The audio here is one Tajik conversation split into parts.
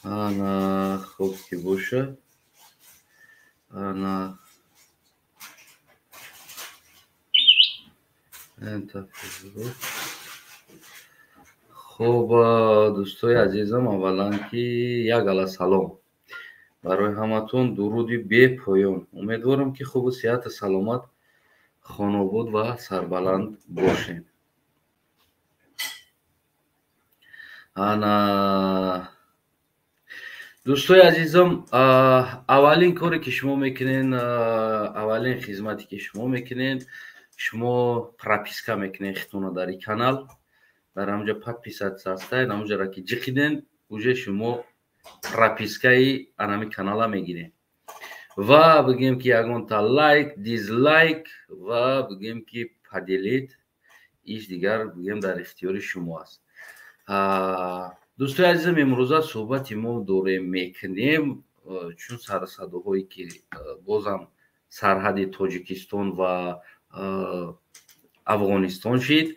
Ана, хуб ки боша. Ана, хуб, дӯстои азизам, аввалан ки як ала салом барои ҳаматон, дуруди бепоён. Умедворам, ки хубу сиҳату саломат, хонобод ва сарбаланд бошем. Ана, дӯстои азизам, аввалин коре ки шумо мекунен, аввалин хизмате ки шумо мекунен, шумо прописка мекунен хитона дар ин канал. Дар ҳамҷа подписаться ҳастед, ҳамҷара ки ҷиқиден, уже шумо пропискаи анами канала мегирем. Ва бигем ки ягонта лайк, дизлайк ва бигем ки поделить, иш дигар бигем дар ихтиёри шумо аст. Дӯстои азизам, имрӯза суҳбати мо дорем мекунем, чун сарсадоҳое ки бозам сарҳади Тоҷикистон ва Афғонистон шид.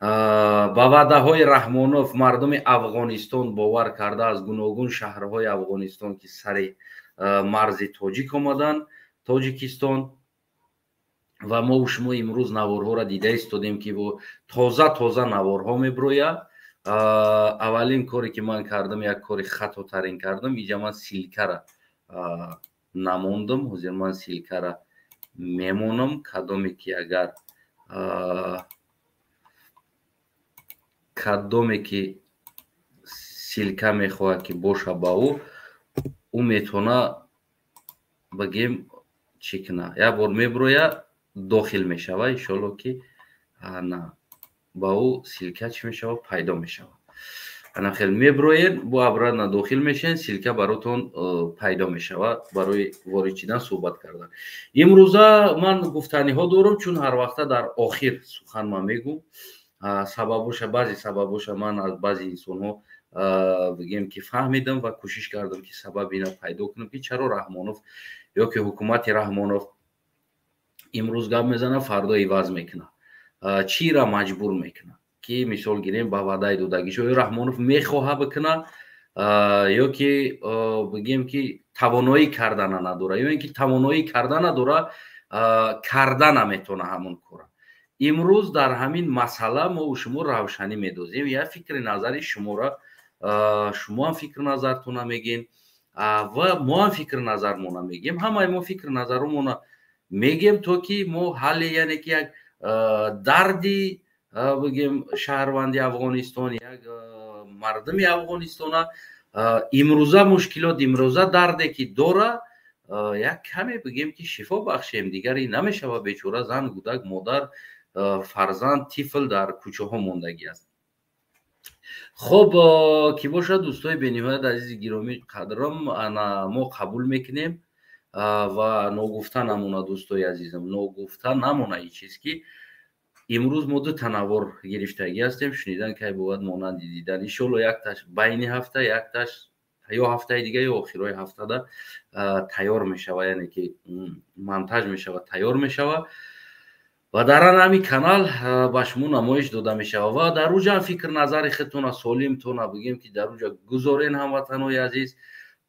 Ба ваъдаҳои Раҳмонов мардуми Афғонистон бовар карда аз гуногун шаҳрҳои Афғонистон, ки сари марзи тоҷик омаданд Тоҷикистон, ва мову шумо имрӯз наворҳоро дида истодем, ки тоза тоза наворҳо меброяд. Аввалин коре ки ман кардам, як кори хатотарин кардам, иҷа ман ссылкара намондам. Ҳозир ман ссылкара мемонам, кадоме ки агар кадоме ки ссылка мехоҳад ки боша ба ӯ, ӯ метавона бигем чӣ куна, як бор меброя, дохил мешава, иншолло ки на ба ӯ ссылка чӣ мешава, пайдо мешава. Ана хел меброен, бо обратно дохил мешен, ссылка баротон пайдо мешава барои ворид шидан, суҳбат кардан. Имрӯза ман гуфтаниҳо дорам, чун ҳар вақта дар охир сухан ман мегӯм. Сабабоша, баъзе сабабоша ман аз баъзе инсонҳо бигем ки фаҳмидам ва кӯшиш кардам ки сабаби ина пайдо кунам, ки чаро Раҳмонов ё ки ҳукумати Раҳмонов имрӯз гап мезанад, фардо иваз мекунад, чира маҷбур мекунад, ки мисол гирем ба ваъдаи додагиш оё Раҳмонов мехоҳа бикуна ё ки бигем ки тавоноӣ кардана надора, ё ин ки тавоноӣ карда надора, карда наметавона ҳамон кора. Имрӯз дар ҳамин масъала мо шумо равшанӣ медозем, я фикри назари шуморо, шумоам фикри назартона мегем ва моам фикри назармона мегем, ҳамаи мо фикри назарумона мегем, то ки мо ҳалли, яъне ки як дарди бигем шаҳрванди Афғонистон, як мардуми Афғонистона имрӯза мушкилот, имрӯза дарде ки дора, як каме бигем ки шифо бахшем. Дигаре намешава, бечора зан, кӯдак, модар, фарзанд, тифл дар кӯчаҳо мондагӣ аст. Хуб ки бошад, дӯстои бениҳоят азизи гиромӣ қадрам, ана мо қабул мекунем ва ногуфта намона, дӯстои азизам, ногуфта намона ин чиз ки имрӯз мо ду танаввур гирифтагӣ ҳастем. Шунидан кай бувад монанди дидан. Иншолло якташ байни ҳафта, якташ ё ҳафтаи дига ё охирои ҳафтада тайёр мешава, яъне ки монтаж мешава, тайёр мешава ва дар ҳамин канал ба шумо намоиш дода мешава. Ва дар уҷа фикр назари худтона солимтона бигем ки дар уҷа гузорен, ҳамватанои азиз,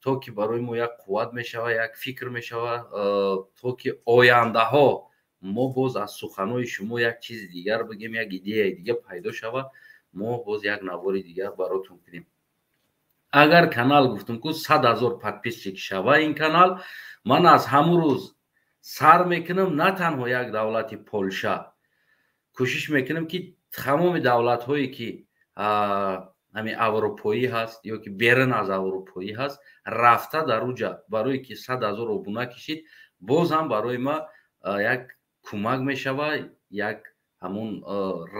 то ки барои мо як қувват мешава, як фикр мешава, то ки ояндаҳо мо боз аз суханои шумо як чизи дигар бигем, як идеяи дигар пайдо шава, мо боз як навори дигар баротон кунем. Агар канал гуфтум ку 100 000 подписчик шава ин канал, ман аз ҳамун рӯз сар мекунам, на танҳо як давлати Полша, кӯшиш мекунам ки тамоми давлатҳое ки ҳамин аврупоӣ ҳаст ё ки берун аз аврупоӣ ҳаст, рафта дар уҷа барое ки 100 000 обуна кишид, боз ҳам барои ма як кӯмак мешава, як ҳамун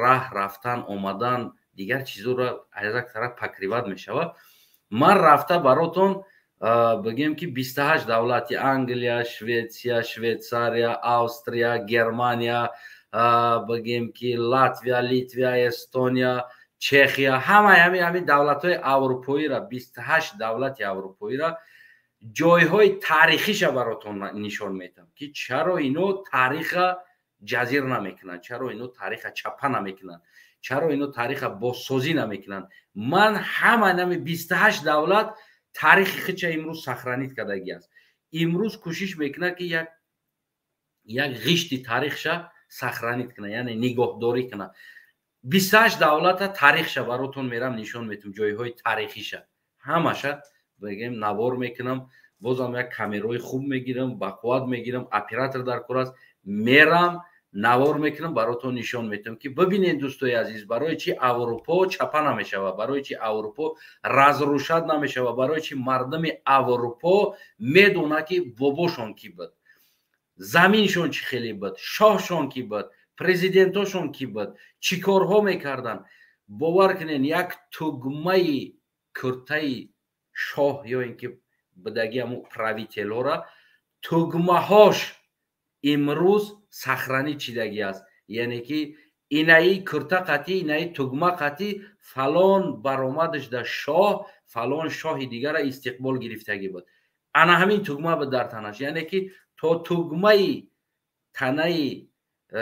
раҳ рафтан омадан дигар чизоро аз як тараф покрывать мешава. Ман рафта баротон бигем ки 28 давлати Англия, Шветсия, Швейтсария, Австрия, Германия, бигем ки Латвия, Литвия, Эстония, Чехия, ҳамаи ҳамин давлатҳои аврупоиро, 28 давлати аврупоиро ҷойҳои таърихиша баротон нишон метам, ки чаро ино таъриха ҷазир намекунанд, чаро ино таъриха чапа намекунанд, чаро ино таъриха бозсозӣ намекунанд. Ман ҳама нами 28 давлат. Таърихи хича имрӯз сохранить кардагӣ аст. Имрӯз кӯшиш мекунад, ки як ғишти таърихша сохранить кунад, яъне нигоҳдорӣ кунад. 28 давлата таърихша баротон мерам, нишон метум, ҷойҳои таърихиша ҳамаша бигем навор мекунам. Бозам як камераҳои хуб мегирам, бақувват мегирам, оператор дар кор аст. Мерам, навор мекунам, баротон нишон метиҳам, ки бибинед, дӯстои азиз, барои чи Аврупо чапа намешава, барои чи Аврупо разрушать намешава, барои чи мардуми Аврупо медонад, ки бобошон кӣ буд, заминшон чӣ хеле буд, шоҳшон кӣ буд, президентошон кӣ буд, чӣ корҳо мекарданд. Бовар кунед, як тугмаи куртаи шоҳ ё ин ки будаги ҳамун правитель ҳора тугмаҳош имрӯз сохранить шидагӣ аст. Яъне ки инаи курта қатӣ, инаи тугма қатӣ фалон баромадаш дар шоҳ фалон шоҳи дигара истиқбол гирифтагӣ буд. Ана ҳамин тугма буд дар танаш. Яъне ки то тугмаи танаи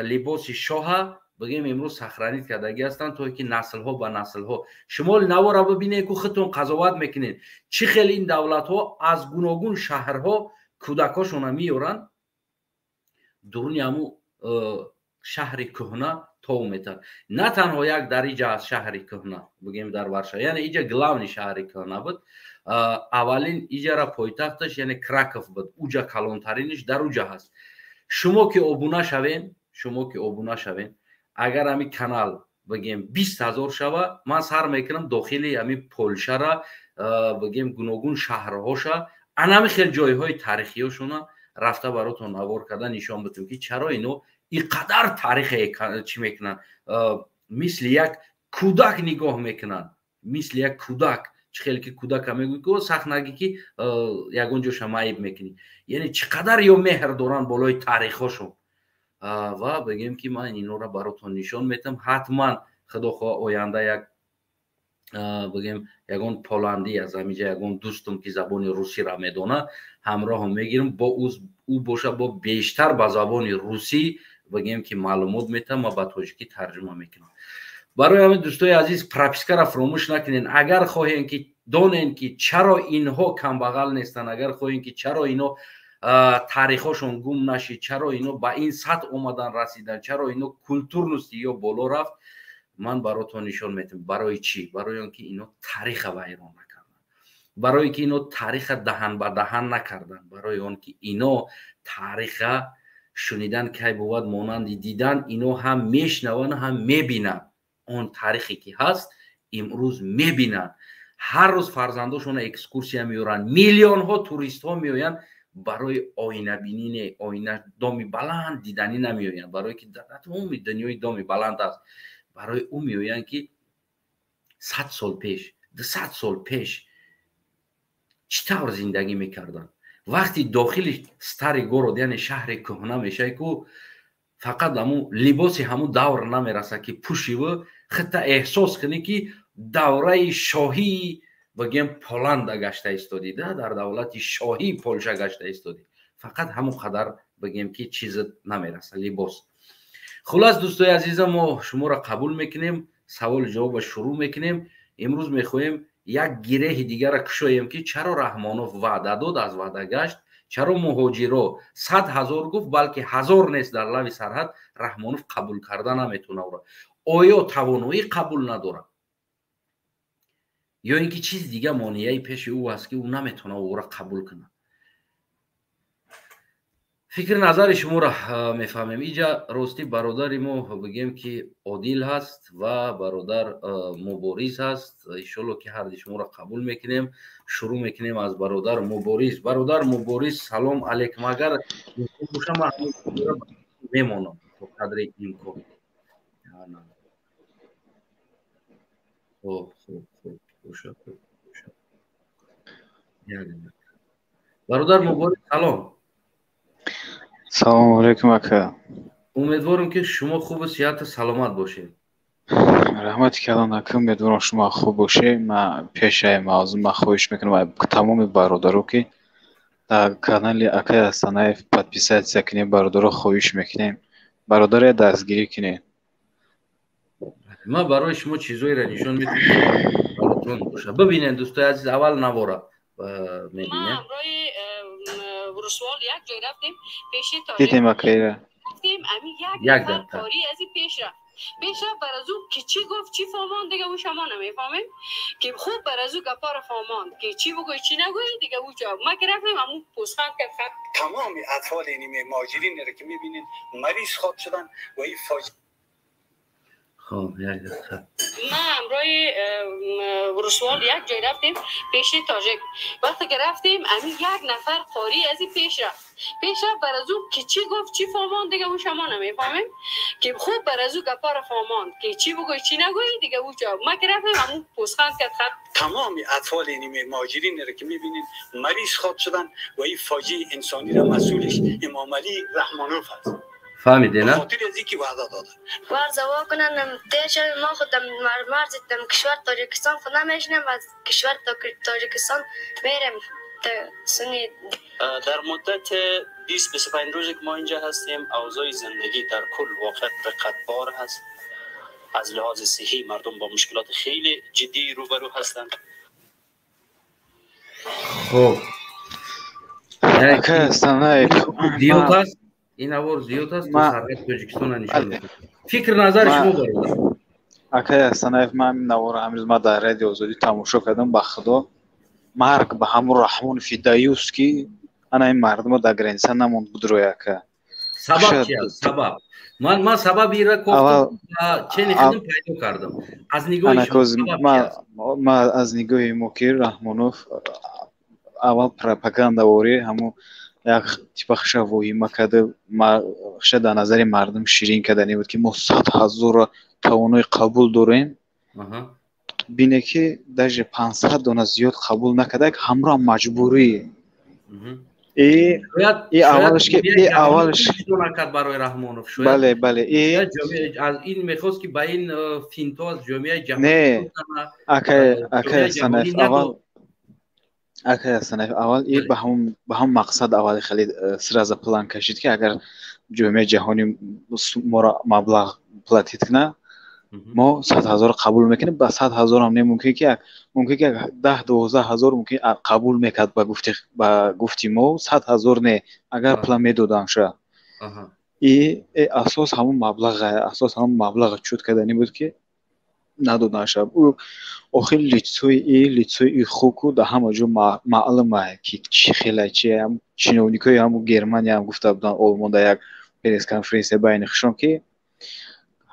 либоси шоҳа бигем имрӯз сохранить кардагӣ ҳастанд, то ки наслҳо ба наслҳо. Шумо навора бибинед ку, худтон қазоват мекунед, чӣ хел ин давлатҳо аз гуногун шаҳрҳо кӯдакҳошона меёранд, дуруни ҳамун шаҳри кӯҳна тов метавад. На танҳо як дар иҷа аст шаҳри кӯҳна, бигем дар Варшава, яъне иҷа главный шаҳри кӯҳна буд аввалин, иҷара пойтахташ, яъне Краков буд, уҷа калонтариниш дар уҷа ҳаст. Шумо ки обуна шавен, шумо ки обуна шавен, агар ҳами канал бигем 20 000 шава, ман сар мекунам дохили ҳами Полшара, бигем гуногун шаҳрҳоша, анами хел ҷойҳои таърихиёшона рафта баротон навор карда нишон битем, ки чаро ино ин қадар таърихе чӣ мекунанд, мисли як кӯдак нигоҳ мекунанд, мисли як кӯдак. Чӣ хеле ки кӯдака мегӯй, ки сахт нагӣ, ки ягон ҷоша маиб мекунӣ. Яъне чӣ қадар ё меҳр доранд болои таърихҳошон. Ва бигем, ки ман инора баротон нишон метам ҳатман. Худо хоҳ, оянда як бигем ягон поландӣ аз ҳамиҷа, ягон дӯстум, ки забони русиро медонад, ҳамроҳам мегирам, бо ӯ боша, бо бештар ба забони русӣ бигем ки маълумот метам, ма ба тоҷикӣ тарҷума мекунам. Барои ҳамин, дӯстои азиз, прописка ра фуромӯш накунед. Агар хоҳем, ки донем, ки чаро инҳо камбағал нестанд, агар хоҳем, ки чаро ино таърихҳошон гум нашид, чаро ино ба ин сатҳ омадан расиданд, чаро ино культурность и ё боло рафт, ман баротон нишон метиҳам барои чӣ. Барои он ки ино таъриха вайрон накарданд, барое ки ино таъриха даҳан ба даҳан накарданд, барои он ки ино таъриха шунидан кай бувад монанди дидан. Ино ҳам мешнаванд, ҳам мебинанд. Он таърихе ки ҳаст, имрӯз мебинанд. Ҳар рӯз фарзандошона экскурсия меоранд, миллионҳо туристҳо меоянд. Барои оинабинӣ не, оина доми баланд диданӣ намеоянд, барое ки дар тамоми дунёи доми баланд аст. Барои ӯ меоянд, ки 100 сол пеш, 200 сол пеш чӣ тавр зиндагӣ мекарданд. Вақти дохили старый город, яъне шаҳри кӯҳна мешавӣ ку, фақат ҳамун либоси ҳамун давр намерасад, ки пӯшиву хита эҳсос кунӣ, ки давраи шоҳии бигем Поланда гашта истодӣ, да дар давлати шоҳии Полша гашта истодӣ. Фақат ҳамон қадар бигем ки чизат намераса либос. Хулас, дӯстои азизам, мо шуморо қабул мекунем, саволи ҷавоба шурӯъ мекунем. Имрӯз мехоҳем як гиреҳи дигара кушоем, ки чаро Раҳмонов ваъда дод, аз ваъда гашт, чаро муҳоҷиро 100 000 гуфт, балки ҳазор нест дар лави сарҳад, Раҳмонов қабул карда наметавона ӯро. Оё тавоноӣ қабул надорад ё ин ки чизи дига монеаи пеши ӯ аст, ки ӯ наметавона ӯро қабул кунад? Фикри назари шуморо мефаҳмем. Иҷа ростӣ бародари мо бигем ки Одил ҳаст ва бародар Мубориз ҳаст. Иншолло, ки ҳарди шуморо қабул мекунем. Шурӯъ мекунем аз бародар Мубориз. Бародар Мубориз, салом алейкум. Агар боша, ман мемонам то қадри имкон. Хуб, хуб, хуб, боша, боша. Бародар Мубориз, салом. Салому алейкум, ака. Умедворам, ки шумо хубу сиҳату саломат бошед. Раҳмати калон, ака. Умедворам, шумо хуб бошед. Ма пешаи мавзӯъ ма хоҳиш мекунам тамоми бародаро, ки дар канали акай Ҳасанаев подписаться кунем. Бародаро, хоҳиш мекунем, бародаре дастгирӣ кунед. Ман барои шумо чизҳоеро нишон медиҳам, баротон боша. Бибинед, дӯстои азиз, аввал навора. Мебинем. Дидем, акайра. Як дақиқа. Пеш рафт, бар аз ӯ ки чӣ гуфт, чӣ фаҳмонд, дига ӯ шумо намефаҳмем, ки хуб бар аз ӯ гапаро фаҳмонд, ки чӣ бигӯй, чӣ нагӯй, дига ӯ ҷавоб ма ки рафтем, ҳамун пӯсханд кард хат. Тамоми اطفال نیمه مهاجرین را که میبینین مریض خواد شدن و این فاجعه. خب، یک دقیقه. ما همراه رسوال یک جای رفتیم پیش تاجک. وقتی که رفتیم، امی یک نفر قاری از این پیش رفت، پیش رفت، بر از او که چی گفت، چی فهماند، دیگه او شما نمیفهمیم، که خوب بر از او گپا را فهماند، که چی بگوی، چی نگوی، دیگه او جواب ما که رفتیم، همون پوزخند کرد خط. تمام اطفال نیمه مهاجرین را که میبینین مریض خواد شدن و این فاجعه انسانی را مسئولش امام علی رحمانوف است. فهمیده نه؟ خاطر از اینکه وعده داده. ورزوا کنن ما خود مرز کشور تاجیکستان خود نمیشنم، از کشور تاجیکستان میرم سنی. در مدت 20 25 روزی که ما اینجا هستیم، اوضاع زندگی در کل واقعا رقتبار هست. از لحاظ صحی مردم با مشکلات خیلی جدی روبرو هستند. خب، زیاد است این навор، зиёд аст, то сарҳади Тоҷикистона нишон медиҳад. Фикр, назари шумо, бародар? Акай Ҳасанаев, ман ҳамин наворро ҳамрӯз ман дар Радио Озодӣ тамошо кардам. Ба Худо, марг ба ҳамун Раҳмонови даюс, ки ана ин мардумо дар граница намонд будрои, ака. Сабаб чи аст? Сабаб, ман сабаби инра кофтам, чени хидм пайдо кардам. Аз нигоҳи шумо? Ман аз нигоҳи мо, ки Раҳмонов аввал пропагандаворӣ ҳамун як типа хаша воҳима карда, хаша дар назари мардум ширин кардане буд, ки мо 100 000-ро тавонои қабул дорем. Бине, ки даже 500 дона зиёд қабул накарда, ҳамроҳ маҷбурӣ. И аввалаш ки и аввалаш барои Раҳмонов. Бале, бале. И аз ин мехост, ки ба ин финто аз ҷомеаи ҷаҳонӣ. Не, акай, акай Ҳасанаев, аввал, акай Ҳасанаев, аввал и ба ҳам мақсад аввали хеле сразу план кашид, ки агар ҷомеаи ҷаҳонӣ моро маблағ платить кунад, мо 100 000 қабул мекунем. Ба 100 000-ам не, мумкин ки 10-12 ҳазор мумкин қабул мекард. Ба гуфти мо 100 000 не, агар пула медоданд ша. И асос ҳамун маблаға, асос ҳамун маблаға чуд кардани буд, ки надодан ша. Охир лицои и лицои и хуку дар ҳама ҷо маълума, ки чӣ хела чи чиновникҳои ҳаму Германия ҳам гуфта буданд, Олмон дар як пресс-конференсия байни хушон, ки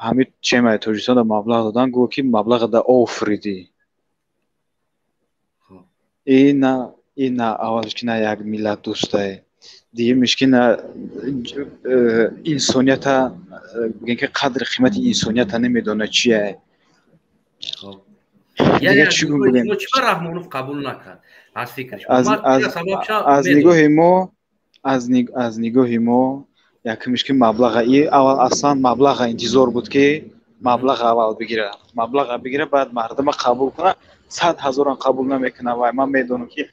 ҳамин чемаи Тоҷикистон маблағ додан, гӯ ки маблаға да офридӣ. И на и на аввалш ки на як миллат дӯстае, дуюмиш ки на инсонията, бигем ки қадри қимати инсонията намедонад чие. Чӣ Раҳмонов қабул накард, аз фикри Аз нигоҳи мо, аз нигоҳи мо, якумиш ки маблаға и аввал аслан маблаға интизор буд, ки маблаға аввал бигира, маблаға бигира, баъд мардума қабул куна. 100 000-ам қабул намекунад вай. Ман медонам, ки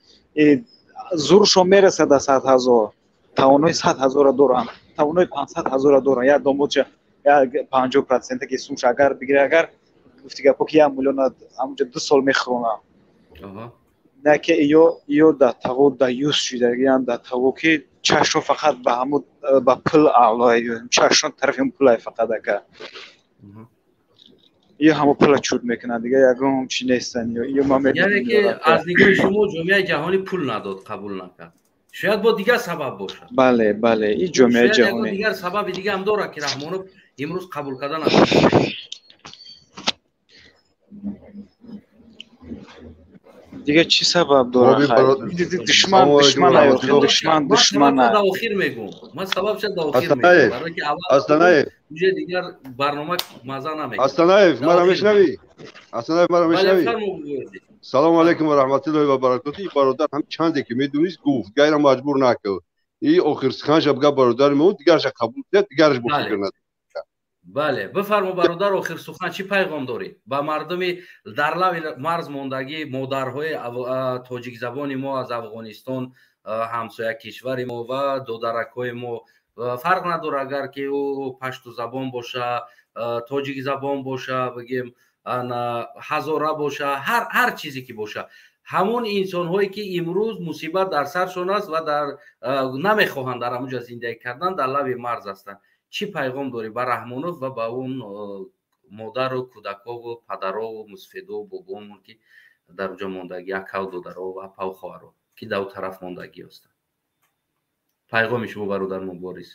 зуршон мерасад да 100 000, тавонои 100 000-ра доранд, тавонои 500 000-ра доранд. Як домодча як 50 процента ки сумша агар бигира, агар гуфти гапо ки 1 миллиона ҳамунҷа 2 сол мехӯронам. На ки иё да таво даюс шудагиян, да таво ки чашмо фақат ба ҳамун ба пул аъло, чашмо тарафи пулай фақат, ака. Ё ҳамо пула чуд мекунанд, дига ягон чи нестан ё ман. Яъне ки аз нигоҳи шумо ҷомеаи ҷаҳонӣ пул надод, қабул накард. Шояд бо дигар сабаб бошад. Бале, бале, и ҷомеаи ҷаҳонӣ. Дигар сабаби дига ҳам дорад, ки Раҳмонов имрӯз қабул карда надод. Дига чӣ сабаб дорад? Душман, душман, душман, душман. Дар охир мегӯм, ман сабабша дар охир мегӯм, барои ки аввал уже дигар барнома маза намекунад. Астанаев, мара мешнавӣ? Астанаев, мара мешнавӣ? Салому алайкум ва раҳматуллоҳи ва баракоту. Бародар ҳам чанде ки медонист, гуфт, гайра маҷбур накард. И охир суханша бга, бародари мо, дигарша қабул кунад, дигараш бо фикр надорад. Бале, бифармо, бародар, охир сухан. Чӣ пайғом дорӣ ба мардуми дар лави марз мондагӣ, модарҳои тоҷикзабони мо аз Афғонистон, ҳамсоя кишвари мо, ва додаракҳои мо? Фарқ надорад, агар ки ӯ паштузабон боша, тоҷикзабон боша, бигем, ҳазора боша, ҳар чизе ки боша. Ҳамон инсонҳое ки имрӯз мусибат дар саршон аст ва дар намехоҳанд дар ҳамонҷо зиндагӣ кардан, дар лаби марз ҳастанд, чӣ пайғом дорӣ ба Раҳмонов ва ба он модару кӯдакову падарову мусфедову бобоамон, ки дар ҷо мондагӣ, акаву додаро ва апаву хоҳаро, ки дар он тараф мондагӣ ҳастанд? Пайғоми шумо, бародар Муборис.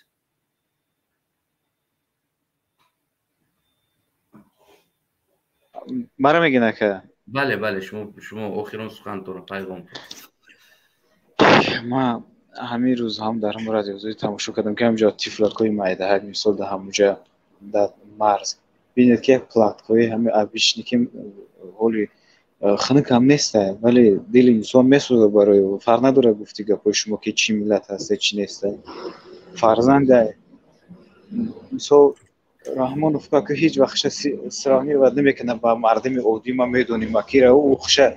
Мара мегин, ака? Бале, бале, шумо охирон сухантонро, пайғом. Ма ҳамин рӯз ҳам дар ҳамон радиозои тамошо кардам, ки ҳамҷо тифлакҳои майдаҳак, мисол, дар ҳамонҷа дар марз бинед, ки як платкаҳои ҳами обычный, ки ҳоли хунук ҳам неста, вале дили инсон месӯзад барои ӯ. Фарқ надорад, гуфти гапҳои шумо, ки чӣ миллат ҳаста, чӣ неста. Фарзанда, мисол, Раҳмонов ка ҳеҷ вақтша сравнивать намекунад ба мардуми оддӣ. Ма медонем акира ӯ хуша,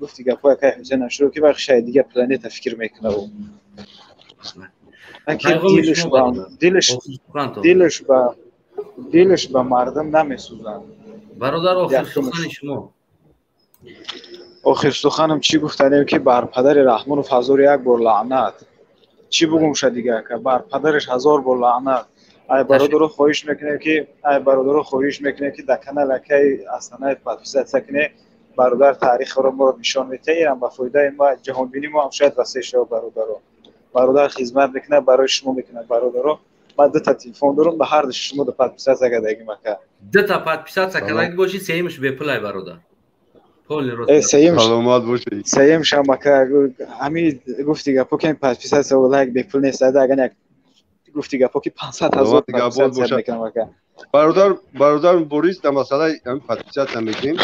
гуфти гапҳои акай Ҳусейн Ашуров, ки вай хуша дигар планета фикр мекунад ӯ. Аки дилаш ба мардум намесӯзад. Бародар, охир сухани шумо. Охир суханам чӣ гуфтанем, ки бар падари Раҳмонов ҳазору як бор лаънат. Чӣ бугум ша дига, ака? Бар падараш ҳазор бор лаънат. Ай бародаро хоҳиш мекунем ки, ай бародаро хоҳиш мекунем, ки дар канал акай Асанаев подписаться кунед. Бародар таърихро моро нишон медиҳад, инам ба фоидаи ма, ҷаҳонбинии мо ҳам шояд васеъ шавад, бародаро. Бародар хизмат мекунад, барои шумо мекунад, бародаро. Ман дута телефон дорам, ба ҳар ду шумо да подписаться кардагим, ака. Дута подписаться кардаги бошӣ, сеюмаш бепулай, бародар. Саломат бошед. Сеюмшам, ака, ҳами гуфти гапо, ки подписаться ва лайк бепул нест, агар як гуфти гапо, ки 500 000 подписаться мекунам, ака. Бародар Борис, дар масъалаи ҳамин подписаться мекунем.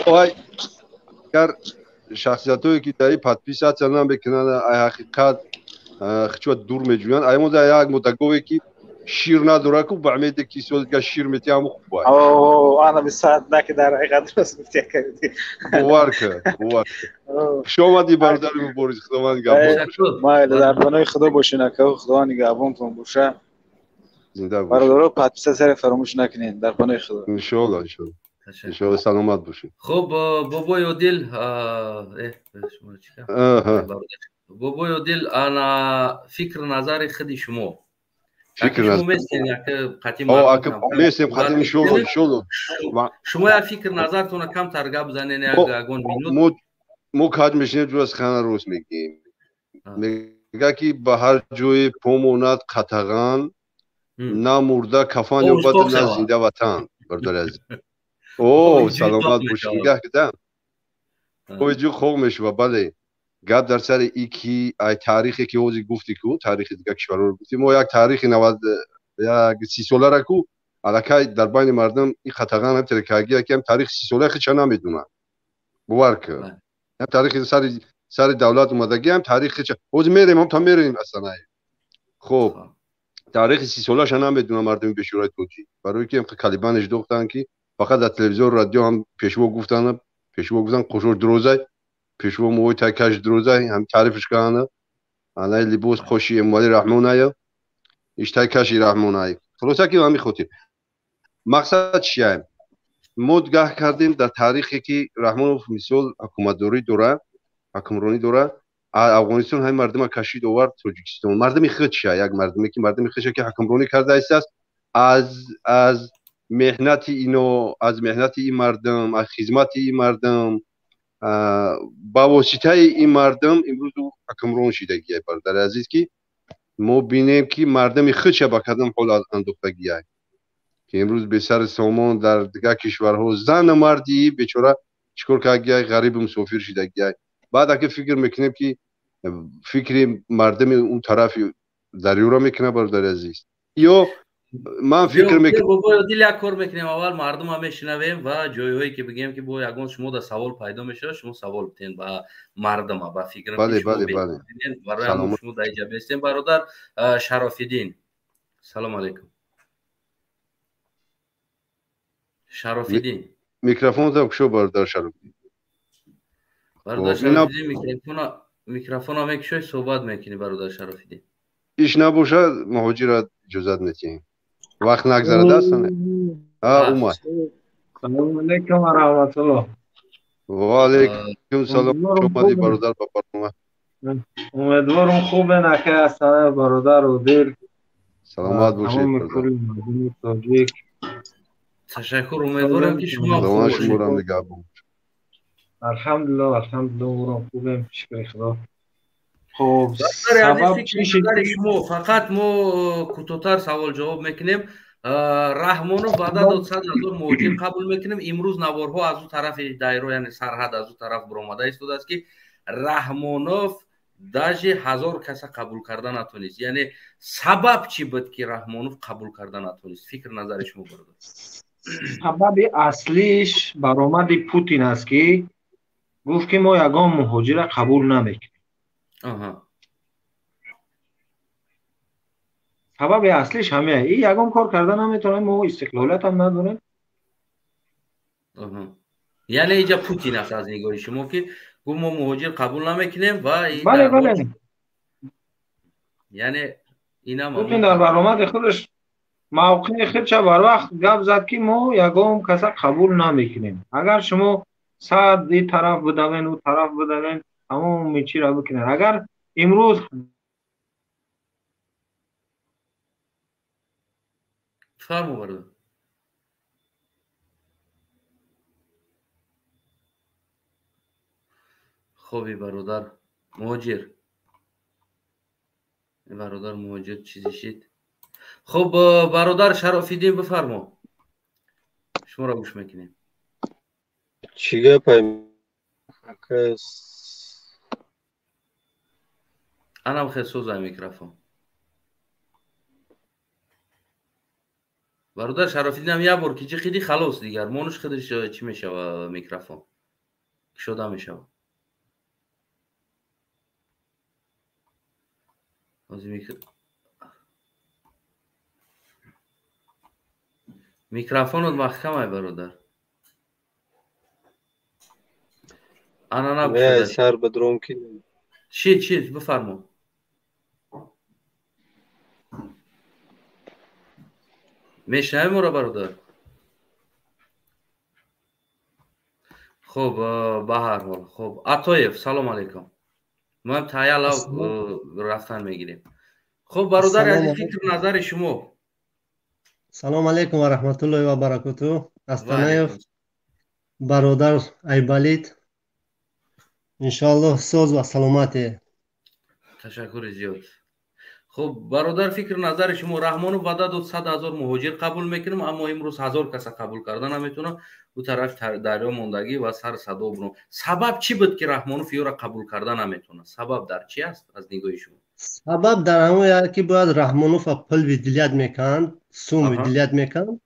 Ой, агар шахсиятҳое ки дар ин подписаться намекунанд, ай ҳақиқат хичва дур меҷӯянд, ай мо як муддагове ки шир надора ку, ба умеде ки соли дигар шир метиҳ, ҳаму хуб. Ана бисад наки дар ҳақиқат рост гуфти, ака. Бовар кар, бовар кар. Хуш омадӣ, бародари Муборис, Худованд нигаҳбон. Майли, дар паноҳи Худо бошен, ака, Худованд нигаҳбонтон боша. Зинда бош. Бародаро, подписаться фаромӯш накунед. Дар паноҳи Худо. Иншоалло, иншоалло, иншоалло, саломат бошед. Хуб, бобои Одил, бобои Одил, ана фикр назари худи шумо. Фикр местем қадим, иншоалло, иншоалло. Шумо як фикр назартона камтар гап занен, як ягон минут. Мо каҷ мешинем, ҷур сухана рост мегӯем. Мега, ки ба ҳар ҷое помонад қатаған, на мурда кафан ёбад, на зинда ватан. Бародари азиз, о, саломат бошед. Нигаҳ кида, оиҷу хог мешава. Бале, гап дар сари и ки ай таърихе ки ҳозир гуфти ку, таърихи дигар кишварҳоро гуфти, мо як таърихи 91 30 солара ку аллакай дар байни мардум и қатаған ҳам терекагия, ки ҳам таърихи 30 сола хича намедонад. Бовар кар, ҳам таърихи сари давлат омадагӣ, ҳам таърихи хича ҳозир мерем, ҳам та мерем асанай. Хоб, таърихи 30 солаша намедонам мардуми бешӯраи тоҷик, барои ки калибанеш дохтанд, ки фақат дар телевизион, радио ҳам пешво гуфтанд, пешво гуфтанд, қошош дурозай, пешво мовои тайкаш дурозай, ҳам таърифш карданд, анаи либос қоши Эмомалӣ Раҳмоная, иш тайкаши Раҳмонай. Хулоса, ки ҳамин хотир мақсад чия? Мо гаҳ кардем дар таърихе, ки Раҳмонов, мисол, ҳукуматдорӣ дора, ҳукмронӣ дора, Афғонистон ҳамин мардума кашид овард Тоҷикистон. Мардуми худша, як мардуме ки мардуми худша ки ҳукмронӣ кардааст, аз меҳнати ино, аз меҳнати ин мардум, аз хизмати ин мардум, ба воситаи ин мардум имрӯз ӯ ҳукмрон шидагия. Бародари азиз, ки мо бинем, ки мардуми худша ба кадом ҳол андохтагия, ки имрӯз бесари сомон дар дигар кишварҳо зану марди бечора чикор кардагия, ғарибу мусофир шидагия. Баъд аки фикр мекунем, ки фикри мардуми он тарафи дарёро мекунад, бародари азиз, ё ман фикр мекунам. Дил, як кор мекунем: аввал мардума мешунавем ва ҷойҳое ки бигем, ки бо ягон шумо да савол пайдо мешавад, шумо савол битен ба мардума, ба фикрам. Бале, бале, бале. Барои шумо дар инҷа бестем. Бародар Шарофиддин, салом алейкум, Шарофиддин. Микрофонтам кушо, бародар Шарофиддин. Бародар Шарофиддин, микрофона мекушои, суҳбат мекунӣ, бародар Шарофиддин. Иш набошад, муҳоҷират иҷозат метиҳем, вақт нагзарад, астан умад. Салому алейкум ва раҳматуллоҳ. Ва алайкум салом. Омадӣ бародар ба барнома. Умедворам хубен акай Ҳасанаев бародар Одил. Саломат бошед. Тамоми кулли мардуми тоҷик. Ташаккур, умедворам ки шумо хуб бошед. Шуморо нигаҳбон. Алҳамдулиллоҳ, алҳамдулиллоҳ, умрам хубем, шукри Худо. Хуб, сабаб чӣ шуд? Шумо фақат мо кӯтоҳтар савол ҷавоб мекунем. Раҳмонов ваъда дод 100 000 муҳоҷир қабул мекунем. Имрӯз наворҳо аз ӯ тарафи дайро, яъне сарҳад аз ӯ тараф баромада истодааст, ки Раҳмонов даже 1000 каса қабул карда натонист. Яъне сабаб чӣ буд, ки Раҳмонов қабул карда натонист? Фикр назари шумо, бародар. Сабаби аслиш баромади Путин аст, ки гуфт, ки мо ягон муҳоҷира қабул намекунем. Сабаби аслиш ҳамеа. И ягон кор карда наметавонем, мо истиқлолиятам надорем. Яъне иҷа Путин аст аз нигоҳи шумо, ки гуфт мо муҳоҷир қабул намекунем ва бале, бале. Яъне инам Путин дар баромади худаш мавқеи худша барвақт гап зад, ки мо ягон каса қабул намекунем. Агар шумо сад и тараф бидавен, ӯ тараф бидавен, тамоми чиро бикунед. Агар имрӯз фармо бародар. Хоби бародар муҳоҷир, бародар муҳоҷир чизе шид. Хуб, бародар Шарофиддин, бифармо, шуморо гӯш мекунем. Чӣ гапай? Анам хел созай микрофон. Бародар Шарофиддинам як бор ки ҷиқиди, халос, дигар монуш худаш чӣ мешава, микрофон кушода мешава. Микрофонот маҳкамай, бародар. Ана на сар бадром ки. Чӣ, чӣ, бифармо. Мешнавӣ моро, бародар? Хуб, ба ҳар ҳол, хуб, Атоев, салом алейкум. Мо ҳам таялав рафтан мегирем. Хуб, бародари азиз, фикр назари шумо. Салом алейкум ва раҳматуллоҳи ва баракотуҳ. Астанаев бародар Айбалид, иншоаллоҳ соз ва саломате. Ташаккури зиёд. Хуб, бародар, фикр назари шумо. Раҳмонов ваъда дод 100 000 муҳоҷир қабул мекунем, аммо имрӯз 1000 каса қабул карда наметавонам. Ӯ тараф дарё мондагӣ ва сар садо бурон. Сабаб чӣ буд, ки Раҳмонов ёро қабул карда наметавонад? Сабаб дар чӣ аст аз нигоҳи шумо? Сабаб дар ҳамон, ки бояд Раҳмонова пул выделять мекунанд, сум выделять мекунанд,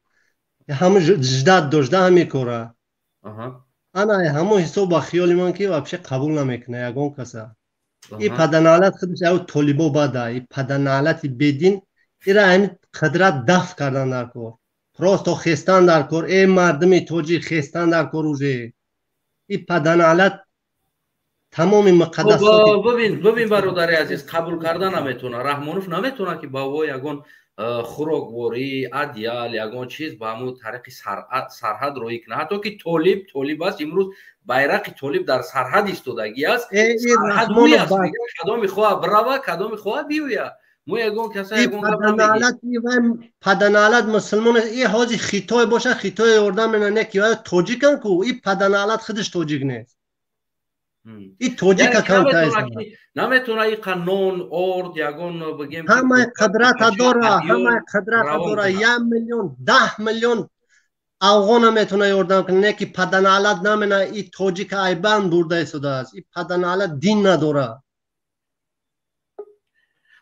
ҳамон ждать дошта ҳамин кора. Ана ҳамон ҳисоб ба хиёли ман, ки вообще қабул намекунад ягон каса. И паданалат худаш ав толибо бада, и паданалати бедин, ира ҳамин қудрат даф кардан дар кор. Просто хестан дар кор, э мардуми тоҷик, хестан дар кор уже. И паданалат тамоми муқаддасот. Бибин, бибин, бародари азиз, қабул карда наметавонад. Раҳмонов наметавонад, ки ба во ягон хӯрокворӣ, одеял, ягон чиз ба ҳамун тариқи сарҳад роҳӣ кунад. Ҳатто ки толиб толиб аст, имрӯз байрақи толиб дар сарҳад истодагӣ аст. Кадоми хоҳа бирава, кадоми хоҳа биёя. Мо ягон каса ягон гап намегӯем. Паданалат мусулмон и ҳози Хитой боша, Хитой ёрдам мена, не ки тоҷикан ку, и паданалат худаш тоҷик нест. И тоҷика камтар наметавона иқа нон, орд, ягон бигем. Ҳамаи қудрата дора, ҳамаи қудрата дора, 1 миллион, 10 миллион афғона метавона ёрдам кунад, не ки паданалат намена. И тоҷика айбан бурда истодааст. И паданалат дин надора.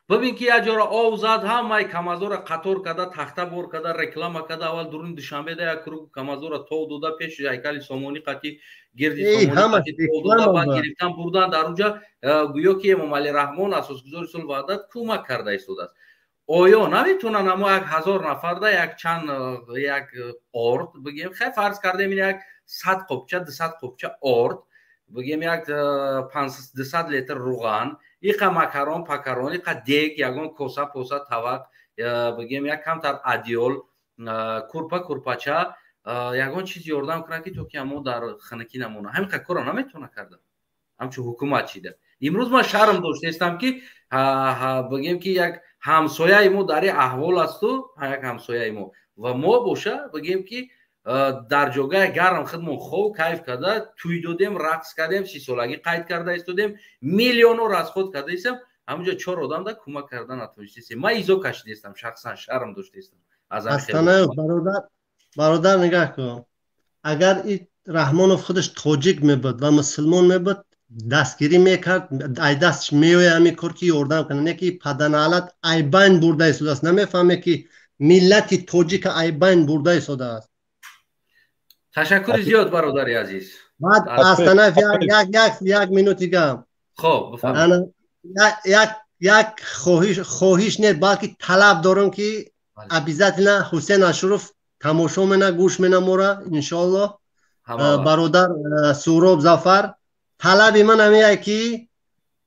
Бибин, ки як ҷоро ов зад, ҳамаи камазора қатор карда, тахта бор карда, реклама карда. Аввал дуруни Душанбеда як круг камазора тов дода, пеши ҳайкали Сомонӣ қати, гирди Сомонӣ тов дода, баъд гирифтан бурдан дар унҷа, гӯё ки Эмомалӣ Раҳмон, асосгузори сулҳ ваҳдат, кӯмак карда истодааст. Оё наметавонанд амо 1000 нафарда як чанд як орд бигем, хай, фарз кардем, ин 100 қопча, 200 қопча орд бигем, як 200 литр руған, иқа макарон пакарон, иқа дег, ягон коса поса, тавақ бигем, як камтар одеял, курпа курпача Ягон чиз ёрдам кунад, ки то ки ҳамо дар ханакӣ намонад. Ҳамин қадр корро наметавона карда, ҳамчун ҳукумат чида. Имрӯз ман шарм доштаистам, ки бигем, ки як ҳамсояи мо дар ин аҳвол асту, як ҳамсояи мо, ва мо боша, бигем, ки дар ҷогаи гарм худмон хов кайф карда, тӯй додем, рақс кардем, 30-солагӣ қайд карда истодем, миллионо расход карда истем, ҳамунҷо чор одам да кӯмак карда натонистем. Ман изо кашидаистам, шахсан шарм доштаистам. Аз бародар, бародар, нигаҳ кун, агар и Раҳмонов худаш тоҷик мебуд ва мусулмон мебуд, дастгирӣ мекард, ай дастш меояд ҳамин кор, ки ёрдам кунад. Не ки паданалат айбайн бурда истодааст, намефаҳме, ки миллати тоҷика айбайн бурда истодааст. Ташаккури зиёд, бародари азиз. Баъд Астанаев, як минути гап. Хоб. Як хоҳиш не, балки талаб дорам, ки обязательно Ҳусен Ашуров тамошо мена, гӯш мена мора, иншоаллоҳ. Бародар Суроб Зафар, талаби ман ҳамея, ки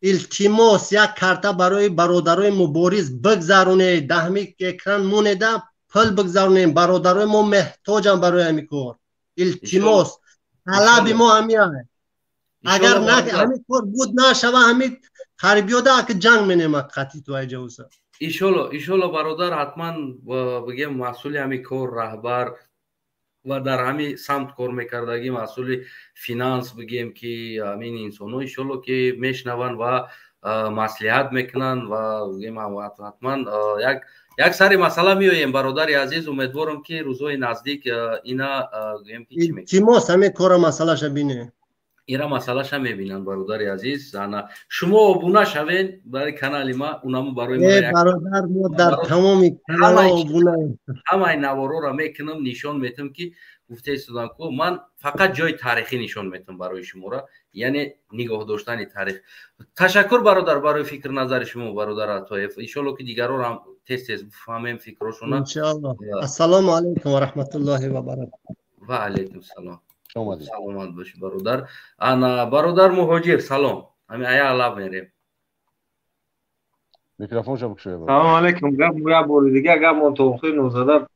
илтимос, як карта барои бародарои мубориз бигзаронед, даҳми экран монеда, пул бигзаронем, бародарои мо меҳтоҷанд барои ҳамин кор. Илтимос, талаби мо ҳамия. Агар ҳамин кор буд нашава, ҳамин ҳарбиёда аки ҷанг менема қатъи ту айҷауса. Иншолло, иншолло, бародар, ҳатман, бигем, масъули ҳамин кор, раҳбар ва дар ҳамин самт кор мекардагӣ, масъули финанс, бигем, ки ҳамин инсонҳо, иншолло, ки мешнаванд ва маслиҳат мекунанд ва бигем, ҳатман як сари масъала меоем. Бародари азиз, умедворам, ки рӯзҳои наздик ина гӯем, ки чӣ. Илтимос, ҳамин кора масъалаша бине. Ира масъалаша мебинанд, бародари азиз. Ана шумо обуна шавен барои канали ма, унаму барои Бародар, мо дар тамоми каналҳо обуна. Ҳамаи наворора мекунам, нишон метам, ки гуфта истодам ку, ман фақат ҷои таърихӣ нишон метам барои шуморо, яъне нигоҳ доштани таърих. Ташаккур, бародар, барои фикр назари шумо, бародар Атоев. Иншолло, ки дигарро ҳам тез тез бифаҳмем фикрошона. Иншоалло. Ассалому алайкум ва раҳматуллоҳи ва баракатуҳ. Ва алайкум салом, саломат бошӣ, бародар. Ана бародар Муҳоҷир, салом. Ҳамин ая лаб мерем. Микрофонша бикушоя. Салому алайкум. Гап як бори дига, гап мон то охир нозада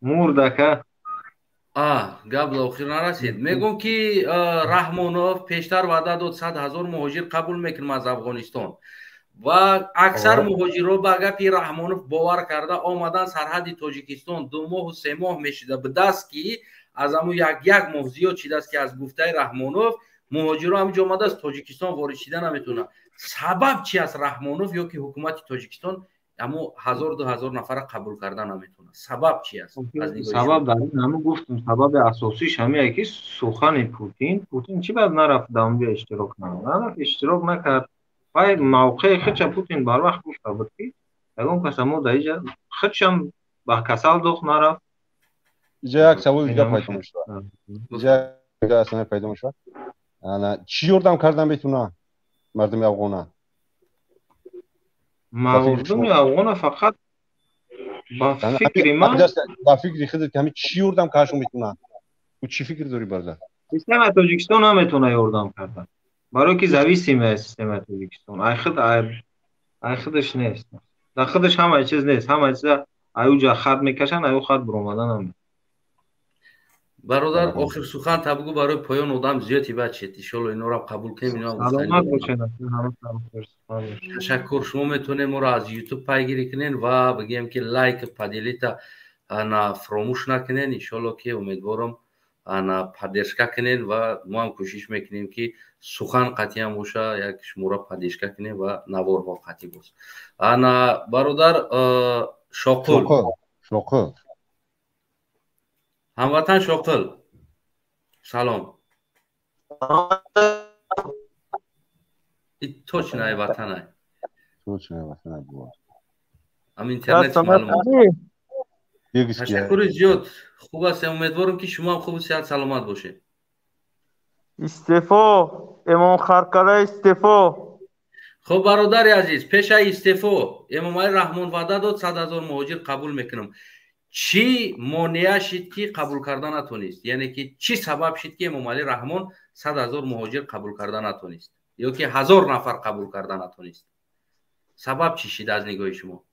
мурд, ака. Гап ба охир нарасид. Мегӯм, ки Раҳмонов пештар ваъда дод, 100 000 муҳоҷир қабул мекунам аз Афғонистон, ва аксар муҳоҷирро ба гапи Раҳмонов бовар карда омадан сарҳади Тоҷикистон. 2 моҳу 3 моҳ мешида будаст, ки аз ҳамун як моҳ зиёд шидааст, ки аз гуфтаи Раҳмонов муҳоҷиро ҳаминҷо омадааст, Тоҷикистон ворид шида наметавонад. Сабаб чи аст, Раҳмонов ё ки ҳукумати Тоҷикистон ҳамо 1000-2000 нафара қабул карда наметавонад? Сабаб чи аст? Сабаб дар ин, ҳамун гуфтум, сабаби асосиш ҳамие, ки сухани Путин. Путин чӣ баъд нарафт дар онҷо иштирок намуд, нарафт, иштирок накард. Вай мавқеи худша Путин барвақт гуфта буд, ки ягон каса мо дар иҷа худшам ба касал дох нарафт. Иҷа як саволи дига пайдо мешавад, иҷа аслан пайдо мешавад: чӣ ёрдам кардан метавона мардуми афғона? Мардуми афғона фақат, ба фикри ман, ба фикри худат, ҳами чӣ ёрдам кардан метавона? Ту чӣ фикр дорӣ, бародар? Системаи Тоҷикистон наметавона ёрдам кардан, барое ки зависимая системаи Тоҷикистон ай худ, ай худаш нест, дар худаш ҳамаи чиз нест, ҳамаи чиза аюҷа хат мекашанд, аю хат буромада намед. Бародар, охир сухан та бугӯ барои поён. Одам зиёд бачед, иншолло, инорам қабул кунем. Саломат бошед. Ташаккур. Шумо метавонед моро аз Ютуб пайгирӣ кунед ва бигӯем, ки лайк, поделиться ана фуромӯш накунед. Иншолло, ки умедворам, ана поддержка кунед ва мо ҳам кӯшиш мекунем, ки сухан қатъиан боша, як шуморо поддержка кунем ва наворҳо қатъӣ боз. Ана бародар Шоқул. Шоқул. Ҳамватан Шоқил, салом. Точно ай ватанай. Точно ай ватанай. Ам интернет маълум. Ташаккури зиёд, хуб аст. Умедворам, ки шумо ҳам хубу сиҳат саломат бошед. Истеъфо, Эмом Харкала, истеъфо! Хуб, бародари азиз, пешаи истеъфо Эмомалӣ Раҳмон ваъда дод, 100 000 муҳоҷир қабул мекунам. Чӣ монеа шид, ки қабул карда натонист? Яъне ки чӣ сабаб шид, ки Эмомалӣ Раҳмон 100 000 муҳоҷир қабул карда натонист ё ки 1000 нафар қабул карда натонист? Сабаб чӣ шид аз нигоҳи шумо?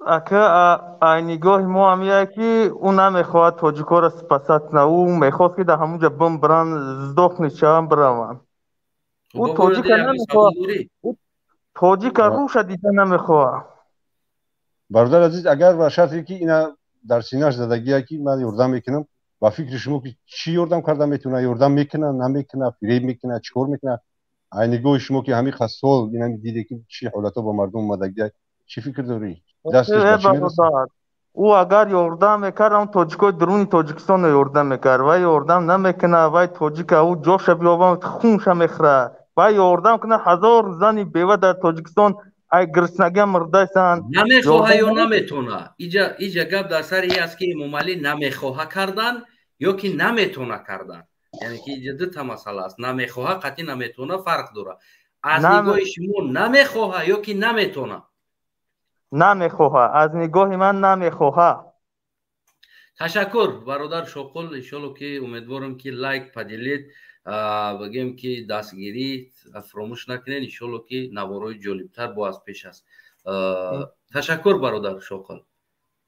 Ака, ай нигоҳи мо ҳамияе, ки ӯ намехоҳад тоҷикҳоро спасать кунад. Ӯ мехост, ки дар ҳамунҷа бимбиранд, сдохнуть шаванд, бираванд. Ӯ тоҷика намехоҳад, тоҷика рӯша дида намехоҳад. Бародар азиз, агар ба шарте ки ина дар синаш задагия, ки ман ёрдам мекунам, ба фикри шумо, ки чӣ ёрдам карда метавона? Ёрдам мекуна, намекуна, фиреб мекуна, чӣ кор мекуна? Ай нигоҳи шумо, ки ҳамин сол ина диде, ки чӣ ҳолатҳо ба мардум омадагия, чӣ фикр дорӣ? Ӯ агар ёрдам мекард, он тоҷикои дуруни Тоҷикистонро ёрдам мекард. Вай ёрдам намекунад. Вай тоҷика ӯ ҷоша биёбам, хунша мехӯрад. Вай ёрдам кунад, ҳазор зани бева дар Тоҷикистон ай гириснагиам мурдасанд. Намехоҳа ё наметона? Иҷа гап дар сари ин аст, ки Эмомалӣ намехоҳа кардан ё ки наметона кардан. Яъне ки иҷа дута масъала аст. Намехоҳа қатъи наметона фарқ дорад. Аз нигоҳи шумо, намехоҳа ё ки наметона? Намехоҳа. Аз нигоҳи ман, намехоҳа. Ташаккур, бародар Шоқул. Иншолло, ки умедворам, ки лайк, поделить, бигем, ки дастгирӣ фаромӯш накунед. Иншолло, ки наворои ҷолибтар бо аз пеш аст. Ташаккур, бародар Шоқул.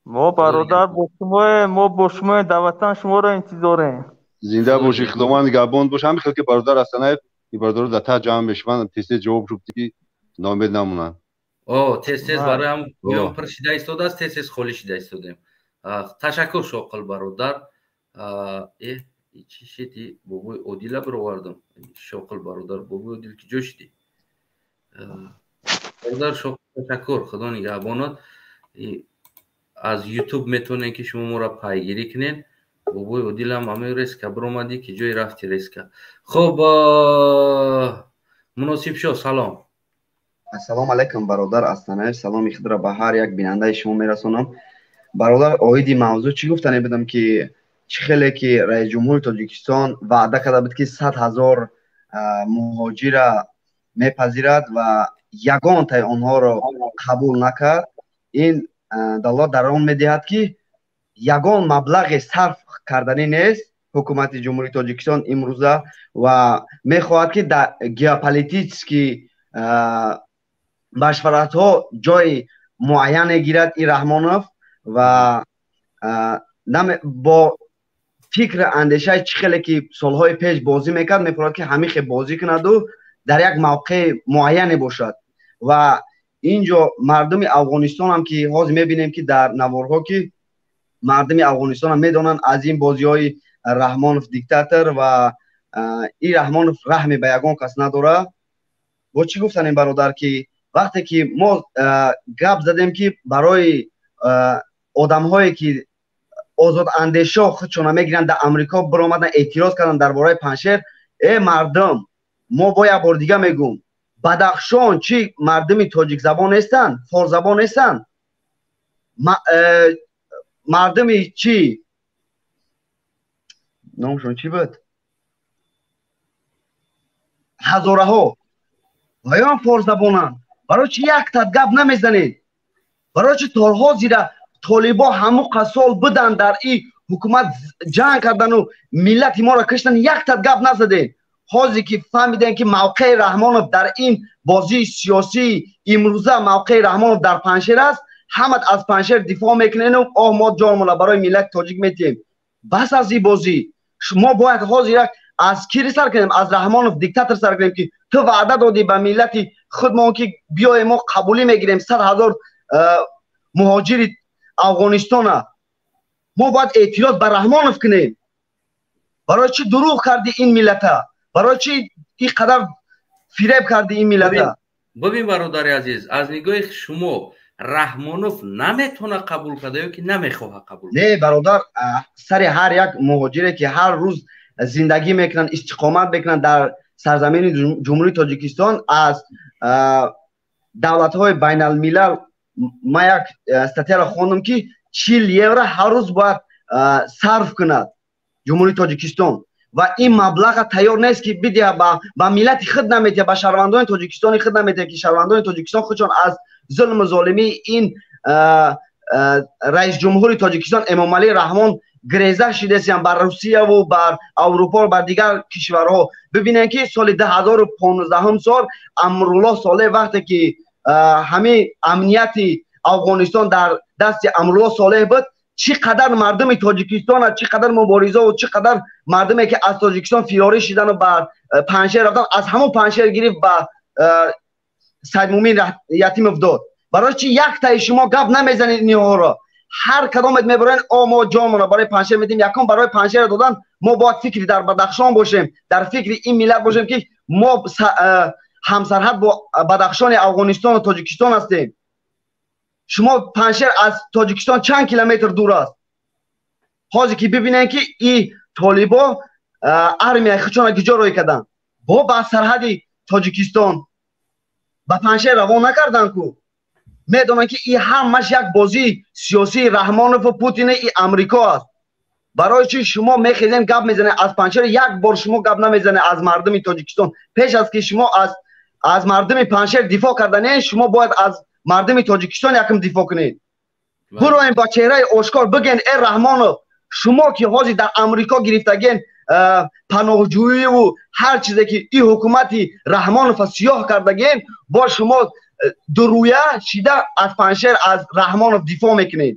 Мо, бародар, бо шумоем, мо бо шумоем, дар ватан шуморо интизорем. Зинда бошӣ, Худованд нигаҳбон бош. Ҳамин хел ки бародар Ҳасанаев, ин бародаро дар таҳ ҷамъ мешаванд, тез тез ҷавоб шуд, ки ноумед намонанд. О, тез тез барои ҳам поён пур шида истодааст, тез тез холӣ шида истодем. Ташаккур, Шоқил бародар. Э, чӣ шиди? Бобои Одила бировардам. Шоқил бародар, бобои Одил, ки ҷо шидӣ? Бародар Шоқил, ташаккур, Худо нигаҳбонад. Аз Ютуб метавонед, ки шумо моро пайгирӣ кунед. Бобои Одилам ҳамаи резко биромадӣ, ки ҷои рафти резко. Хуб, Муносибшо, салом. Ассалому алайкум, бародар Астанаев. Саломи худро ба ҳар як бинандаи шумо мерасонам. Бародар, оиди мавзӯъ чӣ гуфтане будам, ки чӣ хеле ки раисҷумҳури Тоҷикистон ваъда карда буд, ки 100 000 муҳоҷира мепазирад ва ягонтаи онҳоро қабул накард, ин далолат дар он медиҳад, ки ягон маблағе сарф карданӣ нест ҳукумати Ҷумҳурии Тоҷикистон имрӯза ва мехоҳад, ки дар геополитический машваратҳо ҷои муайяне гирад ин Раҳмонов ва бо фикри андешаи чӣ хеле ки солҳои пеш бозӣ мекард, мехоҳад, ки ҳамин хел бозӣ кунаду дар як мавқеи муайяне бошад. Ва ин ҷо мардуми Афғонистонам, ки ҳозир мебинем, ки дар наворҳо, ки мардуми Афғонистонам медонанд аз ин бозиҳои Раҳмонов диктатор ва ин Раҳмонов раҳме ба ягон кас надорад. Бо чӣ гуфтанем, бародар, ки вақте ки мо гап задем, ки барои одамҳое ки озодандешо худшона мегиранд, дар Амрико биромадан, эътироз карданд дар бораи Паншер. Э, мардум, мо бо як бор дига мегӯм: Бадахшон чӣ, мардуми тоҷикзабон нестанд, форсзабон нестанд? Мардуми чӣ, номшон чӣ буд, ҳазораҳо, ваён форсзабонанд. Барои чӣ яктат гап намезанед? Барои чӣ то ҳозира толибо ҳамуқа сол буданд, дар и ҳукумат ҷанг кардану миллати моро киштан, яктат гап назадед? Ҳозир ки фаҳмидем, ки мавқеи Раҳмонов дар ин бозии сиёсии имрӯза, мавқеи Раҳмонов дар Паншер аст, ҳамат аз Паншер дифоъ мекунену оҳ, мо ҷонмона барои миллати тоҷик метиҳем. Бас аз ин бозӣ. Мо бояд ҳозир як аз кири сар кунем? Аз Раҳмонов диктатор сар кунем, ки ту ваъда додӣ ба миллати худмон, ки биёем, мо қабулӣ мегирем 100 000 муҳоҷири Афғонистона. Мо бояд эътироз ба Раҳмонов кунем. Барои чӣ дурӯғ кардӣ ин миллата? Барои чӣ ин қадар фиреб кардӣ ин миллата? Бибин, бародари азиз, аз нигоҳи шумо Раҳмонов наметавона қабул карда ё ки намехоҳа қабул? Не, бародар, сари ҳар як муҳоҷире, ки ҳар рӯз зиндагӣ мекунанд, истиқомат мекунанд дар сарзамини Ҷумҳурии Тоҷикистон, аз давлатҳои байналмилал ман як статьяро хондам, ки 40 евро ҳар рӯз бояд сарф кунад Ҷумҳурии Тоҷикистон ва ин маблаға тайёр нест, ки бидиҳа. Ба миллати худ наметиҳа, ба шаҳрвандони Тоҷикистони худ наметиҳа, ки шаҳрвандони Тоҷикистон худшон аз зулму золимии ин раисҷумҳури Тоҷикистон Эмомалӣ Раҳмон греза шидасиян бар Русияву бар Аврупо, бар дигар кишварҳо. Бибинем, ки соли 2015-ум сол Амруллоҳ Солеҳ, вақте ки ҳамин амнияти Афғонистон дар дасти Амрулло Солеҳ буд, чӣ қадар мардуми Тоҷикистон, чӣ қадар муборизаву чӣ қадар мардуме ки аз Тоҷикистон фирорӣ шидану ба Панҷшер рафтан, аз ҳамон Панҷшер гирифт ба Саидмумин Ятимов дод. Барои чи яктаи шумо гап намезанед инҳоро? Ҳар кадомет мебарен, о мо ҷонмонро барои Панҷшер медиҳем. Якум барои Панҷшер додан мо бояд фикри дар Бадахшон бошем, дар фикри ин миллат бошем, ки мо ҳамсарҳад бо Бадахшони Афғонистону Тоҷикистон ҳастем. Шумо Панҷшер аз Тоҷикистон чанд километр дур аст? Ҳозир ки бибинем, ки и толибо армияи худшона киҷо рӯй карданд? Бо ба сарҳади Тоҷикистон ба Панҷшер равон накарданд ку. Медонанд, ки и ҳамаш як бозии сиёсии Раҳмонову Путини и Амрико аст. Барои чи шумо мехезен, гап мезанед аз Панҷшер? Як бор шумо гап намезанед аз мардуми Тоҷикистон. Пеш аз ки шумо аз мардуми Панҷшер дифоъ карданед, шумо бояд аз мардуми Тоҷикистон якм дифоъ кунед. Бироем ба чеҳраи ошкор бигӯен: э Раҳмонов, шумо ки ҳозир дар Амрико гирифтаген паноҳҷӯиву ҳар чизе ки и ҳукумати Раҳмонова сиёҳ кардаген, бо шумо дурӯя шида аз Панҷшер, аз Раҳмонов дифоъ мекунед.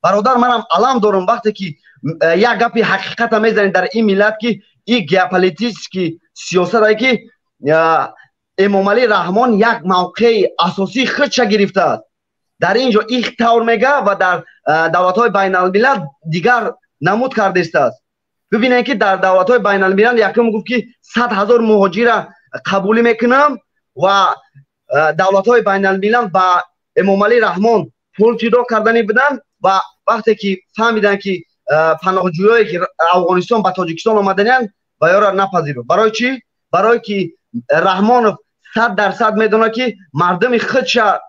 Бародар, манам алам дорам, вақте ки як гапи ҳақиқата мезанед дар ин миллат, ки и геополитический сиёсате ки Эмомалӣ Раҳмон як мавқеи асосии худша гирифтааст, дар ин ҷо их тавр мега ва дар давлатҳои байналмилал дигар намуд кардистааст. Бибинед, ки дар давлатҳои байналмилал якум гуфт, ки 100 000 муҳоҷира қабулӣ мекунам, ва давлатҳои байналмилал ба Эмомалӣ Раҳмон пул ҷудо карданӣ буданд. Ва вақте ки фаҳмиданд, ки паноҳҷӯёе ки Афғонистон ба Тоҷикистон омаданянд, ва ёро напазируфт. Барои чӣ? Барое ки Раҳмонов 100% медонад, ки мардуми худша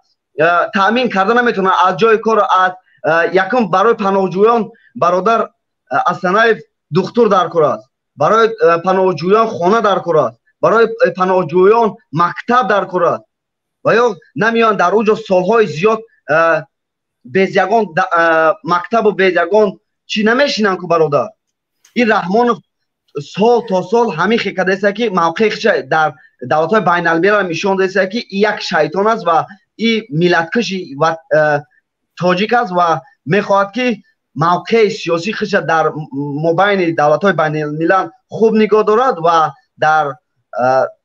таъмин карда наметавонад аз ҷои кор. Аз якум барои паноҳҷӯён, бародар Асанаев, духтур дар кор аст, барои паноҳҷӯён хона дар кор аст, барои паноҳҷӯён мактаб дар кор аст. Ва ё намеоянд дар он ҷо солҳои зиёд без ягон мактабу без ягон чӣ намешинанд ку, бародар. Ин Раҳмонов сол то сол ҳамин хел кардааста, ки мавқеи худша дар давлатҳои байналмилал нишон додааста, ки и як шайтон аст ва и миллаткуши тоҷик аст ва мехоҳад, ки мавқеи сиёсии худша дар мобайни давлатҳои байналмилал хуб нигоҳ дорад ва дар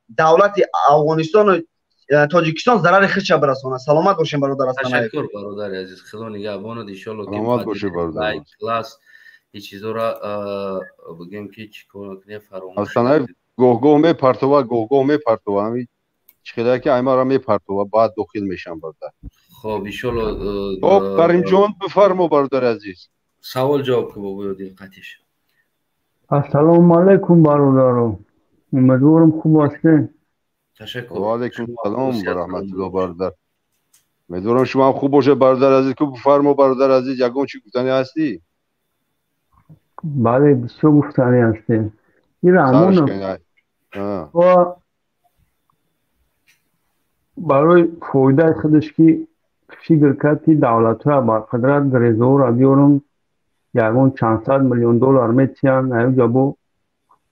давлати Афғонистону Тоҷикистон зарари худша бирасонад. Саломат бошем, бародар. Ташаккур, бародари азиз, Худо нигаҳбонад, иншолло. Саломат бошед, бародар. Класс ин чизоро бигем, ки чӣ кор кунем, фаромӯш. Асанаев гоҳгоҳ мепартова, гоҳгоҳ мепартова, ҳами чӣ хеле ки аймара мепартова, баъд дохил мешам, бародар. Хоб, иншолло. Хоб, Каримҷон, бифармо, бародари азиз. Савол ҷавоб ку, бобоё диққатиш. Ассалому алайкум, бародаро, умедворам, хуб ҳастед. Ташаккур. Ва алайкум салом ва раҳматулло, бародар, умедворам, шумо ҳам хуб бошед, бародари азиз. Ку бифармо, бародари азиз, ягон чӣ гуфтанӣ ҳастӣ? Бале, бисёр гуфтанӣ ҳастем. Ин Раҳмонов ва барои фоидаи худаш ки фикр кард, ки давлатҳоя бар қудрат грезаҳоро биёрам, ягон чандсад миллион доллар метиҳанд, аюҷа бо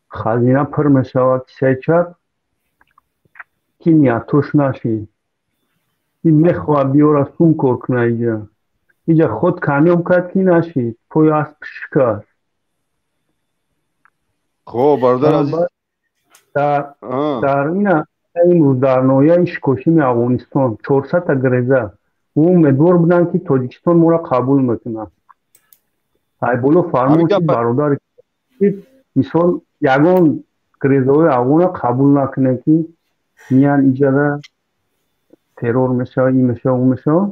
хазина пур мешавад, кисаи чап, ки ниятош нашид. Ин мехоҳад биёра, сум кор куна иҷа. Иҷа худ камёб кард, ки нашид, пои асп шикаст. Хоб, бародар азиз. Дар ина имрӯз дар ноҳияи Ишкошими Афғонистон 400-та греза. Ӯ умедвор буданд, ки Тоҷикистон моро қабул мекунад. Айболо фармуд, ки бародар, мисол, ягон грезаҳои афғона қабул накунем, ки миян иҷада террор мешавад, ин мешавад, ӯ мешавад.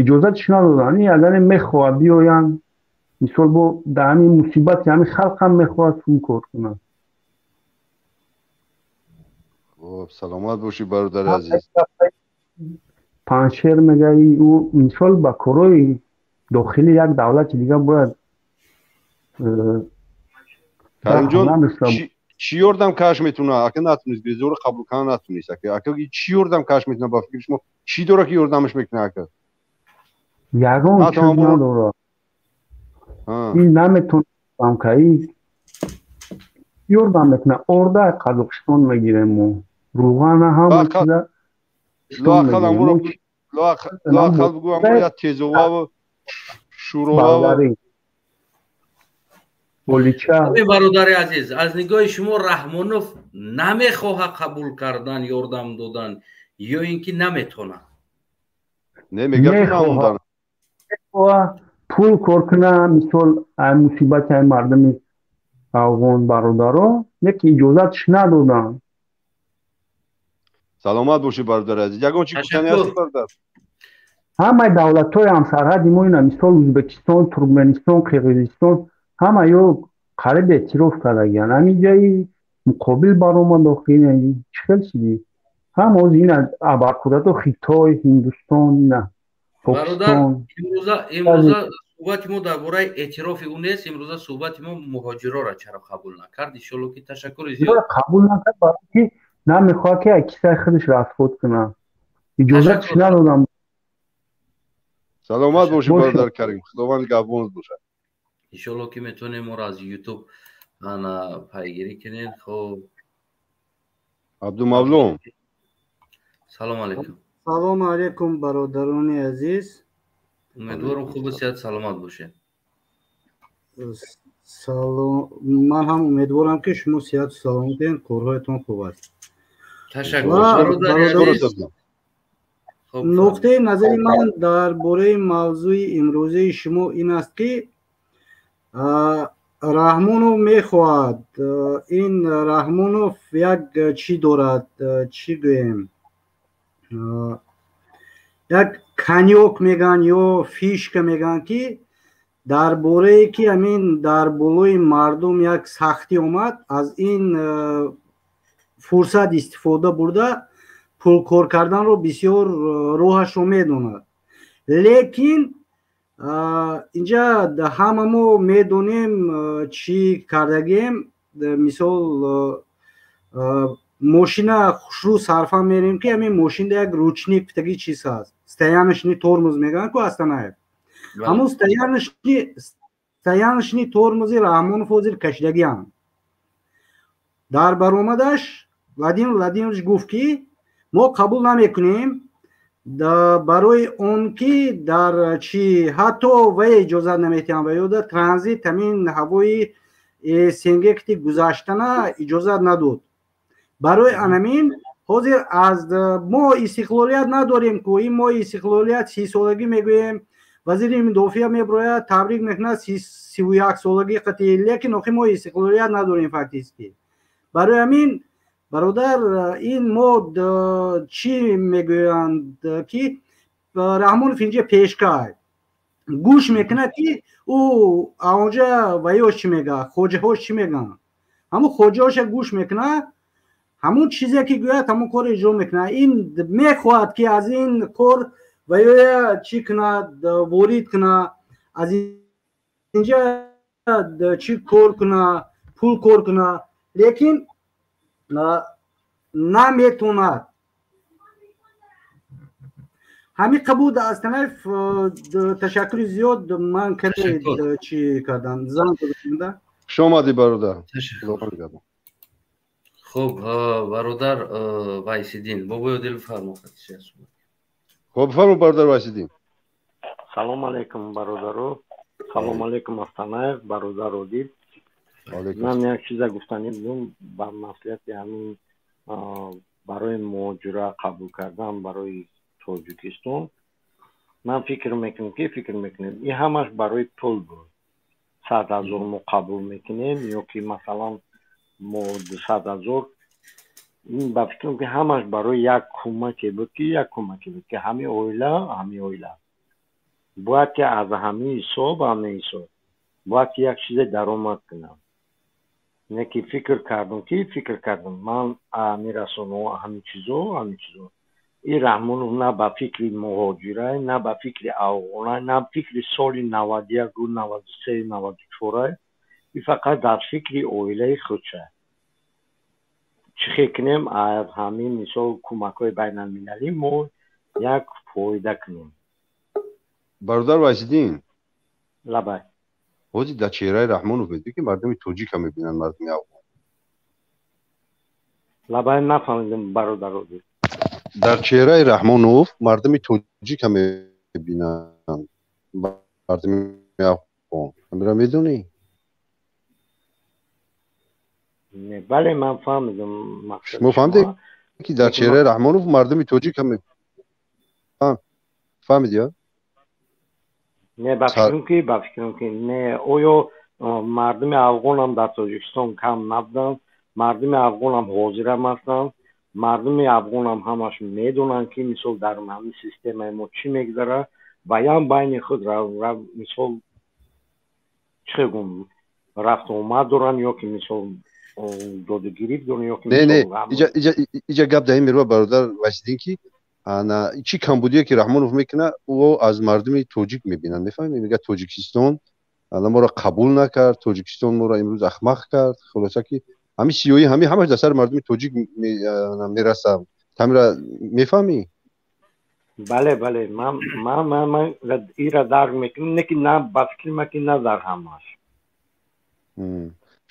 Иҷозатш надоданд. Ин агар мехоҳад биёянд, мисол, бо дар ҳамин мусибати ҳамин халқам мехоҳад сум кор кунад. Хоб, саломат бошӣ, бародари азиз. Панҷшер мегаи, ӯ мисол ба корҳои дохили як давлати дига бояд Каримҷон, чӣ ёрдам каш метавона? Ака натунист грезаро қабул кардан, натунист. Ака, чӣ ёрдам каш метавона? Ба фикри шумо, чӣ дора, ки ёрдамаш мекунад, ака? Ягон чиз надорад, ин наметавонам ка ёрдам мекунад. Орда Қазоқистон мегирем, мо руғана, ҳама чиза. Лоақал бигӯ ҳамон як тезоваву шӯроваву Бародари азиз, аз нигоҳи шумо Раҳмонов намехоҳад қабул кардан, ёрдам додан ё ин ки наметонад? Не, мегӯям пул кор куна, мисол мусибати ай мардуми афғон бародаро, лекин иҷозатш надоданд. Саломат бошӣ, бародари азиз. Ягон чӣ гуфтани ҳасти, бародар? Ҳамаи давлатҳои ҳамсарҳади мо ина, мисол Ӯзбекистон, Туркманистон, Қирғизистон, ҳама ё қариб эътироф кардагиянд. Ҳамин ҷои муқобил баромад. Охи чӣ хел чизи ҳама оз ина абарқудрато Хитой, Ҳиндустон, ина Покистон. Имрӯза суҳбати мо дар бораи эътирофи ӯ нест. Имрӯза суҳбати мо муҳоҷироро чаро қабул накард. Иншолло ки ташаккури зиёд. Қабул накард, барои ки намехоҳад ки аз кисаи худаш расход кунад. Иҷозатш надодам. Саломат бошӣ, бародар Карим, Худованд нигаҳбонат бошад. Иншолло ки метавонем моро аз Ютуб ана пайгирӣ кунед. Хоб, Абдумавлон. Салом алейкум. Салому алейкум, бародарони азиз. Умедворам, хубу сиҳат, саломат бошед. Ман ҳам умедворам, ки шумо сиҳату саломатед, корҳоятон хуб аст. Ташаккур, бародари азиз. Нуқтаи назари ман дар бораи мавзӯи имрӯзаи шумо ин аст, ки Раҳмонов мехоҳад, ин Раҳмонов як чӣ дорад, чӣ гӯем, як конёк мегӯянд ё фишка мегӯянд, ки дар борае ки ҳамин дар болои мардум як сахтӣ омад, аз ин фурсат истифода бурда пулкор карданро бисёр роҳашро медонад. Лекин инҷа ҳама мо медонем, чӣ кардагием. Мисол, мошина хушрӯ сарфа мерем, ки ҳамин мошинда як ручник птаги чиз ҳаст, стояночный тормоз мегӯянд ку, Астанаев. Ҳамун стояночный тормози Раҳмонов ҳозир кашидагиам. Дар баромадаш Владимир Владимирович гуфт, ки мо қабул намекунем, барои он ки дар чӣ ҳатто вай иҷозат наметиҳам ва ёда транзит, ҳамин ҳавои СНГ гузаштана иҷозат надод. Барои анамин ҳозир аз мо истиқлолият надорем ку. Ин мо истиқлолият 30-солагӣ мегӯем, вазири мудофиа меброяд, табрик мекунад 31-солагӣ қатъи, лекин охи мо истиқлолият надорем фактически. Барои ҳамин, бародар, ин мо чӣ мегӯянд, ки Раҳмонов инҷа пешкай гӯш мекунад, ки ӯ онҷа ваёш чӣ мегӯяд, хоҷаҳош чӣ мегӯянд, ҳамун хоҷаҳоша гӯш мекунад, ҳамун чизе ки гӯяд, ҳамун кор иҷро мекунад. Ин мехоҳад, ки аз ин кор ваёя чӣ кунад, ворид кунад, аз инҷа чӣ кор кунад, пул кор кунад, лекин наметонад. Ҳамин қабуд, Астанаев. Ташаккури зиёд. Ман каме чӣ кардам, занг. Хуш омадӣ, бародар. Хуб, бародар Вайсиддин, бобои Одил, фармо. Хуб, фармо, бародар Вайсиддин. Салом алейкум, бародаро. Салом алейкум, Астанаев, бародар Одил. Ман як чиза гуфтанӣ будам ба маслиҳати ҳамин барои муҳоҷира қабул кардан барои Тоҷикистон. Ман фикр мекунам, ки фикр мекунем, ин ҳамаш барои пул буд. 100 000 мо қабул мекунем ё ки масалан мо 200 000, ин ба фикрам, ки ҳамаш барои як кӯмаке буд, ки як кӯмаке буд, ки ҳамин оила бояд ки аз ҳамин ҳисоб бояд ки як чизе даромад кунам. Не ки фикр кардам ман ҳамин расонаҳо, ҳамин чизо, ин Раҳмонов на ба фикри муҳоҷирай, на ба фикри афғонай, на фикри соли 91-у 93, 94-ай. Ин фақат дар фикри оилаи худша, чӣ хел кунем, аз ҳамин мисол кӯмакҳои байналмилалӣ мо як фоида кунем. Бародар Вайсиддин. Лабай. Ҳозир дар чеҳраи Раҳмонов медиҳӣ, ки мардуми тоҷика мебинанд, мардуми афғон. Лабай, нафаҳмидам, бародар Одил. Дар чеҳраи Раҳмонов мардуми тоҷика мебинанд, мардуми афғон. Ҳамира медонӣ? Бале, ман фаҳмидам. Шумо фаҳмидед, ки дар чеҳраи Раҳмонов мардуми тоҷика фаҳмидӣ? Не, ба фикрам ки не. Оё мардуми афғонам дар Тоҷикистон кам набуданд? Мардуми афғонам ҳозирам ҳастанд. Мардуми афғонам ҳамаш медонанд, ки мисол дар ҳамин системаи мо чӣ мегузарад, ва ям байни худ мисол чӣ гум рафту омад доранд, ё ки мисол додугирифт доранд, ё ки не, не, иҷа гап дар ин мерава, бародар Васиддин, ки чӣ камбудие ки Раҳмонов мекунад, ӯ аз мардуми тоҷик мебинанд. Мефаҳмед? Мегӯяд, Тоҷикистон моро қабул накард, Тоҷикистон моро имрӯз ахмақ кард. Хулоса ки ҳамин сиёҳӣ, ҳамин ҳамаш дар сари мардуми тоҷик мерасад. Ҳамира мефаҳмӣ? Бале, бале, ман ира дарк мекунам, не ки на ба фикри ман ки на дар ҳамаш.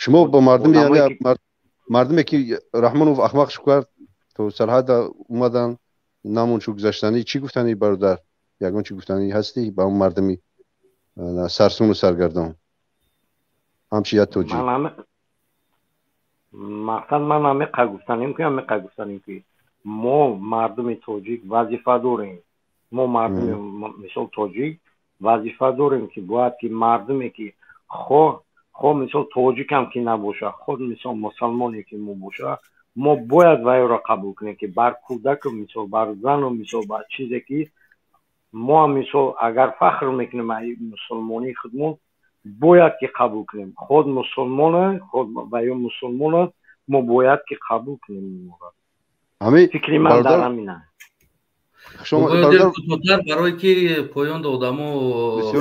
Шумо ба мардуме ки Раҳмонов ахмақш кард, то сарҳада омадан, намон шу гузаштанӣ, чӣ гуфтанӣ, бародар? Ягон чӣ гуфтанӣ ҳастӣ ба он мардуми сарсуну саргардон, ҳамчи як тоҷик? Мақсад ман ҳамиқа гуфтанем ки мо мардуми тоҷик вазифа дорем. Мо мардуми мисол тоҷик вазифа дорем, ки бояд ки мардуме ки хо мисол тоҷикам ки набоша, худ мисол мусалмоне ки мо боша, мо бояд вайро қабул кунем, ки бар кӯдаку мисол бар зану мисол бар чизе ки мо мисол агар фахр мекунем ай мусулмонии худмон, бояд ки қабул кунем. Худ мусулмона, худ ваё мусулмона, мо бояд ки қабул кунем инро. Фикри ман дар ҳамин аст. Барое ки поён одамо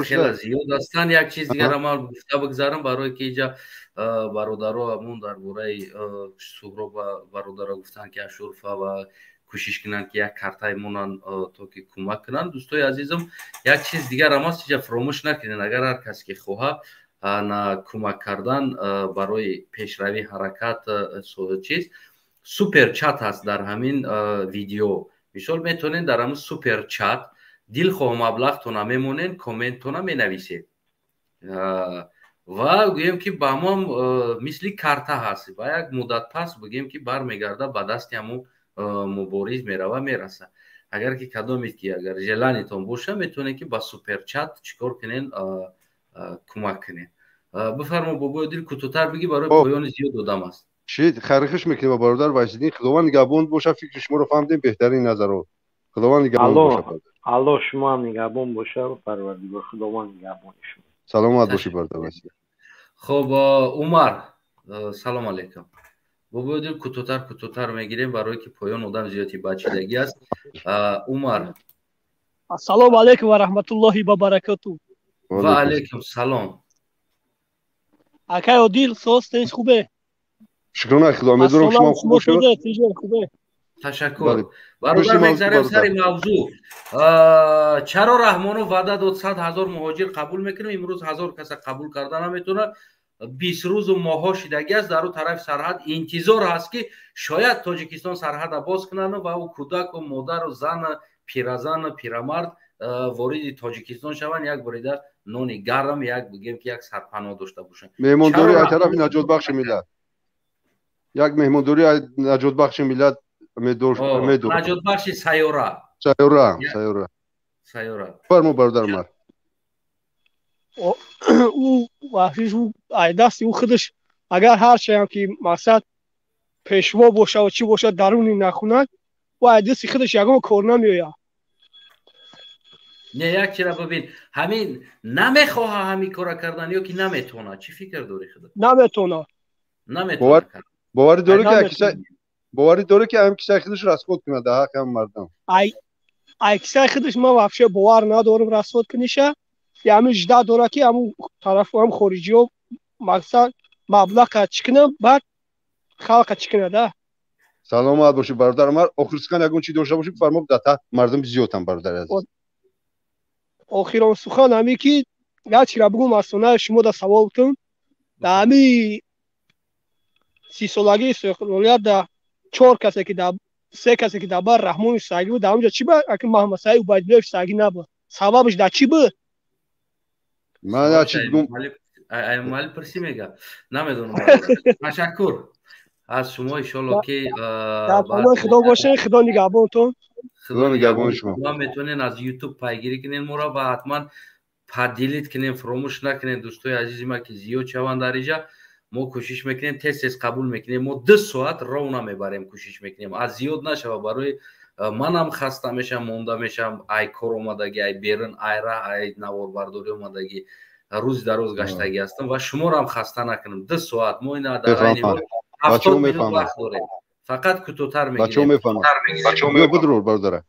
хеле зиёд ҳастанд, як чиз дигара ман гуфта бигзарам, барое ки иҷа бародаро ҳамун дар бораи Суҳроб бародаро гуфтанд, ки Ашурфа ва кӯшиш кунанд, ки як картаи монанд, то ки кӯмак кунанд. Дӯстои азизам, як чиз дигарам аст, иҷа фаромӯш накунед, агар ҳар кас ки хоҳад кӯмак кардан барои пешравӣ ҳаракат, чиз супер чат ҳаст дар ҳамин видео. Мисол метавонед дар ҳамин супер чат дилхоҳ маблағтона мемонед, комментона менависед ва гӯем ки ба ҳамон мисли карта ҳаст, ба як муддат пас бигӯем ки бармегарда ба дасти ҳамун мубориз мерава, мераса. Агар ки кадомед ки агар желаниятон боша, метавонед ки ба суперчат чикор кунед, кӯмак кунед. Бифармо, бобои дил, кӯтоҳтар бигӣ, барои поёни зиёд одам аст. Шид хайрхуш мекунем ба бародар Вайсиддин. Худованд нигаҳбон боша. Фикри шуморо фаҳмидем, беҳтарин назарот. Худованд нигаҳбон боша. Аллоҳ шумо ҳам нигаҳбон боша, Парвардигор Худованд нигаҳбони шумо. Саломат бошӣ, бародар Вайсиддин. Хоб, Умар, салом алейкум. Бобои дил, кӯтоҳтар мегирем, барое ки поён одам зиёди бачидагӣ аст. Умар. Ассалому алайкум ва раҳматуллоҳи ва баракату. Ва алайкум салом. Акай Одил, соз тинч, хубе? Шукрона Худо, умедворам шумо хуб бошед. Ташаккур. Бародар, мегзарем сари мавзӯъ. Чаро Раҳмонов ваъда дод 100 000 муҳоҷир қабул мекунем, имрӯз 1000 каса қабул карда наметавонад. 20 рӯзу моҳҳо шидагӣ аст, дар ӯ тарафи сарҳад интизор ҳаст, ки шояд Тоҷикистон сарҳада боз кунанд ва ӯ кӯдаку модару зану пиразану пирамард вориди Тоҷикистон шаванд, як борида нони гарм, як бигем ки як сарпаноҳ дошта бошанд. Меҳмондорӣ аз тарафи наҷотбахши миллат. Як меҳмондорӣ аз наҷотбахши миллат медор. Наҷотбахши сайёра. Сайёра. Фармо, бародар Умар. Ӯ вахшиш, ӯ ай дасти ӯ худаш, агар ҳарчаям ки мақсад пешво боша ва чӣ боша, даруни нахунад, ӯ ай дасти худаш ягон кор намеояд. Не, як чира бибин, ҳамин намехоҳа ҳамин кора кардан ё ки наметавонад? Чӣ фикр дорӣ худат? Наметавонад. Наметавонад. Боварӣ дорӣ ки боварӣ дорӣ ки ҳам кисаи худаш расход кунад дар ҳаққи ҳам мардум? Ай кисаи худаш ман вообще бовар надорам расход куниша. Ҳамин жда дора ки ҳамун тарафу ҳам хориҷиҳо мақсад маблаға чӣ кунанд, баъд халқа чӣ кунад, а? Саломат бошӣ, бародар Умар. Охир сухан ягон чӣ дошта бошӣ, бифармо, дата мардум зиёдам, бародари азиз. Охирон сухан ҳамин ки як чиро бигӯм, аз сонаи шумо да савол кунам. Дар ҳамин 30 солагии истиқлолият да 4 касе ки дар Се касе ки дар бар Раҳмонов сагӣ буд, дар онҷа чӣ ба аки Маҳмадсаид Убайдуллоев сагӣ набуд? Сабабаш дар чӣ буд? Ман я чӣ бигум? Аймали пурсӣ мега. Намедонам. Ташаккур аз шумо, иншолло ки дар паноҳи Худо бошед, Худо нигаҳбонтон. Худо нигаҳбони шумо. Шумо метавонед аз YouTube пайгирӣ кунед моро ва ҳатман поделить кунед, фуромӯш накунед, дӯстои азизи ма, ки зиёд шаванд дар инҷа. Мо кӯшиш мекунем, тез тез қабул мекунем. Мо 2 соат ровно мебарем, кӯшиш мекунем аз зиёд нашава. Барои манам хаста мешам, монда мешам, ай кор омадагӣ, ай берун, ай раҳ, ай наворбардорӣ омадагӣ, рӯз дар рӯз гаштагӣ ҳастам ва шуморо хаста накунам. 2 соат мо ина дар айни ҳол 70 минут вақт дорем, фақат кӯтоҳтар мегирем. Бачаҳо мефаҳманд. Биё бидур, бародара.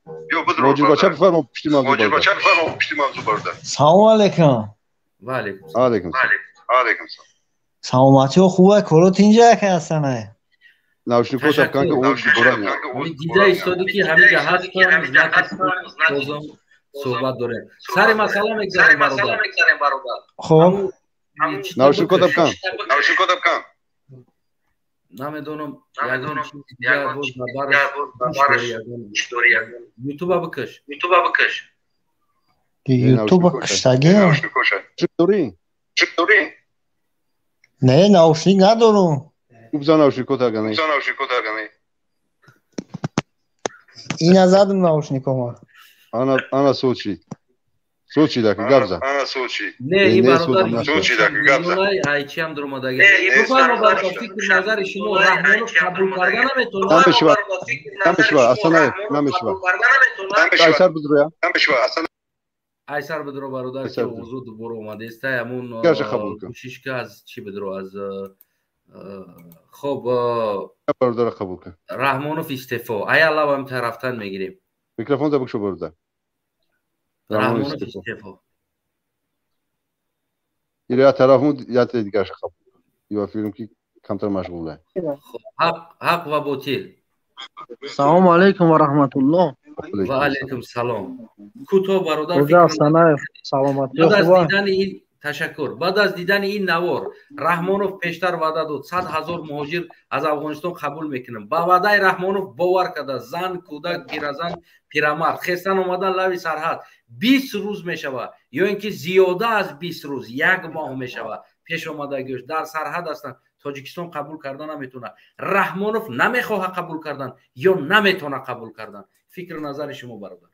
Муҳоҷир бача бифармо пушти мавзӯъ, бародар. Салому алейкум. Ва алейкум алейкум алейкум. Саломатиҳо хубе, корот инҷа яке ҳастана. Наушникҳо табкан ки овоз дубора меояд. Дида истоди ки ҳамиҷа ҳастам, бозам суҳбат дорем. Сари масъала мегзарем, бародар. Хоб. Наушникҳо табкан. Намедонам, ягон чиз дигар боз дар бараш Ютуба бикаш. Ютуба киштагӣ? Дорӣ? Не, наушник надорам. Бизан наушникҳо тагане. Ина задам наушникома. Ана ана сочи. Сочи даки гап зан. Не, и бародар айчи ҳам дуромадаги. Бифармо, бародар, фикри назари шумо, Раҳмонов қабул карда наметавонад? Намешава. Намешава, Асанаев, намешава. Айсар бидроя. Айсар бидро, бародар, ки овозо дубора омадааст. Ҳамун кӯшиш ка аз чӣ бидро, аз хоб бародара қабул кун. Раҳмонов истеъфо. Ай аллав ҳам тарафтан мегирем. Микрофон да бикшо, бародар. Раҳмонов истеъфо. Или я тарафму, я дигарша қабул кун. Ё филм ки камтар машғул е. Ҳақ ва ботил. Салому алейкум ва раҳматуллоҳ. Ва алейкум салом. Кӯтоҳ, бародар, Асанаев, саломатӣ баъд аз дидани ин, ташаккур, баъд аз дидани ин навор, Раҳмонов пештар ваъда дод, 100 ҳазор муҳоҷир аз Афғонистон қабул мекунам. Ба ваъдаи Раҳмонов бовар карда, зан, кӯдак, пиразан, пирамард хестан омадан лави сарҳад. 20 рӯз мешавад ё ин ки зиёда аз 20 рӯз, як моҳ мешавад, пеш омадагиш дар сарҳад ҳастанд. Тоҷикистон қабул карда наметавонад. Раҳмонов намехоҳад қабул кардан ё наметавонад қабул кардан? Фикру назари шумо, бародар.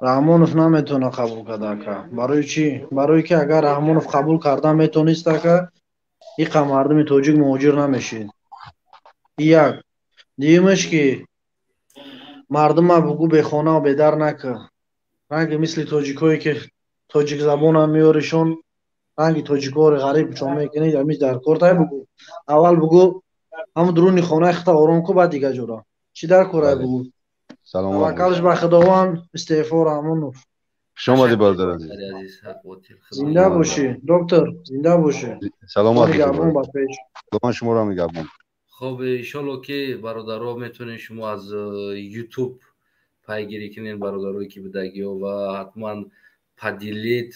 Раҳмонов наметавонад қабул карда, ака. Барои чӣ? Барои ки агар Раҳмонов қабул карда метавонист, ака, иқа мардуми тоҷик муҳоҷир намешид. Як. Дуюмаш ки мардума бугӯ бехонаву бедар накар. Ранги мисли тоҷикое ки тоҷикзабонам меёришон, ранги тоҷикҳоро ғариб чон мекунед, ҳамиш дар кор тай бугӯ. Аввал бугӯ ҳамун дуруни хонаи худта ором кун, баъд дига ҷора. Чӣ дар корай бугӯ? Таваккалш ба Худованд, истеъфо Раҳмонов. Хуш омадӣ, бародар азиз. Зинда бошӣ, доктор, зинда бошӣ. Саломат нигаҳбон ба пеш. Худованд шуморо нигаҳбон. Хоб, иншолло ки бародаро метавонед шумо аз YouTube пайгирӣ кунед, бародарое ки будагиҳо, ва ҳатман поделить,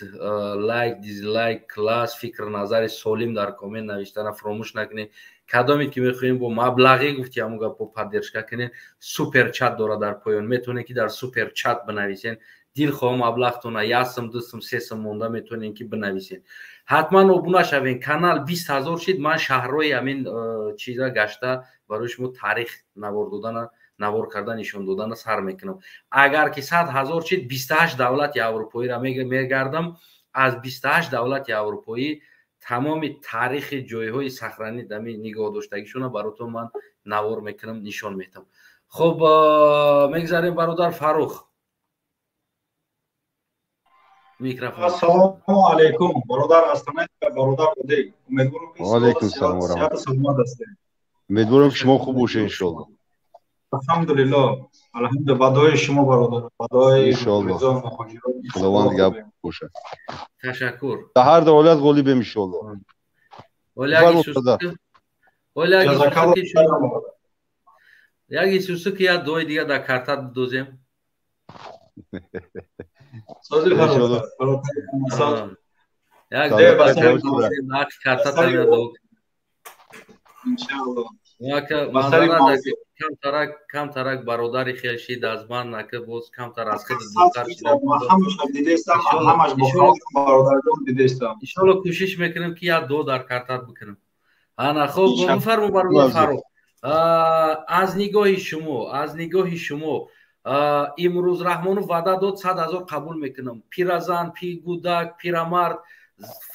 лайк, дизлайк, класс, фикр назари солим дар коммент навиштана фуромӯш накунед. Кадоме ки мехоҳем бо маблағе гуфти ҳамун гапо поддержка кунед, супер чат дорад дар поён, метавонед ки дар супер чат бинависед. Дилхоҳ маблағтона, 1 сум, 2 сум, 3 сум монда метавонед ки бинависед. Ҳатман обуна шавед. Канал 20 ҳазор шид, ман шаҳрҳои ҳамин чиза гашта барои шумо таърих навор додана, навор карда нишон додана сар мекунам. Агар ки 100 ҳазор шид, 28 давлати аврупоиро мегардам. Аз 28 давлати аврупоӣ тамоми таърихи ҷойҳои сахранӣ дами нигоҳ доштагишона баротон ман навор мекунам, нишон метам. Хоб, мегзарем, бародар Фарух. Микрофон. Ассалому алайкум, бародар Астанаев ва бародар Одей. Умедворам ки Алайкум салом ва сиҳату саломат ҳастед. Умедворам ки шумо хуб бошед, иншоалло. Алҳамдулиллоҳ, алҳамдулиллоҳ, ба дуои шумо, бародар, ба дуои Иншоаллоҳ. муҳоҷирон. Худованд нигаҳбон бошад. Ташаккур. Дар ҳар давлат ғолибем, иншоаллоҳ. Яги сусуки я дуои дига дар карта дозем. Сози бародар, Як карта иншоаллоҳ. Манзара. Камтарак бародари хел шид аз ман, нака боз камтар аз худ дуртар шидам. Иншоалло, кӯшиш мекунем, ки як дуо дар картат бикунем. Ана, хуб, бифармо, бародар Фаррух, аз нигоҳи шумо, аз нигоҳи шумо имрӯз Раҳмонов ваъда дод, 100 000 қабул мекунам. Пиразан, пигудак, пирамард,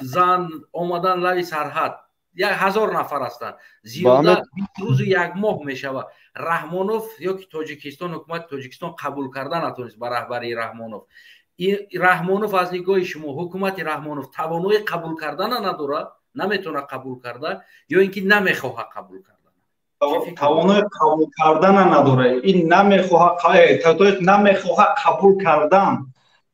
зан омадан лави сарҳад, 1000 нафар ҳастанд. Зиёда 20 рӯзу як моҳ мешавад, Раҳмонов ё ки Тоҷикистон, ҳукумати Тоҷикистон қабул карда натонист ба раҳбарии Раҳмонов. Раҳмонов, аз нигоҳи шумо, ҳукумати Раҳмонов тавонои қабул кардана надорад, наметавонад қабул карда ё ин ки намехоҳад қабул карда? Тавонои қабул кардана надорад. Ин намехоҳад қабул кардан,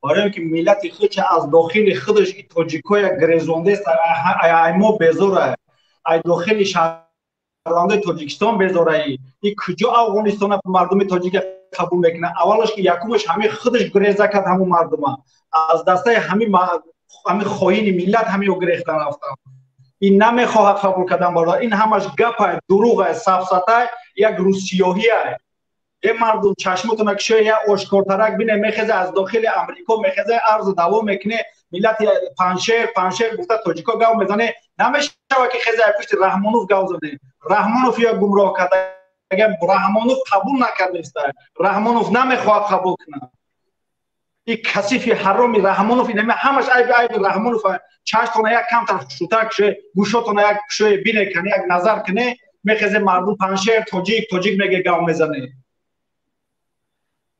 барои он ки миллати худша аз дохили худаш и тоҷикоя гирезондест. Ай мо безора, ай дохили шаҳрвандои Тоҷикистон безораи. И куҷо Афғонистона мардуми тоҷика қабул мекунад? Аввалаш ки якумаш ҳамин худаш гуреза кард ҳамун мардума. Аз дастаи ҳамин хоини миллат ҳамиё гирехтан рафтан. Ин намехоҳад қабул кардан, бародар. Ин ҳамаш гапай, дурӯғай, сафсатай, як рӯзсиёҳиай. Е мардум, чашмотона кушоя, як ошкортарак бине. Мехезе аз дохили Амрико, мехезе, арзу даво мекуне, миллати Паншер, Паншер гуфта тоҷико гав мезане. Намешава ки хезе пушти Раҳмонов гав зане. Раҳмонов ё гумроҳ карда, Раҳмонов қабул накардаиста, Раҳмонов намехоҳад қабул кунад. И касифи ҳароми Раҳмонов, инами ҳамаш айби, айби Раҳмонов. Чаштона як камтар шутар кушое, гӯшотона як кушое, бине кане, як назар кане. Мехезе мардум Паншер, тоҷик, тоҷик меге, гав мезане.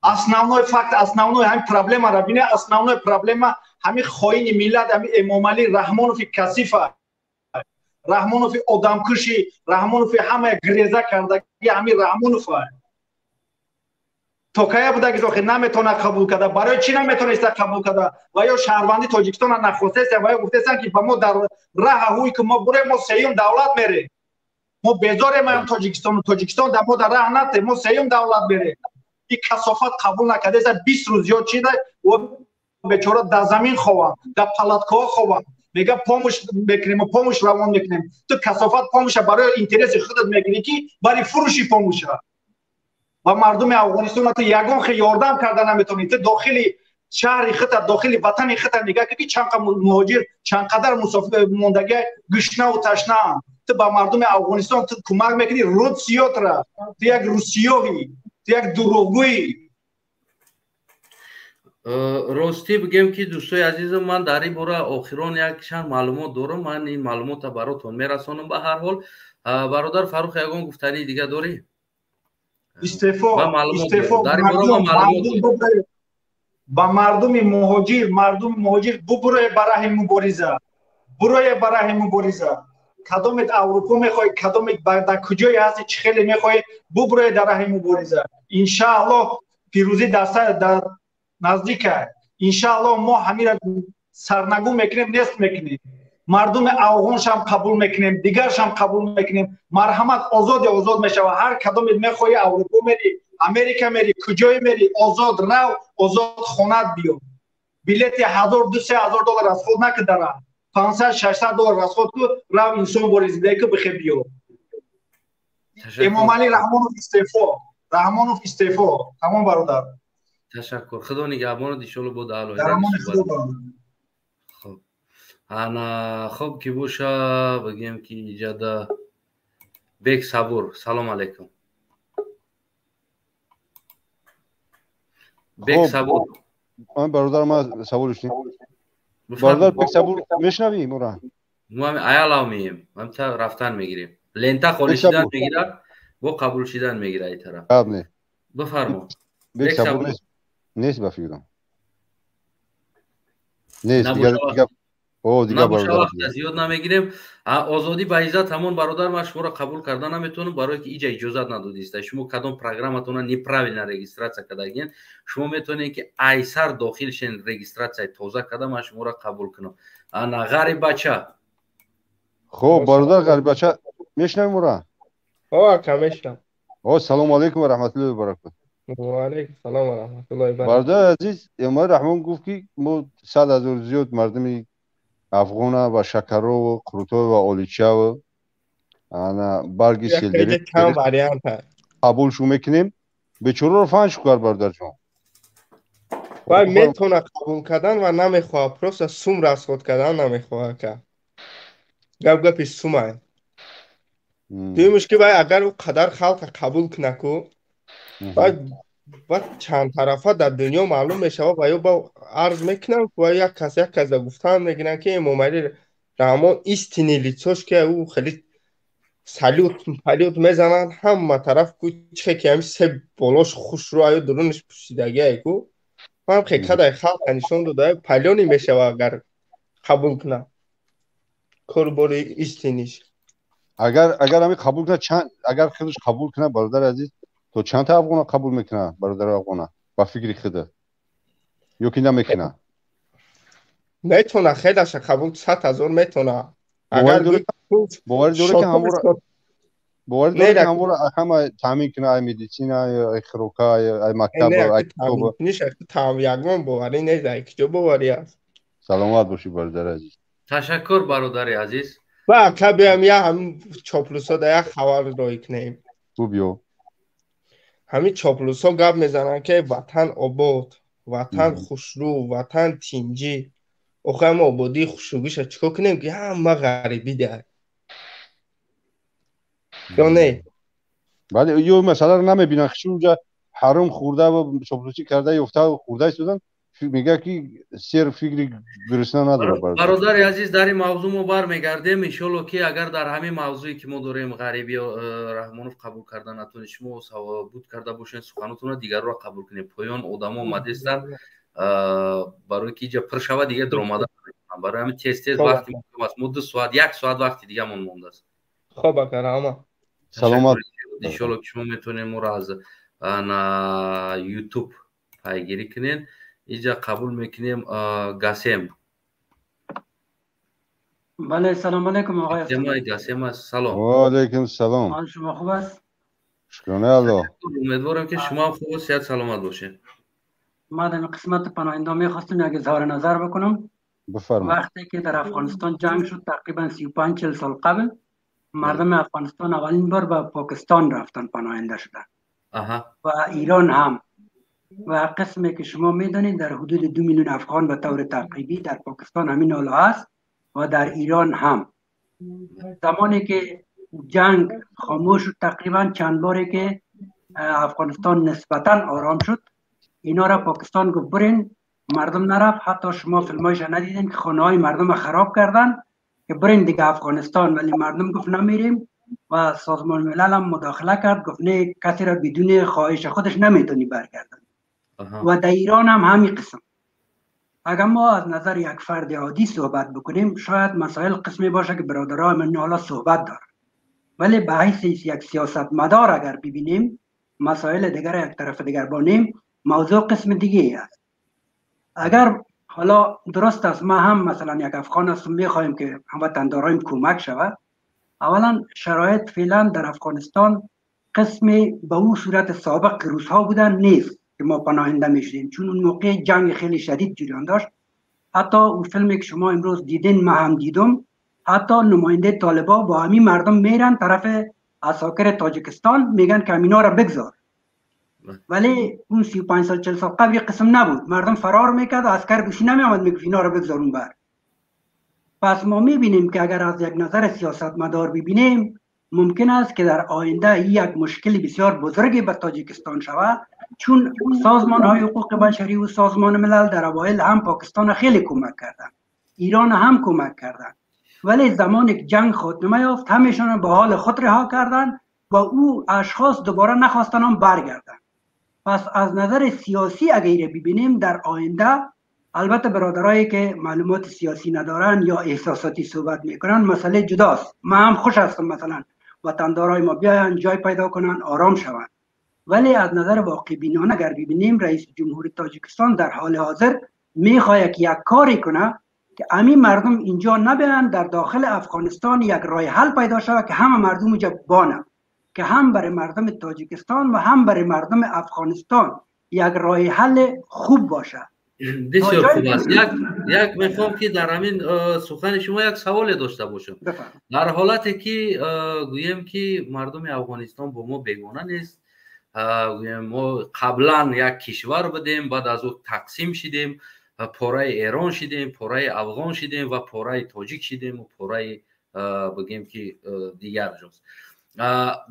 Основной факт, основной ҳамин проблемаро бине. Основной проблема ҳамин хоини миллат, ҳамин Эмомалӣ Раҳмонови касифа, Раҳмонови одамкуши, Раҳмонови ҳамая гиреза кардаги, ҳамин Раҳмонова. То кая будаги охи наметавонад қабул карда? Барои чӣ наметавониста қабул карда? Ва ё шаҳрванди Тоҷикистона нахостеста, ва ё гуфтестанд, ки ба мо дар раҳа ҳуй ки мо бурем, мо сеюм давлат мерем, мо безорем ам Тоҷикистону Тоҷикистон дар мо дар раҳ нате, мо сеюм давлат мерем. И касофат қабул накардаеста. 20 рӯз зиёд чида, бечора дар замин хованд, дар палаткаҳо хованд. Мега помощь мекунем, помощь равон мекунем. Ту касофат помощь а барои интереси худат мегирӣ, ки барои фурӯши помощь а ба мардуми Афғонистон ту ягон хе ёрдам карда наметавонӣ. Ту дохили шаҳри хута, дохили ватани хута нигаҳ кун, ки чанд муҳоҷир, чанд қадар мусофир мондагӣ, гушнаву ташнаанд. Ту ба мардуми Афғонистон ту кӯмак мекунӣ рудсиётра. Ту як русиёҳӣ, ту як дурӯғгӯӣ. Ростӣ бигем, ки дӯстои азизам, ман дар ин бора охирон як чанд маълумот дорам, ман ин маълумота баротон мерасонам. Ба ҳар ҳол, бародар Фаррух, ягон гуфтании дига дорӣ? Истеъфо, истеъфо. Ба мардуми муҳоҷир, мардуми муҳоҷир, бубурое ба раҳи мубориза, бурое ба раҳи мубориза. Кадомет Аврупо мехоҳӣ, кадомет дар куҷое ҳасти, чӣ хеле мехоҳӣ, бубурое дар раҳи мубориза. Иншааллоҳ, пирӯзӣ дар наздика. Иншааллоҳ, мо ҳамира сарнагун мекунем, нест мекунем. Мардуми афғоншам қабул мекунем, дигаршам қабул мекунем. Марҳамат, озоди озод мешава. Ҳар кадомет мехоҳӣ, Аврупо мери, Америка мери, куҷое мери, озод рав, озод хонат биё. Билети ҳазор, ду, 3000 доллар расход накардара, 500, 600 доллар расход ку, рав, инсон бори зиндагӣ ку, бихе биё. Эмомалӣ Раҳмонов истеъфо, Раҳмонов истеъфо. Тамом, бародар. Ташаккур, худо нигаҳбонат. Иншолло, бо хоб. Ана, хоб ки боша, бигем, ки иҷада Бек Сабур. Салом алейкум, Бек Сабур. Бародар, ман савол доштем. Бародар Бек Сабур, мешнавӣ мора? Мо аялав меем, ҳамта рафтан мегирем. Лента холӣ шидан мегирад, бо қабул шидан мегирад и тараф. Бифармо. Бек Сабур нест, ба фикрам, нест. Дигар дигар вақта зиёд намегирем. Озодӣ ба иззат, ҳамон бародар, ман шуморо қабул карда наметавонам, барое ки иҷа иҷозат надодиста. Шумо кадом программатона неправильно регистрация кардагиен. Шумо метавонед, ки айсар дохил шен, регистрация тоза карда, ман шуморо қабул кунам. Ана, Ғариббача. Хоб, бародар Ғариббача, мешнавӣ мора? Ака, мешнавам. О, салому алейкум ва раҳматуллоҳи ва баракату. Ва алейкум салом ва раҳматуллоҳи. Бародари азиз, Эмомалӣ Раҳмон гуфт, ки мо 100 000 зиёд мардуми афғона ва шакарову қурутову ва оличаву ана барги селдери. Чанд вариант. Қабул шу мекунем. Бечораро фаҳм шу кар, бародарҷон. Вай метавона қабул кардан ва намехоҳад, просто сум расход кардан намехоҳад, ка. Гап гапи сумай. Дуюмш ки вай агар ӯ қадар халқа қабул куна ку, баъд чандтарафа дар дунё маълум мешавад ва ё ба арз мекунанд ва як кас як каса гуфтан мегиранд, ки Эмомалӣ Раҳмон истинный лицо ш, ки ӯ хеле салют палют мезананд ҳама тараф ку, чихе ки ҳами се болош хушрӯ аю дурунаш пӯшидагиай ку, ҳам хекадай халқа нишон дода палёнӣ мешавад, агар қабул кунад корубори истинный ш. Агар ҳами қабул кунад, чанд, агар худаш қабул кунад, бародари азиз, то чандта афғона қабул мекунад, бародари афғона, ба фикри худа, ё ки намекунад? Метавона хелаша қабул, 100 000 метавона. Агар боварӣ дорӣ ки ҳамора ҳама таъмин кунад, ай медицина, ай хӯрока, ай мактаб, ай китоб? Ягон боварӣ нест, ай киҷо боварӣ аст? Саломат бошӣ, бародари азиз. Ташаккур, бародари азиз. Ба ака биям, я ҳамин чоплусо да як хабар роӣ кунем. Хуб, ё. Ҳамин чоплусо гап мезананд, ки ватан обод, ватан хушрӯ, ватан тинҷӣ. Охи ҳама ободии хушрӯгиша чӣ кор кунем, ки ҳама ғарибӣ дар ё не? Бале, ё масъаларо намебинанд. Хиши унҷа ҳаром хӯрда ва чоплусӣ карда ёфта хӯрда истодан, мегӯяд, ки сер фикри гурусна надорад. Бародари азиз, дар ин мавзӯъ мо бармегардем, иншолло, ки агар дар ҳамин мавзӯе ки мо дорем, ғариби Раҳмонов қабул карда натонед, шумо буд карда бошед суханотонро, дигарро қабул кунем. Поён одамо омадестанд, барои ки иҷа пур шавад, дига даромада. Барои ҳамин тез тез, вақти аст, мо 2 соат, як соат вақти дигамон мондааст. Хоб, ака, раҳмат. Саломат. Иншолло, ки шумо метавонед моро аз на Ютуб пайгирӣ кунед. Иҷа қабул мекунем Гасем. Бале, салом алейкум, оқои. Гасем аст, салом. Ва алейкум салом. Ҳол шумо хуб аст? Шукронаи Аллоҳ. Умедворам, ки шумо ҳам хубу сиҳат саломат бошед. ما در قسمت پناهنده میخواستم یک اظهار نظر بکنم. بفرمایید. وقتی که در افغانستان جنگ شد، تقریبا 35 40 سال قبل، مردم افغانستان اولین بار به پاکستان رفتن، پناهنده شدن و ایران هم. و قسمی که شما میدانید، در حدود 2 میلیون افغان به طور تقریبی در پاکستان همین حالا هست و در ایران هم. زمانی که جنگ خاموش شد، تقریبا چند باری که افغانستان نسبتا آرام شد، اینا را پاکستان گفت برین. مردم نرفت. حتی شما فیلمایش ندیدین که خانه های مردم خراب کردن که برین دیگه افغانستان، ولی مردم گفت نمیریم و سازمان ملل هم مداخله کرد، گفت نه، کسی را بدون خواهش خودش نمیتونی برگردن. و در ایران هم همین قسم. اگر ما از نظر یک فرد عادی صحبت بکنیم، شاید مسائل قسمی باشه که برادرای من حالا صحبت دارن، ولی به حیث یک سیاست مدار اگر ببینیم، مسائل دیگر یک طرف دیگر بانیم، موضوع قسم دیگه است. اگر حالا درست است، ما هم مثلا یک افغان هستم، میخواهیم که هموطندارایم کمک شود. اولا شرایط فعلا در افغانستان قسمی به او صورت سابق که روس ها بودن نیست که ما پناهنده میشدیم، چون اون موقع جنگ خیلی شدید جریان داشت. حتی اون فیلمی که شما امروز دیدین، ما هم دیدم، حتی نماینده طالبا با همین مردم میرن طرف عساکر تاجیکستان، میگن که همینا را بگذار. ولی اون 35 سال 40 سال قبل قسم نبود. مردم فرار میکرد و عسکر روسی نمیآمد میگفت اینا رو بگذار اون بر. پس ما میبینیم که اگر از یک نظر سیاست مدار ببینیم، ممکن است که در آینده یک مشکل بسیار بزرگی به تاجیکستان شود، چون سازمان های حقوق بشری و سازمان ملل در اوایل هم پاکستان خیلی کمک کردن، ایران هم کمک کردن، ولی زمان که جنگ خاتمه یافت، همیشان به حال خود رها کردن و او اشخاص دوباره نخواستن هم برگردن. پس از نظر سیاسی اگر ببینیم در آینده، البته برادرایی که معلومات سیاسی ندارن یا احساساتی صحبت میکنن، مسئله جداست. من هم خوش هستم مثلا وطندارای ما بیاین، جای پیدا کنن، آرام شوند، ولی از نظر واقع بینانه اگر ببینیم، رئیس جمهور تاجیکستان در حال حاضر میخواهد که یک کاری کنه که امی مردم اینجا نبیان، در داخل افغانستان یک راه حل پیدا شود که همه مردم اینجا بانه، که هم برای مردم تاجیکستان و هم برای مردم افغانستان یک راه حل خوب باشه. بسیار خوب است. یک میخوام که در همین سخن شما یک سوال داشته باشم. در حالتی که گوییم که مردم افغانستان با ما بیگانه نیست. Мо қаблан як кишвар будем, баъд аз ӯ тақсим шидем, пораи Эрон шидем, пораи афғон шидем ва пораи тоҷик шидем, пораи бигем ки дигар ҷост.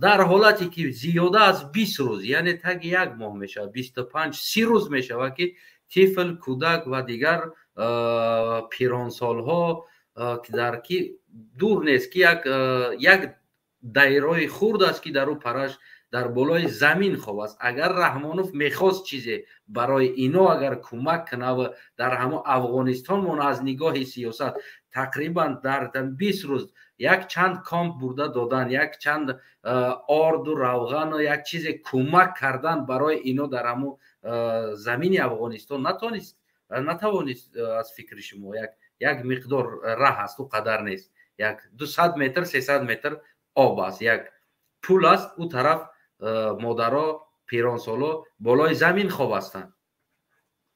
Дар ҳолате ки зиёда аз 20 рӯз, яъне таги як моҳ мешавад, 25-30 рӯз мешавад, ки тифл, кӯдак ва дигар пиронсолҳо дар ки дур нест, ки як дайрои хурд аст, ки дар ӯ параш дар болои замин хоб аст. Агар Раҳмонов мехост чизе барои ино агар кӯмак кунад ва дар ҳамон Афғонистон мон аз нигоҳи сиёсат тақрибан дар 20 рӯз як чанд комп бурда додан, як чанд орду равғану як чизе кӯмак кардан барои ино дар ҳамон замини Афғонистон натавонист. Аз фикри шумо як миқдор раҳ аст, ӯ қадар нест, як 200 метр, 300 метр об аст, як пул аст, ӯ тараф модаро, пиронсоло болои замин хоб ҳастанд.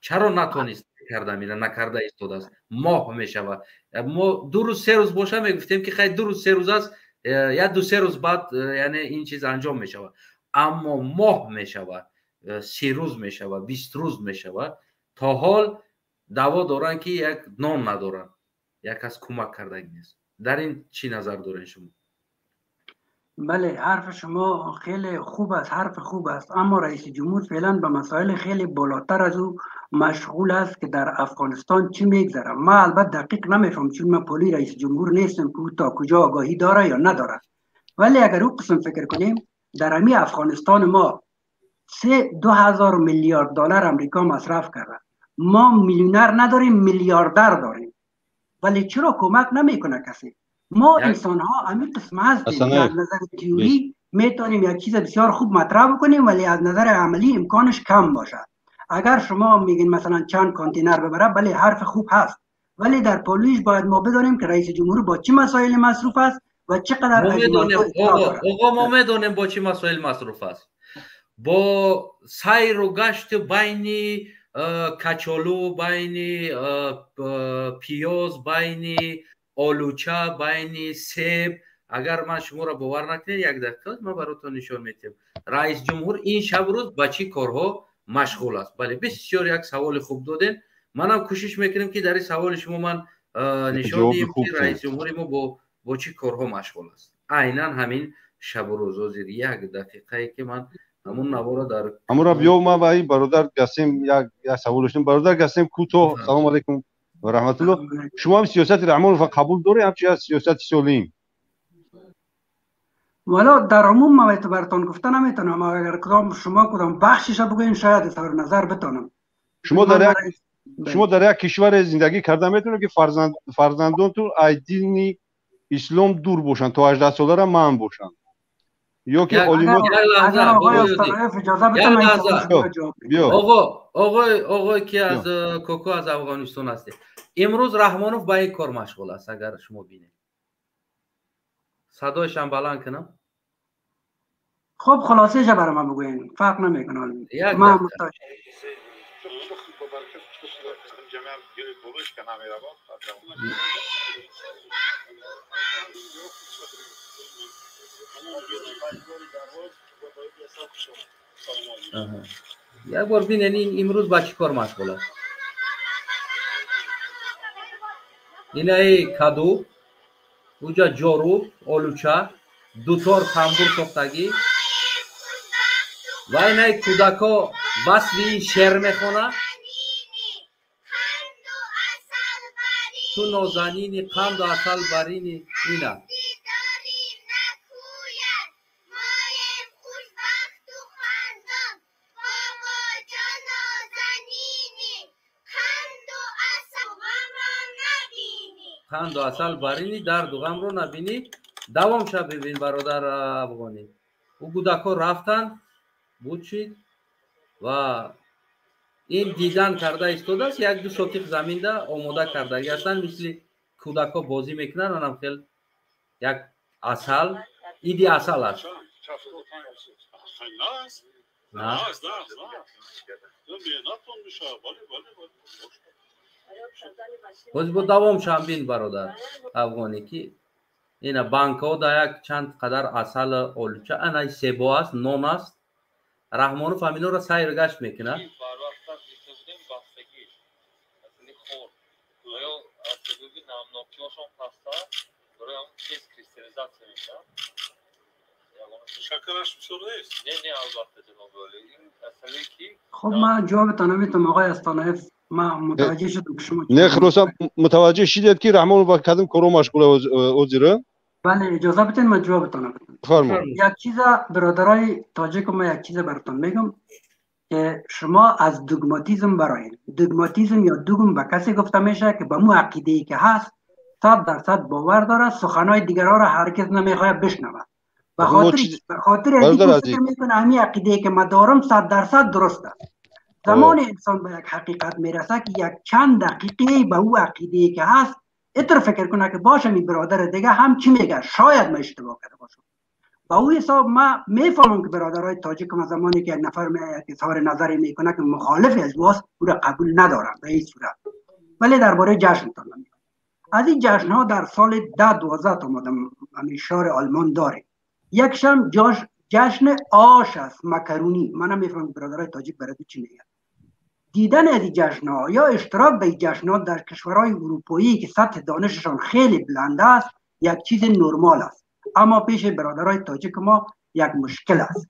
Чаро натонист кардам, ина накарда истодааст? Моҳ мешавад. Мо 2 рӯз, 3 рӯз боша мегуфтем, ки хай, 2 рӯз, 3 рӯз аст, як 2-3 рӯз баъд яъне ин чиз анҷом мешавад. Аммо моҳ мешавад, 30 рӯз мешавад, 20 рӯз мешавад, то ҳол даъво доранд, ки як нон надоранд, як кас кӯмак кардагӣ нест. Дар ин чӣ назар доред шумо? بله، حرف شما خیلی خوب است، حرف خوب است، اما رئیس جمهور فعلا به مسائل خیلی بالاتر از او مشغول است که در افغانستان چی میگذره. ما البته دقیق نمیفهم، چون من پولی رئیس جمهور نیستم که او تا کجا آگاهی داره یا نداره، ولی اگر او قسم فکر کنیم، در امی افغانستان ما 2000 میلیارد دلار امریکا مصرف کرده. ما میلیونر نداریم، میلیاردر داریم، ولی چرا کمک نمیکنه کسی؟ ما انسان ها همین قسم هستیم. از نظر تئوری میتونیم یک چیز بسیار خوب مطرح بکنیم، ولی از نظر عملی امکانش کم باشد. اگر شما میگین مثلا چند کانتینر ببره، بله، حرف خوب هست، ولی در پولویش باید ما بدانیم که رئیس جمهور با چه مسائل مصروف است و چقدر ما میدونیم آقا، ما میدونیم با چه مسائل مصروف است. با سیر و گشت بین کچالو، بین پیاز، بین آلوچه، بین سیب. اگر من شما را باور نکنید، یک دقیقه من براتون نشان میدم رئیس جمهور این شب روز با چی کارها مشغول است. بله، بسیار یک سوال خوب دادین. منم کوشش میکنم که در این سوال شما من نشان دیم که رئیس جمهور ما با چی کارها مشغول است. عینا همین شب و روز. زیر یک دقیقه که من همون نوارا در همون را بیو. من و این برادر قاسم یک سوال داشتم. برادر قاسم کوتاه، سلام علیکم و رحمت الله. شما هم سیاست رحمان قبول داری همچی از سیاست سالم؟ والا در عموم ما براتون گفته نمیتونم. اگر کدام شما کدام بخشش بگوین، شاید اظهار نظر بتونم. شما در یک کشور زندگی کرده میتونید که فرزندانتون از دین اسلام دور باشن، تا 18 ساله را من باشن یا که عالمات؟ آقا آقای که از کوکو از افغانستان هستی، امروز رحمانوف با این کار مشغول است. اگر شما بینید، صدایش هم بلند کنم. خب، خلاصه برای من بگوین، فرق نمیکنه. من یک بار بینین این امروز با چی کار مشغول است. اینا کدو، اوجا جارو، آلوچه، دوتار، تنبور ساختگی و اینای کودکا وصف این شعر میخونه: تو نازنینی، قند و عسل برینی. اینا қанду асал барини, дарду ғамро набинӣ. Давом ша бибин, бародар афғонӣ. Ӯ кӯдакҳо рафтанд, буд шид ва ин дидан карда истодааст. Як ду сотиқ заминда омода кардаги ҳастанд, мисли кӯдакҳо бозӣ мекунанд. Анам хел як асал, иди асал аст. На. Боз бо давом шам бин, бародар афғонӣ, ки ина банкҳо да як чанд қадар асал, олуча, ана себо аст, нон аст. Раҳмонов ҳаминора сайр гашт мекунад. خب من جوابتان نمیتونم آقای استانایف. من متوجه شدم که شما نه خلاصا متوجه شدید که رحمان با کدام کارو مشغول اوزیره؟ بله، اجازه بدین من جوابتان بدم. فرمایید. یک چیز برادرای تاجیک، ما یک چیز براتون میگم که شما از دوگماتیزم براین. دوگماتیزم یا دوگم به کسی گفته میشه که به مو عقیده ای که هست 100% باور داره، سخنای دیگران را هرگز نمیخواد بشنود. به خاطر اینکه فکر میکنه همین عقیده ای که من دارم 100% درست است. زمان انسان به یک حقیقت میرسه که یک چند دقیقه به او عقیده که هست اتر فکر کنه که باشه می برادر دیگه هم چی میگه، شاید من اشتباه کرده باشم. با او حساب ما میفهمم که برادرای تاجیک ما زمانی که یک نفر می اظهار نظری میکنه که مخالف از واست، او را قبول ندارم به این صورت. ولی درباره جشن تا از این جشن ها در سال 10-12 تا مادم همین شهر آلمان داریم. یکشم جشن آش است، مکرونی. من نمیفهمم برادرای تاجیک برای چی میگن. دیدن از این جشن‌ها یا اشتراک به این جشن‌ها در کشورهای اروپایی که سطح دانششان خیلی بلند است یک چیز نرمال است، اما پیش برادرای تاجیک ما یک مشکل است.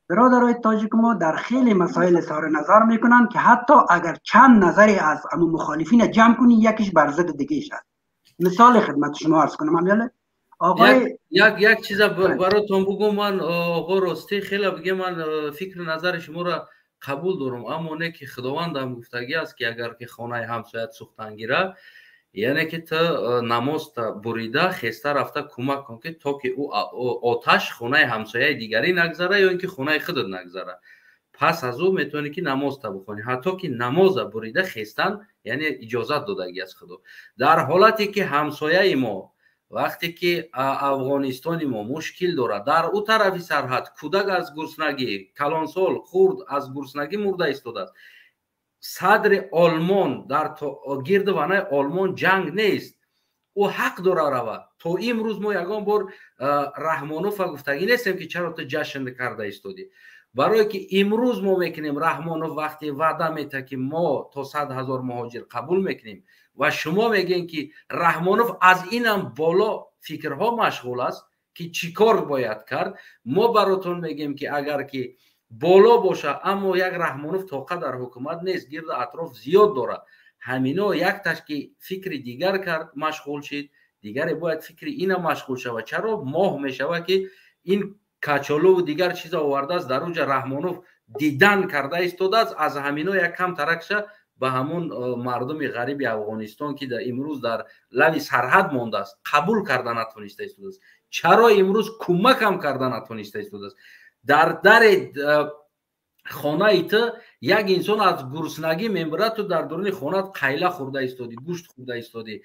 برادرای تاجیک ما در خیلی مسائل اظهار نظر میکنن که حتی اگر چند نظری از امو مخالفین جمع کنی یکیش بر ضد دیگه‌اش است. مثال خدمت شما عرض کنم امیاله آقای یک چیز براتون بگم. من آقا راستی خیلی بگم، من فکر نظر شما را قبول دارم، اما نه که خداوند هم گفتگی است که اگر که خانه همسایت سوختن گیره، یعنی که تا نماز تا بریده خسته رفته کمک کن که تا که او آتش خانه همسایه دیگری نگذره یا اینکه خانه خودت نگذره. پس از او میتونی که نماز تا بخونی، حتی که نماز بریده خستن یعنی اجازت دادگی از خدا. در حالتی که همسایه ما وقتی که افغانستان ما مشکل داره، در او طرف سرحد کودک از گرسنگی، کلانسال خرد از گرسنگی مرده ایستاده است. صدر آلمان در گرد ونه آلمان جنگ نیست، او حق داره رود. تا امروز ما یگان بار رحمانوف گفتگی نیستیم که چرا تو جشن کرده ایستادی. برای که امروز ما میکنیم رحمانوف وقتی وعده میده که ما تا 100,000 مهاجر قبول میکنیم و شما میگین که رحمانوف از اینم بالا فکرها مشغول است که چیکار باید کرد، ما براتون میگیم که اگر که بالا باشه اما یک رحمانوف طاقت در حکومت نیست، گرد اطراف زیاد داره، همینا یک تاش که فکر دیگر کرد مشغول شد، دیگر باید فکر اینا مشغول شود. چرا ماه میشود که این کچالو و دیگر چیزا آورده است در اونجا رحمانوف دیدن کرده ایستاده است، از همینا یک کم ترک شه به همون مردم غریب افغانستان که در امروز در لبی سرحد مانده است قبول کرده نتونسته ایستاده است. چرا امروز کمک هم کرده نتونسته ایستاده است؟ در خانه تو یک انسان از گرسنگی میمیرد، تو در درون خانه قیله خورده ایستادی، گوشت خورده ایستادی،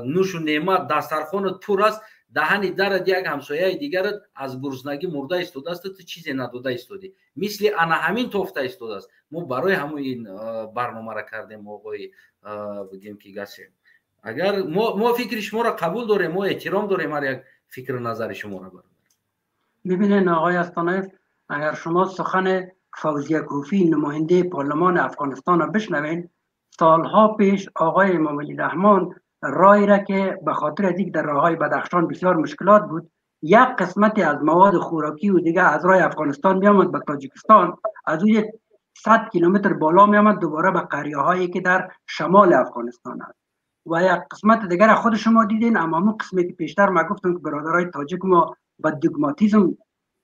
نوش و نعمت دسترخوانت پر است، دهنی درد یک همسایه دیگرت از گرسنگی مرده ایستاده است، تو چیزی نداده ایستادی، مثل انا همین توفته ایستاده است. ما برای همون این برنامه را کردیم آقای بگیم که گسیم. اگر ما فکر شما را قبول داریم، ما احترام داریم هر یک فکر نظر شما را. ببینین آقای استانایف، اگر شما سخن فوزیه کوفی نماینده پارلمان افغانستان را بشنوین، سالها پیش آقای امام علی رحمان رای را که به خاطر از اینکه در راههای بدخشان بسیار مشکلات بود، یک قسمتی از مواد خوراکی و دیگه از راه افغانستان میآمد به تاجیکستان، از او 100 کیلومتر بالا میآمد دوباره به قریه هایی که در شمال افغانستان است و یک قسمت دیگر خود شما دیدین. اما اون قسمی که پیشتر ما گفتم که برادرای تاجیک ما به دگماتیزم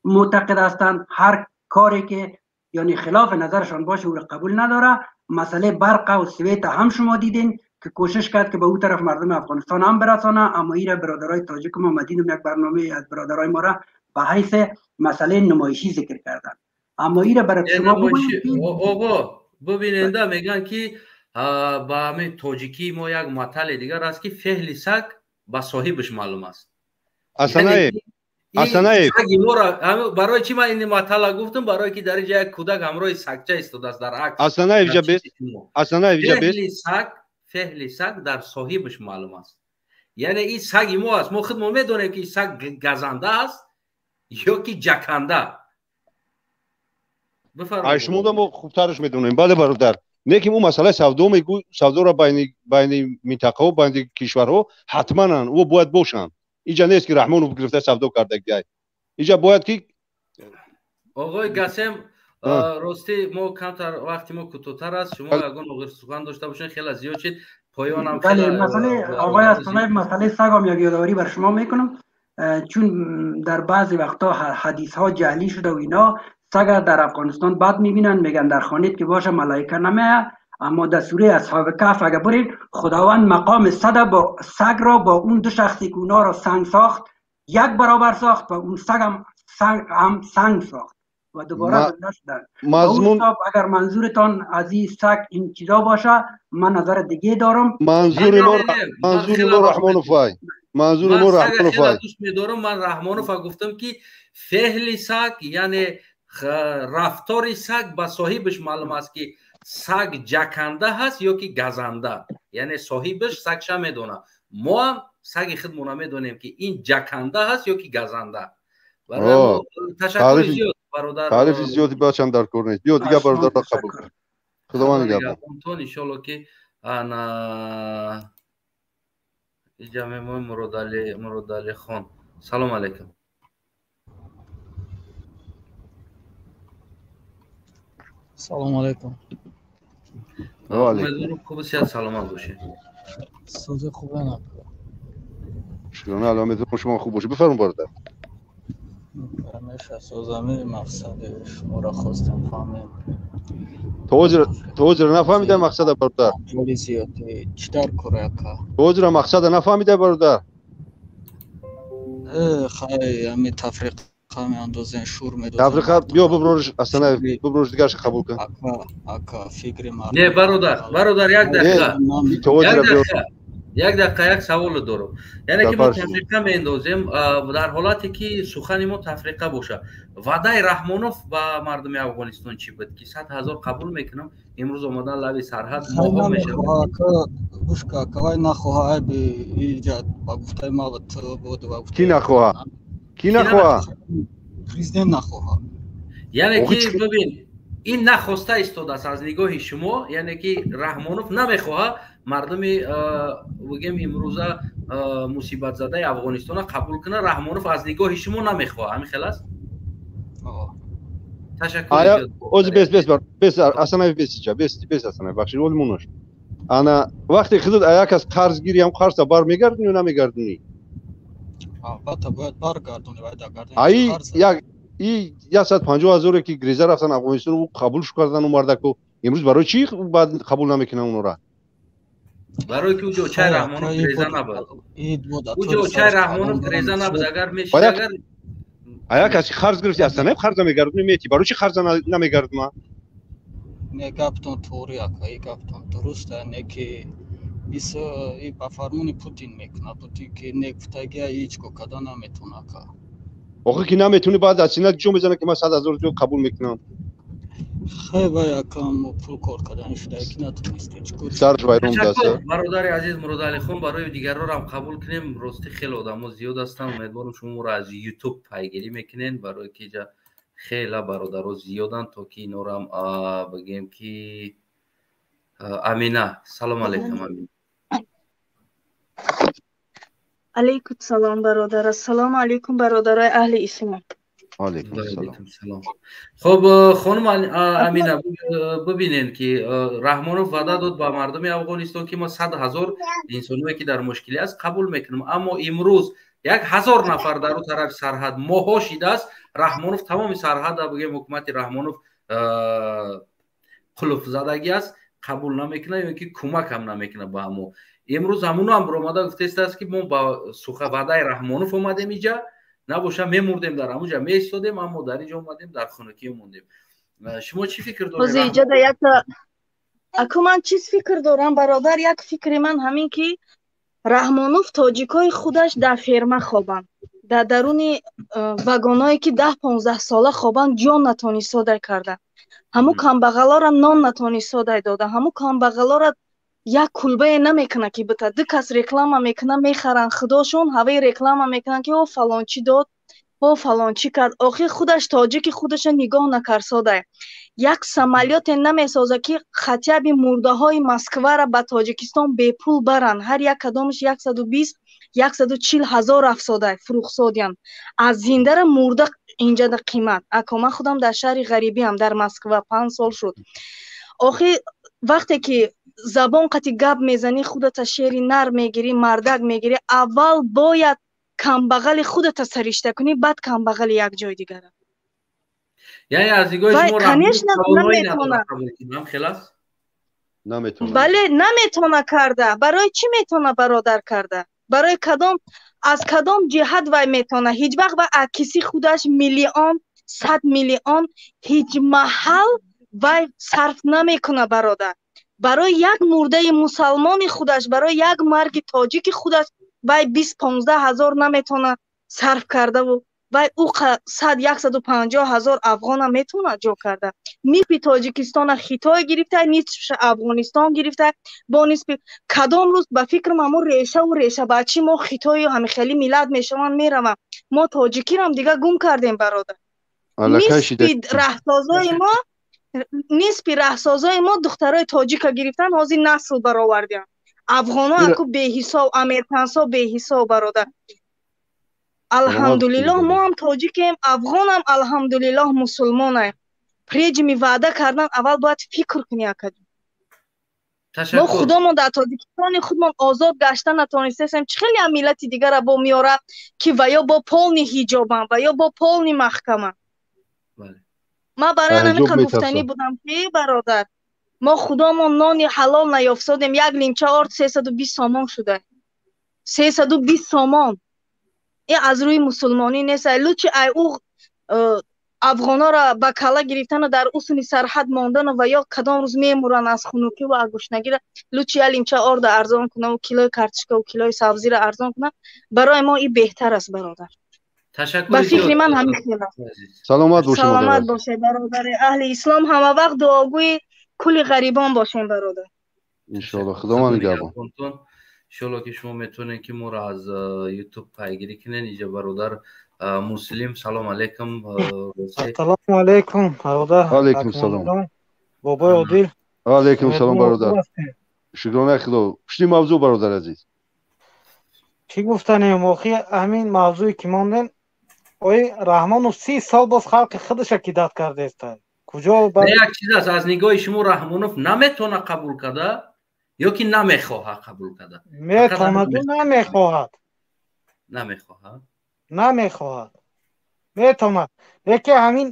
معتقد هستند، هر کاری که یعنی خلاف نظرشان باشه او را قبول نداره. مسئله برق و سویت هم شما دیدین که کوشش کرد که به او طرف مردم افغانستان هم برسانه، اما ایره برادرای تاجیک ما مدینم یک برنامه از برادرای ما را به حیث مسئله نمایشی ذکر کردن. اما ایره برای شما بگویم آقا ببیننده میگن که با همه تاجیکی ما یک متل دیگر است که فعل سگ به صاحبش معلوم است. اصلا برای چی من این مطلب گفتم؟ برای که در اینجا یک کودک همراه سگچه ایستاده است در عکس. فعل سگ در صاحبش معلوم است. یعنی این سگ ما است، ما خود ما میدونیم که این سگ گزنده است یا که جکنده. Ай шумо мо хубтараш медонем. Бале бародар. Не ки ӯ масъалаи савдо мегӯ, савдоро байни минтақаҳо, байни кишварҳо ҳатманан ӯ бояд бошанд. Иҷа нест ки Раҳмонов гирифта савдо кардагиай. Иҷа бояд ки оғои Гасем, рости мо камтар вақти мо кӯтоҳтар аст. Шумо ягон оғир сухан дошта бошед, хеле зиёд шид. Поёнам бале, масъалаи оғои Астонаев, масъалаи сагам як ёдоварӣ бар шумо мекунам, чун дар баъзе вақтҳо ҳадисҳо ҷаълӣ шуда ва ино сага дар Афғонистон бад мебинанд, мегӯянд дар хонед ки боша малоика намеяд, аммо дар сураи Асҳоби Каҳф агар буред, Худованд мақоми сада бо саг ро бо он ду шахсе ки онҳоро санг сохт як баробар сохт ва он саг ҳам санг сохт ва дубора зинда шуданд. Мазмун агар манзуртон аз ин саг ин чизо боша, ман назар диге дорам. Манзури мо Раҳмонов ай. Манзури мо Раҳмонов ай. Дӯст медорам, ман Раҳмонов гуфтам ки феҳли саг, яъне рафтори саг ба соҳибаш маълум аст ки саг ҷаканда ҳаст ё ки газанда, яъне соҳибаш сагша медонад. Мо ҳам саги худмона медонем ки ин ҷаканда ҳаст ё ки газанда. Ташаккури зиёд бародар. Таърифи зиёди бачам дар кор нест. Биё дигар бародарро қабул кун. Худованд нигаҳбон. Иншолло ки ана иҷа мемоем. Муродали хон, салом алейкум. Салом алейкум. Умедворам хуб сиҳат саломат бошед. Сози хубе накунад. Шукрона, аллоҳ, умедворам шумо хуб бошед. Бифармоед бародар. Ҳамеша созами мақсади шуморо хостем фаҳмем. То ҳозир нафаҳмида мақсада бародар. Ҷоли зиёди чӣ дар кор ака? То ҳозир мақсада нафаҳмида бародар. Хай, ҳами тафриқа меандозем, шур медозем. Тафриқа биё биброриш, Астанаев, биброриш дигарша қабул кун. Ака, ака, фикри мардум. Не, бародар, бародар, як дақиқа. Як дақиқа, як савол дорам. Яъне ки мо тафриқа меандозем дар ҳолате ки сухани мо тафриқа бошад. Ваъдаи Раҳмонов ба мардуми Афғонистон чӣ буд ки 100 ҳазор қабул мекунам, имрӯз омадан лаби сарҳад моҳо мешавад. Гӯш ка, вай нахоҳа айби иҷа ба гуфтаи ма буд ва Ки нахоҳа? Ки нахоҳа? Президент нахоҳа. Яъне ки бибин, ин нахоста истодааст аз нигоҳи шумо, яъне ки Раҳмонов намехоҳа мардуми бигем имрӯза мусибатзадаи Афғонистонро қабул кунад. Раҳмонов аз нигоҳи шумо намехоҳа, ҳамин хел аст? Ташаккур. Ози бес бес бес Асанаев, бес иҷа бес бес Асанаев, бахшид оли монаш. Ана вақте худат як аз қарз гирӣ, ҳам қарза бармегардонӣ ё намегардонӣ? Албатта бояд баргардонӣ, вай дагардани Ай як и 150 ҳазоре ки греза рафтан Афғонистон, ӯ қабулш кардан ӯ мардаку, имрӯз барои чӣ баъд қабул намекунанд онора? Барои ки уҷо чай Раҳмонов греза набуд. Уҷо чай Раҳмонов греза набуд. Агар мешид, агар ая каси қарз гирифти, Астанаев, қарза мегардонӣ мети, барои чӣ қарза намегардонам? Не, гаптон туғри ака, и гаптон дуруст, не ки и ба фармони Путин мекунад. Путин ки не гуфтагия ҳеҷ ко када наметавона ака. Охир ки наметавонӣ, баъд аз сина ҷо мезана ки ман 100 ҳазор ҷо қабул мекунам. Хай, вай ака, мо пул кор кардани шуда ки натонистем. Сарш вайрон даст. Бародари азиз Муродалихон, барои дигарро ҳам қабул кунем. Рости хеле одамо зиёд ҳастанд. Умедворам шумо моро аз YouTube пайгирӣ мекунед, барои ки иҷа хеле бародаро зиёданд, то ки инора ҳам бигем ки Амина, салом алейкум Амина. Алейкум салом бародар. Ассалому алейкум бародарои аҳли ислом. Алейкум салом. Хоб хонум Амина, бибинед ки Раҳмонов ваъда дод ба мардуми Афғонистон ки мо 100 ҳазор инсоное ки дар мушкилӣ аст қабул мекунем, аммо имрӯз 1000 нафар дар ӯ тарафи сарҳад моҳҳо шидааст. Раҳмонов тамоми сарҳада, бигем ҳукумати Раҳмонов қулфзадагӣ аст, қабул намекунад ё ки кӯмак ҳам намекунад ба ҳамо. Имрӯз ҳамуно ҳам баромада гуфтааст ки мо ба суха ваъдаи Раҳмонов омадем иҷа, набоша мемурдем дар ҳамуҷа меистодем, аммо дар иҷа омадем, дар хунукӣ мондем. Шумо чӣ фикр доред? Ҳозир иҷа да якта аку ман чиз фикр дорам бародар, як фикри ман ҳамин ки Раҳмонов тоҷикои худаш дар ферма хобанд, дар даруни вагоное ки 10-15 сола хобанд, ҷон натонисодай карда, ҳамун камбағалора нон натонисодай дода, ҳамун камбағалора як кулбае намекунад ки бита ду кас реклама мекунад, мехаранд худошон, ҳаваи реклама мекунанд ки о фалончӣ дод. Ҳо, фалончӣ кард. Охир худаш тоҷики худаша нигоҳ накарсодай. Як самолёте намесоза, ки хотя бы мурдаҳои Москвара ба Тоҷикистон бепул баранд. Ҳар як кадомаш 120, 140 ҳазор афсодай, фурӯхсодиянд. Аз зиндара мурда инҷада қимат. Ако, ман худам дар шаҳри ғарибиам, дар Москва 5 сол шуд. Охир вақте ки забон қати гап мезанӣ, худата шери нар мегирӣ, мардак мегирӣ. Аввал бояд камбағали худата саришта кунӣ, баъд камбағали як ҷои дигара. Яъне аз нигоҳи шумо конечно наметавона. Наметавона. Бале, наметавона карда. Барои чӣ метавона, бародар, карда? Барои кадом, аз кадом ҷиҳат вай метавона? Ҳеҷ вақт вай акиси худаш миллион, 100 миллион ҳеҷ маҳал вай сарф намекуна, бародар. Барои як мурдаи мусалмони худаш, барои як марги тоҷики худаш вай 20, 15 ҳазор наметавона сарф кардаву вай ӯ 100, 150 ҳазор афғона метавона ҷо карда. Нисфи Тоҷикистона Хитой гирифта, нисфша Афғонистон гирифта, бо нисфи кадом рӯз, ба фикрам, ҳамун решаву решабачи мо хитою ҳамихели миллат мешаванд, мераванд. Мо тоҷикирам дига гум кардем, бародар. Нисфи раҳсозои мо, нисфи раҳсозои мо духтарои тоҷика гирифтан, ҳозир насл баровардиям. Афғоно аку беҳисоб, американсо беҳисоб, бародар. Алҳамдулиллоҳ, мо ҳам тоҷикем, афғонам алҳамдулиллоҳ мусулмонаем. Прежде ваъда кардан аввал бояд фикр кунӣ, акаҷон. Мо худомон дар Тоҷикистони худмон озод гашта натонистесем. Чӣ хеле ам миллати дигара бо меёра, ки ва ё бо полный ҳиҷобам, ва ё бо полный маҳкама. Ман барои ҳамин гуфтанӣ будам, ки бародар, мо худомон нони ҳалол наёфтодем. Як лимча орд 320 сомон шуда, 320 сомон. Ин аз рӯи мусулмонӣ нест. Лучше ай ӯ афғонҳоро ба калла гирифтану дар усуни сарҳад мондану ва ё кадом рӯз мемуранд аз хунукиву аз гушнагира, лучше як лимча орда арзон кунаву килои картошкаву килои сабзиро арзон кунам, барои мо ин беҳтар аст, бародар. Ба фикри ман ҳамин хел аст. Саломат бошед. Саломат бошед, бародари аҳли ислом. Ҳама вақт дуогӯи кулли ғарибон бошем, бародар. Иншоалло, Худованд нигаҳбон. Иншоалло, ки шумо метавонед, ки моро аз Ютуб пайгирӣ кунед. Инҷа бародар Муслим, салом алейкум. Ассалому алейкум, бародар. Алейкум салом. Бобои Одил. Алейкум салом, бародар, шукронаи Худо. Пушти мавзӯъ, бародар азиз. Чӣ гуфтанем, охи, ҳамин мавзӯе ки мондем, ой, Раҳмонов 30 сол боз халқи худаша кидать кардеста. Куҷо? Як чиз аст: аз нигоҳи шумо Раҳмонов наметавона қабул карда ё ки намехоҳад қабул карда? Метавонаду намехоҳад. Намехоҳад. Намехоҳад. Метавонад, лекин ҳамин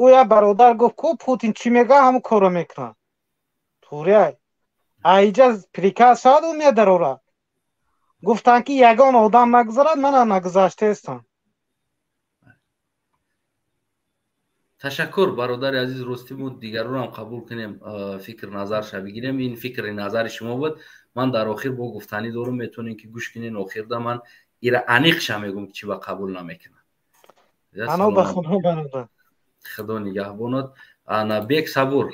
ӯ як бародар гуфт ку, Путин чӣ мега, ҳамун корро мекунад. Туриай аиҷа приказ шавад, ӯ медарорад. Гуфтанд, ки ягон одам нагузарад, мана нагузаштаестам. Ташаккур, бародари азиз. Ростӣ мо дигаронам қабул кунем, фикр назарша бигирем. Ин фикри назари шумо буд. Ман дар охир бо гуфтанӣ дорум, метавонем, ки гӯш кунен. Охирда ман ира аниқша мегӯм, ки чӣ ба қабул намекунам. Ба Худо, бародар. Худо нигаҳбонад. Ана Бек Сабур.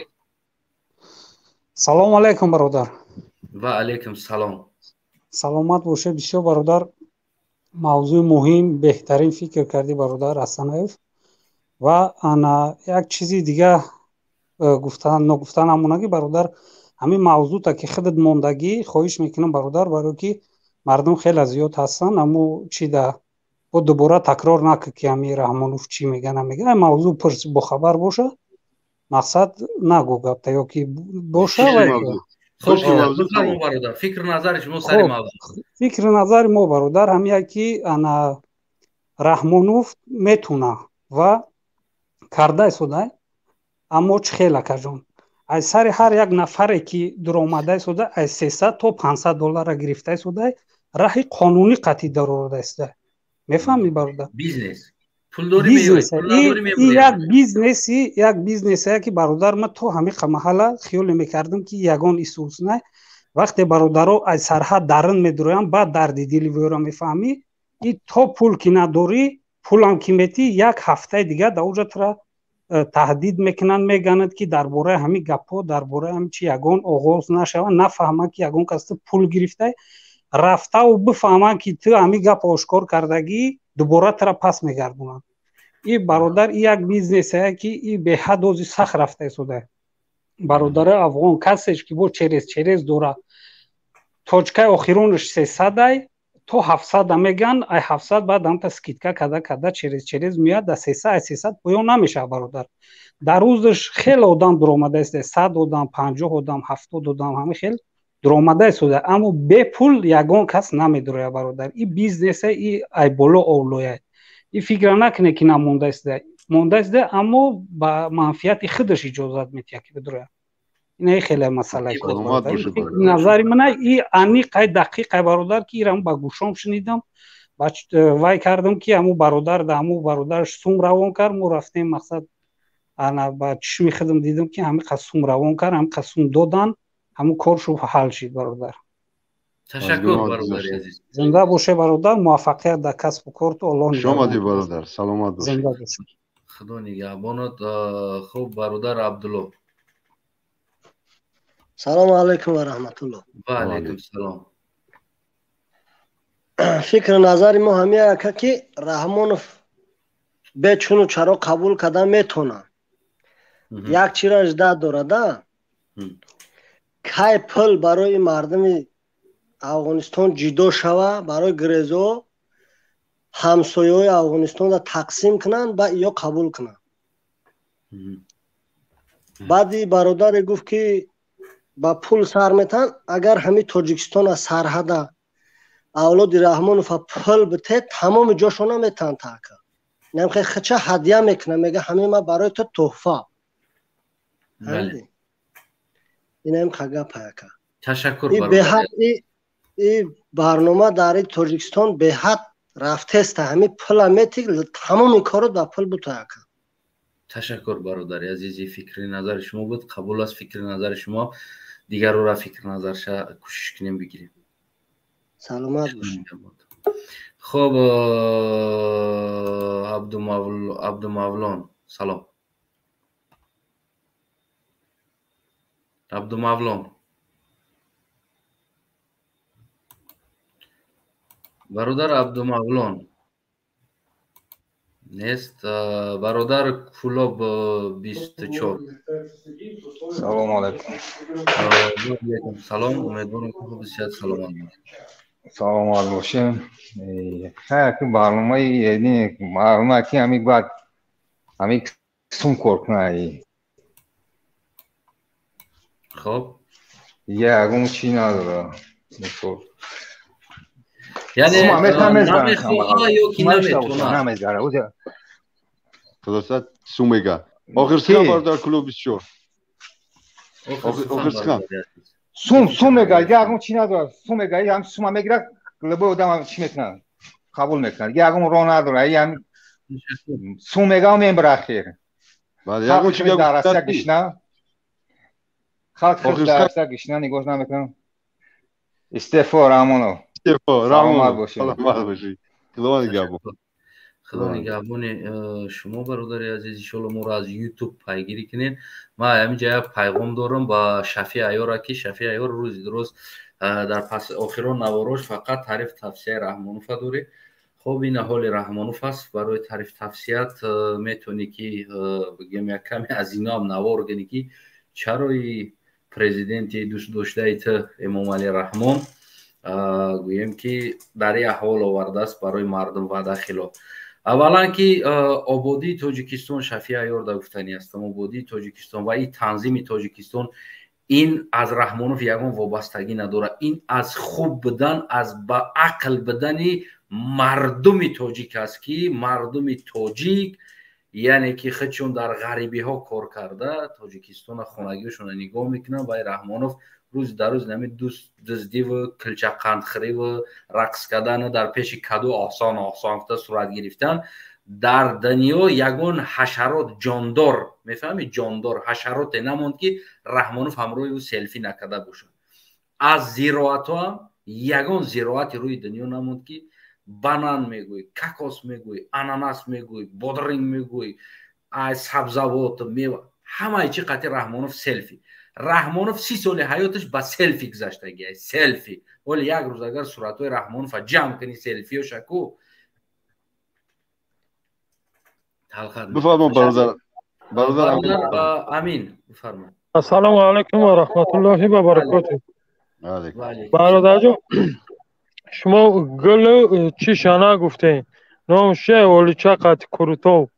Салому алайкум, бародар. Ва алайкум салом. Саломат боше. Бисёр, бародар, мавзӯи муҳим, беҳтарин фикр кардӣ, бародар Ҳасанаев. Ва ана як чизи дига ногуфта намона, ки бародар, ҳамин мавзӯъта ки худат мондагӣ, хоҳиш мекунам, бародар, барое ки мардум хеле зиёд ҳастанд, аммо чи да бо дубора такрор накун, ки ҳами Раҳмонов чӣ мега, намега. Ай мавзӯъ пурс, бохабар боша. Мақсад нагӯ гапта ё ки боша. Фикр назари шумо сари мавзӯъ. Фикри назари мо, бародар, ҳамия ки ана Раҳмонов метуна ва карда истода, аммо чӣ хел, акаҷон, аз сари ҳар як нафаре ки дуромада истода, аз 300 то 500 доллара гирифта истода, раҳи қонунӣ қатъӣ дароварда истода. Мефаҳмӣ, бародар? Бизнес. Як бизнеси, як бизнесе ки, бародар, ман то ҳамин маҳалла хиёле мекардам, ки ягон исус не. Вақте бародаро аз сарҳад дарин медуроянд, баъд дарди дили вӯро мефаҳмӣ. И то пул ки надорӣ, пулам ки метӣ, як ҳафтаи дигар дар оҷа тура таҳдид мекунанд, мегананд, ки дар бораи ҳамин гапҳо, дар бораи ҳамин чи ягон оғоз нашавад, нафаҳманд, ки ягон кас ту пул гирифтай. Рафтаву бифаҳманд, ки ту ҳамин гап ошкор кардагӣ, дубора тура пас мегардонанд. И бародар, и як бизнесе ки и беҳад ози сахт рафта истода. Бародари афғон касеш ки бо через дора, точкаи охиронаш 300-ай то 700 меган, ай 700 баъд амта скидка када када через меяд да 300, ай 300 поён намешавад, бародар. Дар рӯзаш хеле одам дуромада истода, 100 одам, 50 одам, 70 одам, ҳами хел дуромада истода, аммо бепул ягон кас намедурояд, бародар. И бизнесе и ай боло овлояд. И фикра накунед ки намонда истода, монда истода, аммо ба манфиати худаш иҷозат метиҳад ки бидурояд. Ина хеле масъала. Назари мана и аниқай дақиқай, бародар, ки ирам ба гӯшом шунидам, вай кардам ки ҳамун бародар да ҳамун бародараш сум равон кард, мо рафтем, мақсад, ана ба чишми худам дидам ки ҳамин қад сум равон кард, ҳамин қад сум додан, ҳамун кор шу ҳал шид, бародар. Ташаккур, бародари азиз. Зинда боше, бародар, муваффақият дар касбу корту, Аллоҳ Хуш омадӣ, бародар, саломат бошед. Зинда бошед. Худо нигаҳбонат. Хуб, бародар Абдулло. Салому алайкум ва раҳматуллоҳ. Ва алайкум салом. Фикру назари мо ҳамин ака, ки Раҳмонов бечуну чаро қабул карда метонад. Як чира ждать дорада, кай пул барои мардуми Афғонистон ҷидо шава, барои грезо ҳамсояҳои Афғонистонро тақсим кунанд, ба иё қабул кунанд. Баъди бародаре гуфт, ки ба пул сар метаҳанд. Агар ҳамин Тоҷикистона сарҳада авлоди Раҳмонова пул бите, тамоми ҷошона метаҳанд, така намхе хича ҳадя мекунам, мега ҳамин ма барои ту тӯҳфа. Инам гапа, ака. Ташаккур. Беҳад и барнома дар Тоҷикистон беҳад рафтеста, ҳамин пула мети, тамоми корот ба пул бута, ака. Ташаккур, бародари азизи, фикри назари шумо буд, қабул аст фикри назари шумо. Дигарора фикри назарша кӯшиш кунем бигирем. Саломат бошед. Хуб, Абдумавлон, салом, Абдумавлон, бародар Абдумавлон нест. Бародар Кулоб 24. Салому алайкум. Салом, умедворам ки хуб, сиҳат, саломат бошед. Саломат бошем. Хай, ки барномаи барнома ки ҳамин баъд ҳамин сум кор кунад. Хоб. Ягон чӣ надора, мисол. Яъне намехоҳа ё ки наметавонад? Намезара. Хулоса, сум мега. Охир сухан, бародар Клуб 24. Охир сухан. Сум мега, ягон чӣ надорад. Сум мега, ҳам сума мегирад, любой одам чӣ мекунад? Қабул мекунад. Ягон роҳ надорад. Ҳам сум мега, мембара ахир. Бале, ягон чӣ дар Россия гишна. Халқ дар Россия гишна, нигоҳ намекунад. Истеъфо, Раҳмонов. Истеъфо, Раҳмонов. Саломат бошед. Худо нигаҳбон. Худо нигаҳбони шумо, бародари азиз. Иншолло, моро аз Ютуб пайгирӣ кунед. Ман ҳаминҷа як пайғом дорам ба Шафи Айёра, ки Шафи Айёр рӯзи дуруст дар пас охирон наворош фақат таъриф тавсияи Раҳмонова дорӣ. Хоб, ина ҳоли Раҳмонов аст. Барои таъриф тавсият метавонӣ ки бигем як каме аз иноам навор кунӣ, ки чарои президенти дӯстдоштаи ту Эмомалӣ Раҳмон, гӯем ки дар ин аҳвол овардааст барои мардум ваъда хилоф. Аввалан ки ободии Тоҷикистон, Шафи Айёр да гуфтанӣ ҳастам, ободии Тоҷикистон ва ин танзими Тоҷикистон ин аз Раҳмонов ягон вобастагӣ надорад. Ин аз хуб будан, аз ба ақл будани мардуми тоҷик аст, ки мардуми тоҷик, яъне ки худшон дар ғарибиҳо кор карда, Тоҷикистона хонагиҳошонро нигоҳ мекунанд. Ва Раҳмонов рӯз дар рӯз нами дуздиву килчақандхӯриву рақс кардану дар пеши каду осон осон гуфта сурат гирифтан. Дар дунё ягон ҳашарот, ҷондор, мефаҳми, ҷондор, ҳашароте намонд, ки Раҳмонов ҳамроҳи ӯ селфи накарда бошад. Аз зироатҳоам ягон зироати рӯи дунё намонд, ки банан мегӯй, кокос мегӯй, ананас мегӯй, бодринг мегӯй, сабзавот, мева, ҳамаи чи қати Раҳмонов селфи. Раҳмонов 30 соли ҳаёташ ба селфи гузаштагиай, селфи. Ҳоли як рӯз агар суратҳои Раҳмонова ҷамъ кунӣ, селфиёша ку Бифармо, бародар. Бародар Амин, бифармо. Ассалому алайкум ва раҳматуллоҳи ва баракотуҳ. Бародарҷон, шумо гулу чӣ шана гуфтем? Номше олича қати Курутов.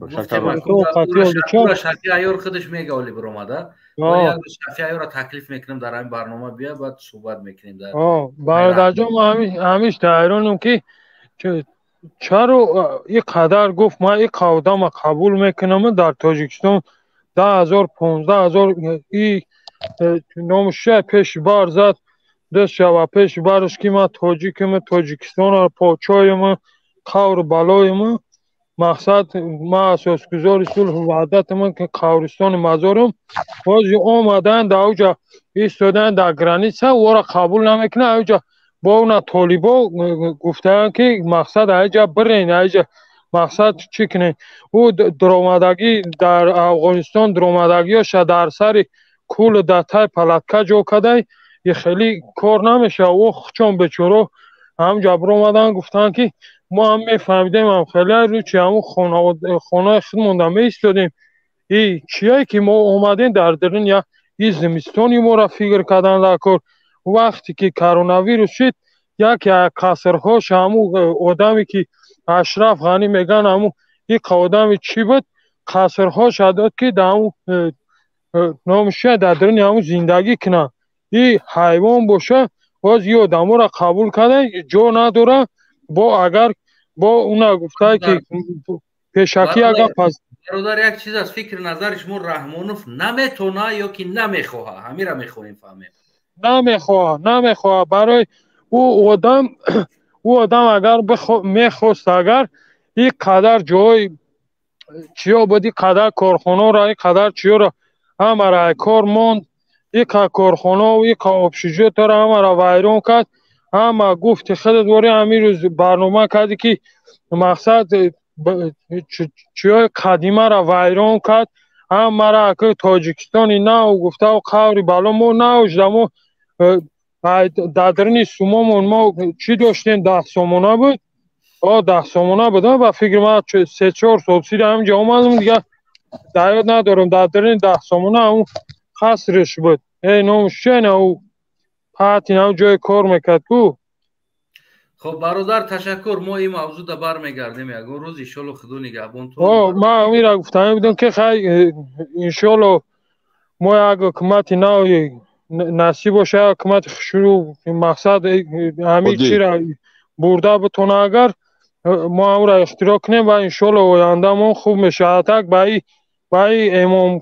Шафи Айёр худаш мега оли биромада. Шафи Айёрро таклиф мекунем дар ҳамин барнома бия, баъд суҳбат мекунем. Бародарҷон, ман ҳамиш ҳайронам ки чаро ин қадар гуфт ман ин одама қабул мекунам дар Тоҷикистон 10 000, 15 000 и номуша пеши бар зад, даст шава пеши барш ки ман тоҷикам, Тоҷикистонро подшоҳам, қавру балоям, мақсад ман асосгузори сулҳу ваҳдатам, ки қабристони мазорам. Ҳозир омадаанд, дар уҷа истодаанд дар граница, ӯро қабул намекунанд. Аҷа бо уна толибо гуфтаанд ки мақсад аҷа бирен, аҷа мақсад чӣ кунем. Ӯ дуромадагӣ дар Афғонистон дуромадагиёша дар сари кӯл дар тай палатка ҷо кардай, и хеле кор намешавад. Ӯ хучон бечоро ҳамҷа биромаданд, гуфтанд ки мо ҳам мефаҳмидем, ҳам хеле рӯчи ҳамун хонаи худмонда меистодем. И чие ки мо омадем дар дарун я и зимистони моро фикр кардан дар кор. Вақте ки коронавирус шид, яке аз қасрҳош ҳамун одаме ки Ашраф Ғанӣ меган, ҳамун иқа одами чӣ буд, қасрҳоша дод ки дар ҳамун номуша дар даруни ҳамун зиндагӣ кунанд. И ҳайвон боша, боз и одаморо қабул карда ҷо надора. Бо агар бо уна гуфтае ки пешакӣ агар пас Бародар, як чиз аст, фикри назари шумо, Раҳмонов наметона ё ки намехоҳа? Ҳамира мехоҳем фаҳмем. Намехоҳа, намехоҳа. Барои ӯ одам агар мехост, агар ин қадар ҷои чиё буд, ин қадар корхонаро, ин қадар чиёро ҳамаро кор монд, иқа корхонао, иқа общежитиеро ҳамаро вайрон кард. Ҳама гуфти худат вори ҳамин рӯз барнома кардӣ ки мақсад чиёи қадимаро вайрон кард, ҳамаро Тоҷикистони нав гуфтау қаври бало мо навжда. Мо дар даруни сумомон мо чӣ доштем? 10 сомона буд, о 10 сомона буд ба фикри ман. 3-4 сол сири ҳаминҷа омадам, дигар дар ёд надорам. Дар даруни 10 сомона ҳамун қасриш буд. Эй, номаш чена, ӯ патин ҳам ҷое кор мекард ку. Хоб, бародар, ташаккур. Мо ин мавзӯъда бармегардем ягон рӯз, иншолло. Худо нигаҳбонтон. Ман ҳаминра гуфтанӣ будам ки хай, иншолло, мо як ҳукумати нави насиб боша, як ҳукумати хушрӯ, мақсад ҳамин чира бурда бутона, агар мо ҳамро ихтироъ кунем ва иншолло ояндамон хуб мешавад. Так ба и эмом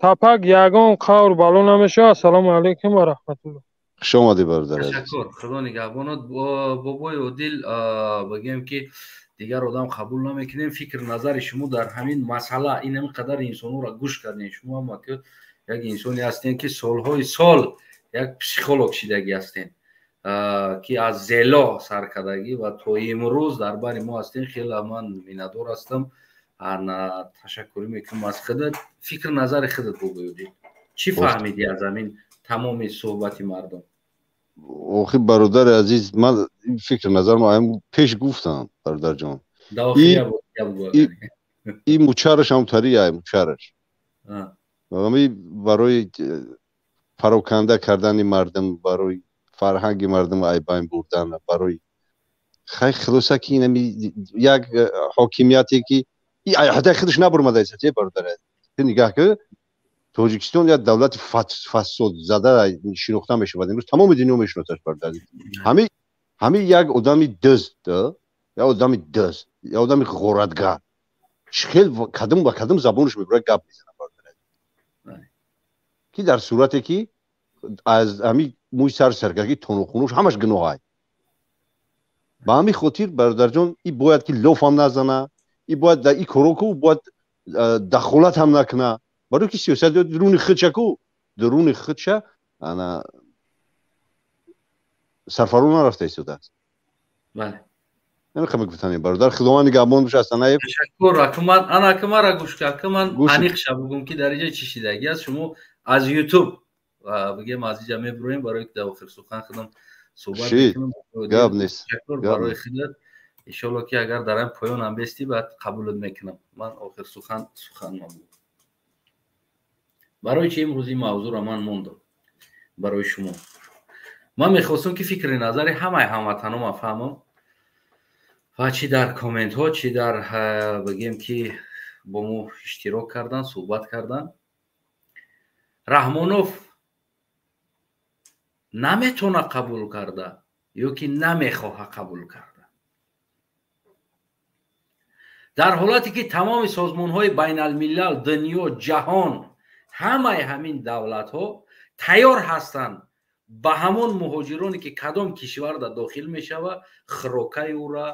тапак ягон қавр бало намешавад. Ассалому алайкум ва раҳматуллоҳ. Хуш омадӣ, бародар. Ташаккур, худо нигаҳбонот. Бобои Одил, бигем ки дигар одам қабул намекунем. Фикр назари шумо дар ҳамин масъала, ин ҳамин қадар инсонҳоро гӯш кардем, шумо ҳам ки як инсоне ҳастем ки солҳои сол як психолог шидагӣ ҳастем, ки аз зело саркардагӣ ва то имрӯз дар бари мо ҳастем. Хеле ман миннатдор ҳастам, ташаккурӣ мекунам аз худат. Фикр назари худат, бобои Одил, чӣ фаҳмидӣ аз ҳамин тамоми суҳбати мардум? Охи, бародари азиз, ман фикр назарам пеш гуфтам, бародарҷон. И мучараш ҳамтария, мучараш ами барои пароканда кардани мардум, барои фарҳанги мардум айбайн бурдан, барои хай хулоса ки инами як ҳокимияте ки ҳатто худаш набурмадааст. Бародар, нигаҳ ки Тоҷикистон як давлати фасодзада шинохта мешавад, имрӯз тамоми дунё мешиносад, бародар. Ҳами як одами дузд, як одами дузд, як одами ғоратгар хел кадом ба кадом забонаш мебурад, гап мезанад, бародар, ки дар сурате ки аз ҳами мӯи сар саркарги тонухунуш ҳамаш гуноҳай. Ба ҳамин хотир, бародарҷон, и бояд ки лоф ҳам назана, и бояд дар и коро ку бояд дахолат ҳам накуна, барои ки сиёсат дуруни худша ку дуруни худша ана сарфаро нарафта истодааст. Намехоҳам гуфтани, бародар, худованд нигаҳбон боша. Астанаев. Ташаккур. Акуман ана акумара гӯш ка, акуман аниқша бугум ки дар инҷа чӣ шидагӣ аст. Шумо аз Ютуб бигем, аз инҷа мебуроем, барои ки дар охир сухан худам суҳбат мекунам. Гап нест. Ташаккур барои худат. Иншолло ки агар дар ин поёнам бестӣ, баъд қабулат мекунам. Ман охир сухан мабуд. Барои чи имрӯз ин мавзӯъро ман мондам барои шумо? Ман мехостам ки фикри назари ҳамаи ҳамватанома фаҳмам, ва чӣ дар комментҳо, чӣ дар бигем ки бо мо иштирок кардан, суҳбат кардан. Раҳмонов наметавона қабул карда ё ки намехоҳа қабул карда? Дар ҳолате ки тамоми созмонҳои байналмилал, дунё, ҷаҳон, ҳамаи ҳамин давлатҳо тайёр ҳастанд ба ҳамон муҳоҷироне ки кадом кишварда дохил мешава, хӯрокаи ӯра,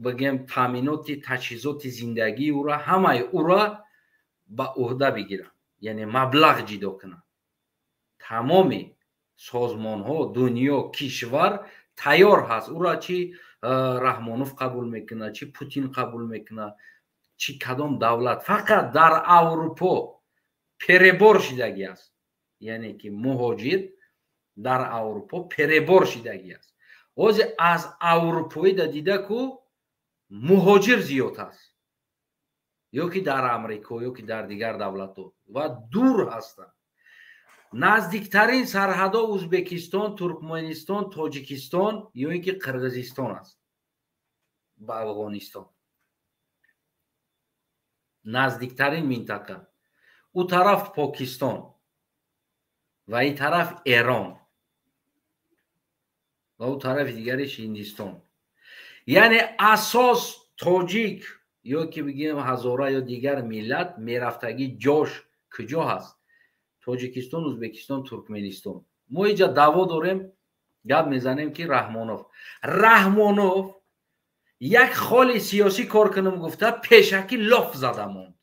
бигем, таъминоти таҷҳизоти зиндагии ӯра, ҳамаи ӯра ба ӯҳда бигиранд, яъне маблағ ҷидо кунанд. Тамоми созмонҳо, дунё, кишвар тайёр ҳаст. Ӯра чи Раҳмонов қабул мекунад, чи Путин қабул мекунад, чи кадом давлат. Фақат дар Аврупо перебор шидагӣ аст, яъне ки муҳоҷир дар Аврупо перебор шидагӣ аст. Ҳозир аз аврупоида дида ку муҳоҷир зиёд аст, ё ки дар Амрико, ё ки дар дигар давлатҳо, ва дур ҳастанд. Наздиктарин сарҳадо Ӯзбекистон, Туркманистон, Тоҷикистон ё ин ки Қирғизистон аст ба Афғонистон. Наздиктарин минтақа. Ӯ тараф Покистон ва ин тараф Эрон ва ӯ тарафи дигариш Ҳиндистон. Яъне асос тоҷик ё ки бигӯем ҳазора ё дигар миллат мерафтагӣ ҷош куҷо ҳаст? Тоҷикистон, Ӯзбекистон, Туркменистон. Мо инҷа даъво дорем, гап мезанем ки Раҳмонов як холи сиёсӣ кор кунам гуфта, пешакӣ лоф зада монд.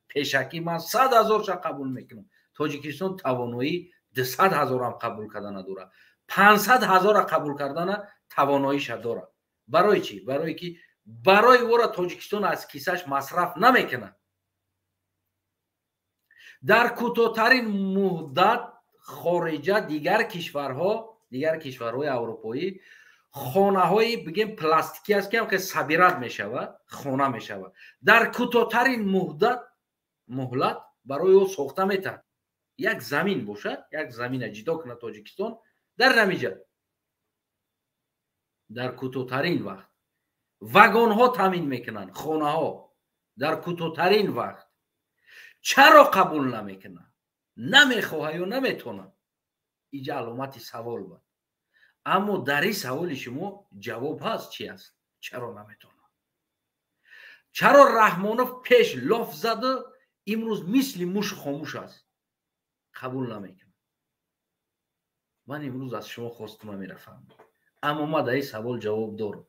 Пешакӣ ман 100 000 ша қабул мекунам. Тоҷикистон тавоноии 200 000-ам қабул карда надорад, 500 000-а қабул кардана тавоноиша дорад. Барои чӣ? Барое ки барои ӯро Тоҷикистон аз кисаш масраф намекунад. Дар кӯтоҳтарин муҳдат хориҷа, дигар кишварҳои аврупоӣ хонаҳои, бигем, пластикӣ аст, ки ҳам ки собирать мешавад, хона мешавад, дар кӯтоҳтарин муҳлат барои ӯ сохта метавад. Як замин бошад, як замина ҷидо кунад Тоҷикистон, дар намиҷа дар кӯтоҳтарин вақт вагонҳо таъмин мекунанд, хонаҳо дар кӯтоҳтарин вақт. Чаро қабул намекунад? Намехоҳа ё наметавонад? Иҷа аломати савол буд. Аммо дар ин саволи шумо ҷавоб ҳаст. Чи аст? Чаро наметавонад? Чаро Раҳмонов пеш лоф зада, имрӯз мисли муш хомӯш аст, қабул намекунад? Ман имрӯз аз шумо хостум амира фаҳмам, аммо ман дар ин савол ҷавоб дорам.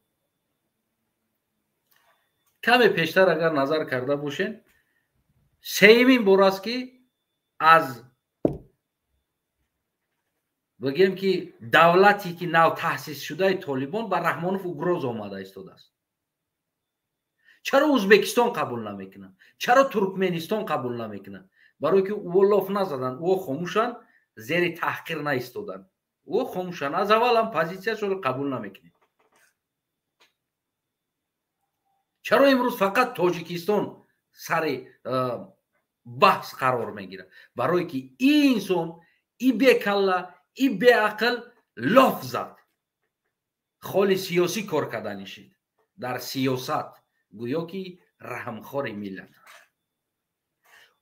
Каме пештар агар назар карда бошем, сеюмин бор аст ки аз, бигем ки, давлате ки навтаъсисшудаи Толибон ба Раҳмонов угроза омада истодааст. Чаро Ӯзбекистон қабул намекунад? Чаро Туркменистон қабул намекунад? Барое ки ӯ лоф назаданд, ӯ хомӯшанд, зери таҳқир наистоданд, ӯ хомӯшанд. Аз аввалам позитсияшонро қабул намекунем. Чаро имрӯз фақат Тоҷикистон сари баҳс қарор мегирад? Барое ки и инсон, и бекалла, и беақл лоф зад, холи сиёсӣ кор карда нишид дар сиёсат, гӯё ки раҳмхори миллат аст.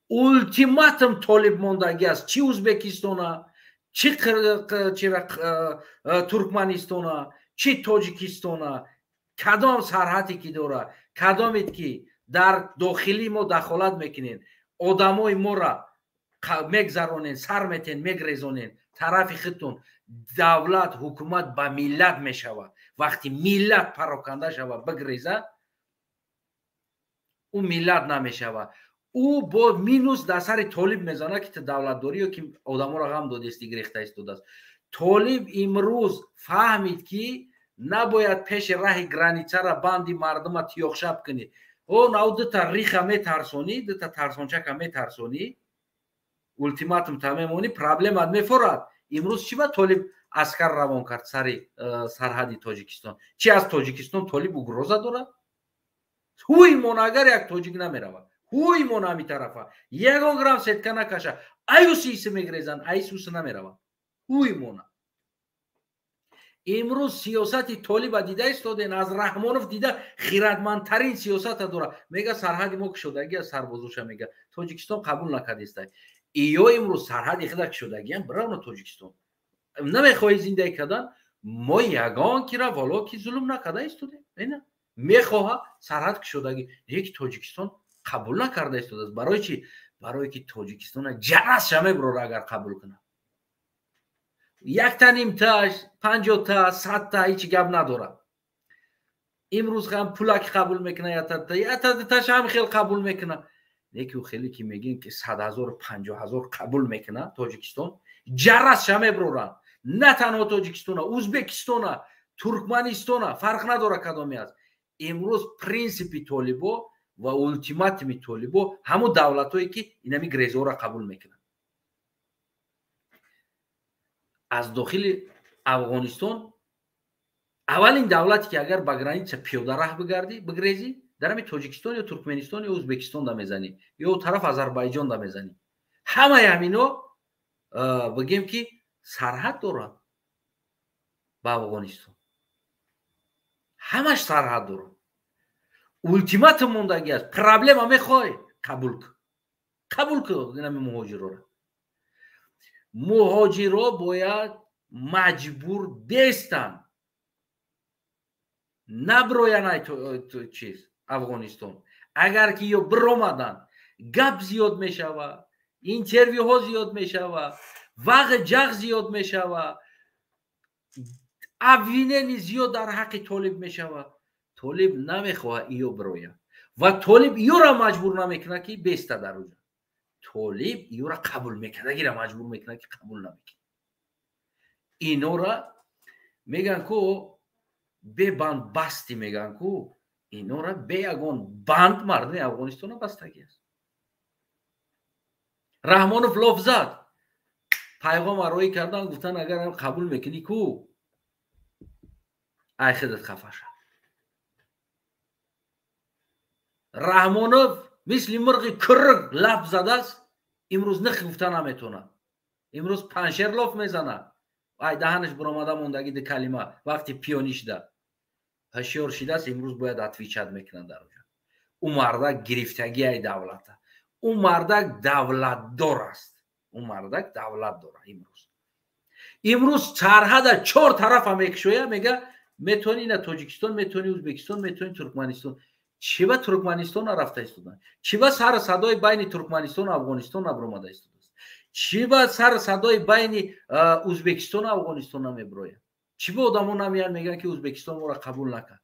Ултиматум толиб мондагӣ аст, чи Ӯзбекистона, чи Туркманистона, чи Тоҷикистона, кадом сарҳате ки дорад, кадомед ки дар дохилии мо дахолат мекунед, одамои мора мегзаронен, сар метен, мегрезонен тарафи худтон. Давлат, ҳукумат ба миллат мешавад. Вақти миллат пароканда шавад, бигреза, ӯ миллат намешавад. Ӯ бо минус дар сари толиб мезанад, ки ту давлатдорӣ ё ки одаморо ғам додисти, гирехта истодааст. Толиб имрӯз фаҳмид, ки набояд пеши раҳи границара банди мардума тиёқшаб кунӣ. О нав дута риха метарсонӣ, дута тарсончака метарсонӣ, ултиматум та мемонӣ, проблемат мефорад. Имрӯз чӣ ба толиб аскар равон кард сари сарҳади Тоҷикистон? Чи аз Тоҷикистон толиб угроза дорад? Ҳуй мона, агар як тоҷик намеравад, ҳуй мона ҳами тарафа ягон грамм сетка накаша, аюси иси мегрезанд, айсуси намеравад. Ҳуй мона. Имрӯз сиёсати толиба дида истоден, аз Раҳмонов дида хиратмандтарин сиёсата дорад. Мега сарҳади мо кушодагӣ аз сарбозоша, мега Тоҷикистон қабул накардистай. Иё имрӯз сарҳади худа кушодагиам биравна Тоҷикистон. Намехоҳӣ зиндагӣ кардан, мо ягон кира вало ки зулм накарда истодем. Ина мехоҳа сарҳад кушодагӣ, леки Тоҷикистон қабул накарда истодааст. Барои чӣ? Барое ки Тоҷикистона ҷарасша мебурора агар қабул кунад. Якта нимташ, 50та, 100та ҳеҷ гап надорад. Имрӯз ҳам пулак қабул мекунад, ятаташ ҳам хел қабул мекунад. Леки ӯ хеле ки мегӯем ки 100 000, 50 000 қабул мекунад Тоҷикистон, ҷарасша мебуроранд. На танҳо Тоҷикистона, Ӯзбекистона, Туркманистона, фарқ надорад кадоме аст. Имрӯз принсипи толибо ва ултиматуми толибо ҳамун давлатҳое ки инами грезҳоро қабул мекунанд. Аз дохили Афғонистон аввалин давлате ки агар ба граница пиёда раҳ бигардӣ, бигрезӣ, дар ҳами Тоҷикистон ё Туркманистон ё Ӯзбекистон да мезанӣ, ё тараф Озарбойҷон да мезанӣ. Ҳамаи ҳамино бигем ки сарҳад дорад ба Афғонистон. Ҳамаш сарҳад дорад. Ултиматум мондагӣ аст. Проблема мехоҳӣ? Қабул кун. Қабул кун инами муҳоҷирора. Муҳоҷиро бояд маҷбур бестанд, наброянд ай чиз Афғонистон. Агар ки ё биромаданд, гап зиёд мешавад, интервюҳо зиёд мешавад, вағ ҷағ зиёд мешавад, обвинение зиёд дар ҳаққи толиб мешавад. Толиб намехоҳад иё бирояд ва толиб иёра маҷбур намекунад ки беста дар уҷа. Толиб иёра қабул мекардагира маҷбур мекунад ки қабул намекунад. Инора меган ку бебанд басти, меган ку инора бе ягон банд мардуми Афғонистона бастагӣ аст. Раҳмонов лоф зад, пайғом роӣ кардан, гуфтан агар қабул мекунӣ ку ай худат хафа шав. Раҳмонов мисли мурғи курк лаб задааст, имрӯз них гуфта наметавонад. Имрӯз паншер лоф мезанад. Ай даҳанаш биромада мондагӣ ду калима вақти пиёнӣ шуда. Ҳушёр шидааст, имрӯз бояд отвечать мекунад дар оҷа. Ӯ мардак гирифтагии ай давлата. Ӯ мардак давлатдор аст. Ӯ мардак давлат дорад имрӯз. Имрӯз сарҳада чор тарафа мекушояд, мега метавонӣ на Тоҷикистон, метавонӣ Ӯзбекистон, метавонӣ Туркманистон. Чӣ ба Туркманистон нарафта истодан? Чӣ ба сар садои байни Туркманистон ва Афғонистон набаромада истодааст? Чӣ ба сар садои байни Ӯзбекистон ва Афғонистон намебирояд? Чӣ ба одамо намеянд мегӯянд ки Ӯзбекистон моро қабул накард?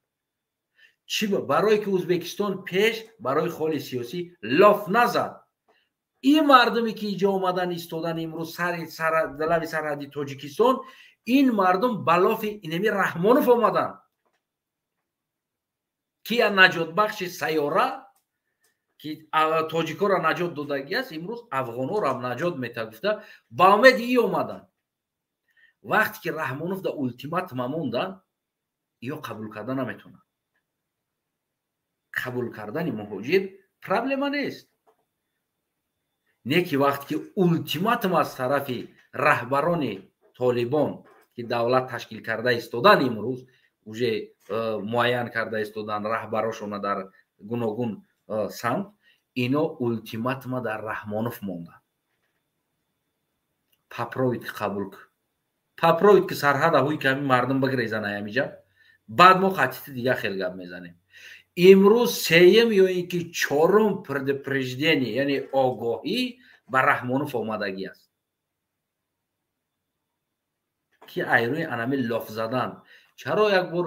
Чӣ ба? Барое ки Ӯзбекистон пеш барои холи сиёсӣ лоф назад. Ин мардуме ки иҷо омадан истодан имрӯз лаби сарҳади Тоҷикистон, ин мардум ба лофи инами Раҳмонов омаданд, ки наҷотбахши сайёра, ки тоҷикоро наҷот додагӣ аст, имрӯз афғонҳоро ҳам наҷот метавад гуфта, ба умеди и омаданд. Вақте ки Раҳмонов да ултиматума монданд, иё қабул карда наметавонанд. Қабул кардани муҳоҷир проблема нест. Не ки вақте ки ултиматум аз тарафи раҳбарони толибон, ки давлат ташкил карда истодан имрӯз, уже муайян карда истодан раҳбарошона дар гуногун самт, ино ултиматума дар Раҳмонов монданд. Попробуйте қабул кун. Попробуйте ки сарҳада ҳуй ки ҳамин мардум бигрезан ҳамиҷа, баъд мо қатити дига хел гап мезанем. Имрӯз сеюм ё ин ки чорум предупреждение, яъне огоҳӣ ба Раҳмонов омадагӣ аст, ки айрӯи анами лоф задан. Чаро як бор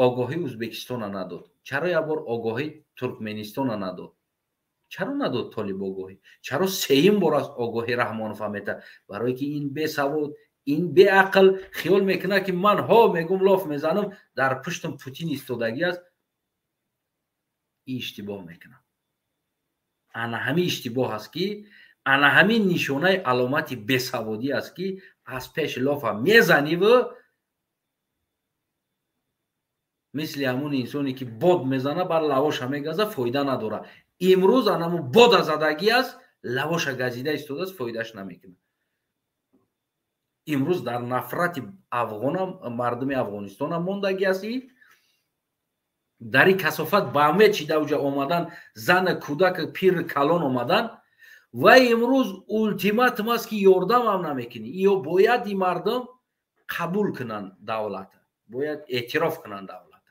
огоҳӣ Ӯзбекистона надод? Чаро як бор огоҳӣ Туркманистона надод? Чаро надод толиб огоҳӣ? Чаро сеюм бор аз огоҳӣ Раҳмонов мета? Барое ки ин бесавод, ин беақл хиёл мекунад ки ман ҳо мегум лоф мезанам, дар пуштам Путин истодагӣ аст. Ин иштибоҳ мекунад. Ана ҳамин иштибоҳ аст ки, ана ҳамин нишонаи аломати бесаводӣ аст ки Аз пеши лофа мезаниву мисли ҳамун инсоне ки бод мезана, бар лавоша мегаза, фоида надора. Имрӯз анаму бода задагӣ аст, лавоша газида истодааст, фоидааш намекунад. Имрӯз дар нафрати афғонам, мардуми Афғонистонам мондагӣ аст. Дар ин касофат ба умед шида уҷа омадан, зана, кӯдак, пир, калон омадан ва имрӯз ултиматум аст ки ёрдамам намекунӣ. Ё бояд ин мардум қабул кунанд давлата, бояд эътироф кунанд давлата.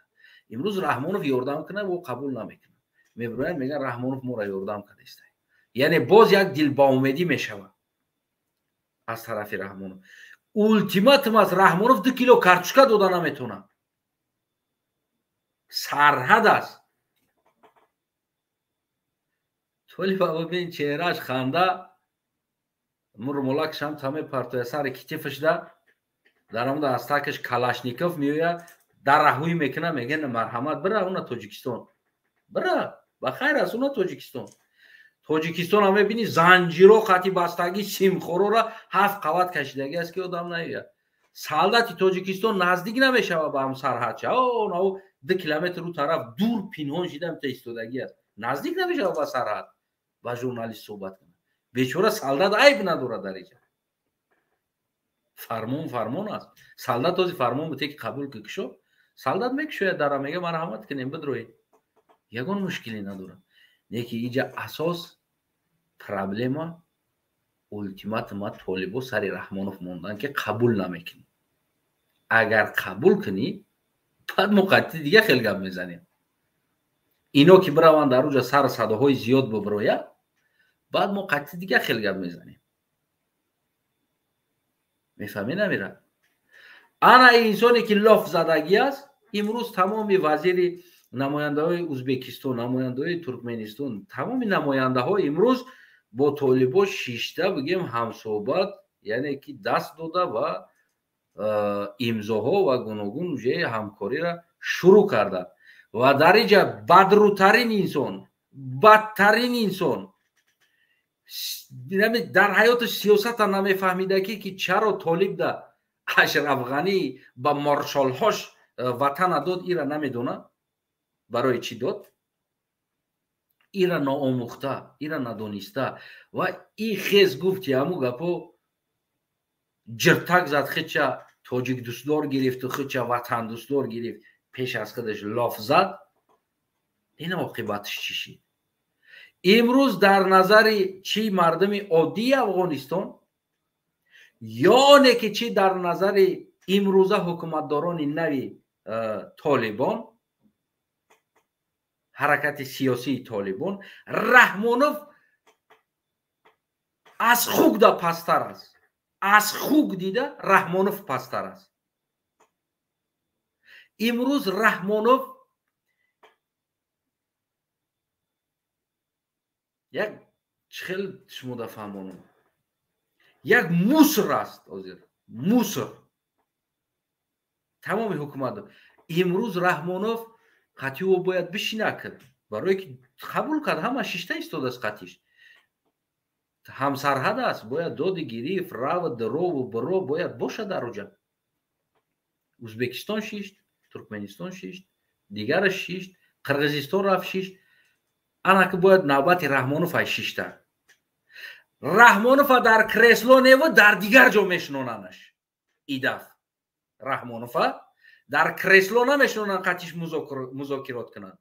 Имрӯз Раҳмонов ёрдам кунад, ӯ қабул намекунад. Мебироянд, мегӯянд Раҳмонов моро ёрдам кардааст. Яъне боз як дилбаумедӣ мешавад аз тарафи Раҳмонов. Ултиматум аст, Раҳмонов 2 кило картошка дода наметавонад. Сарҳад аст. Толиба бибин, чеҳрааш ханда, мурмолакшам таме партоя сари китифашда, дар ҳамуда аз такаш Калашников меояд, дараҳӯй мекунад, мегӯяд марҳамат, бира уна Тоҷикистон, бира ба хайр аст уна Тоҷикистон. Тоҷикистон ҳам мебинӣ занҷиро қати бастагӣ, симхорора 7 қават кашидагӣ аст ки одам наояд. Солдати Тоҷикистон наздик намешавад ба ҳам сарҳадча, нав 2 километр ӯ тараф дур пинҳон шида мета истодагӣ аст, наздик намешавад ба сарҳад, ба журналист суҳбат кунад. Бечора солдат айб надорад дар иҷа. Фармон фармон аст. Солдат този фармон буте ки қабул кушо, солдат мекушояд дара, мега марҳамат кунем, бидроед, ягон мушкиле надорад. Неки иҷа асос проблема ултиматума толибо сари Раҳмонов мондан ки қабул намекунӣ. Агар қабул кунӣ, баъд мо қатъи дига хел гап мезанем. Ино ки бираванд дар уҷа сар садоҳои зиёд бибирояд, баъд мо қатъи дига хел гап мезанем. Мефаҳмӣ намира? Ана инсоне ки лоф задагӣ аст, имрӯз тамоми вазири намояндаҳои Узбекистон, намояндаҳои Туркменистон, тамоми намояндаҳо имрӯз бо толибо шишта бигем ҳамсӯҳбат, яъне ки даст дода ва имзоҳо ва гуногун уже ҳамкориро шурӯъ карданд. Ва дар инҷа бадрӯтарин инсон, бадтарин инсон дар ҳаёти сиёсата намефаҳмидагӣ ки чаро толиб да Ашраф Ғанӣ ба маршалҳош ватана дод, ира намедонад барои чӣ дод, ира ноомӯхта, ира надониста ва и хез гуфт ки ҳамун гапо ҷиртак зад, хича тоҷикдӯстдор гирифту хича ватандӯстдор гирифт, пеш аз худаш лоф зад. Ин оқибаташ чӣ шид? Имрӯз дар назари чӣ мардуми оддии Афғонистон, ёне ки чӣ дар назари имрӯза ҳукуматдорони нави Толибон, ҳаракати сиёсии Толибон, Раҳмонов аз хук да пасттар аст. Аз хук дида Раҳмонов пасттар аст. Имрӯз Раҳмонов як хел шумо да фаҳмонам, як муср аст. Ҳозир муср тамоми ҳукумат. Имрӯз Раҳмонов қатъи ӯ бояд бишина кард, барое ки қабул кард, ҳама шишта истодааст қатъиш. Ҳамсарҳад аст, бояд доди гирифт, рав, дарову биро бояд бошад дар уҷа. Узбекистон шишт, Туркменистон шишт, дигараш шишт, Қирғизистон рафт шишт. Ана ки бояд навбати Раҳмонов ай шишта. Раҳмонова дар кресло неву дар дигар ҷо мешинонанаш. Идаф Раҳмонова дар кресло намешинонанд қатиш музокирот кунанд.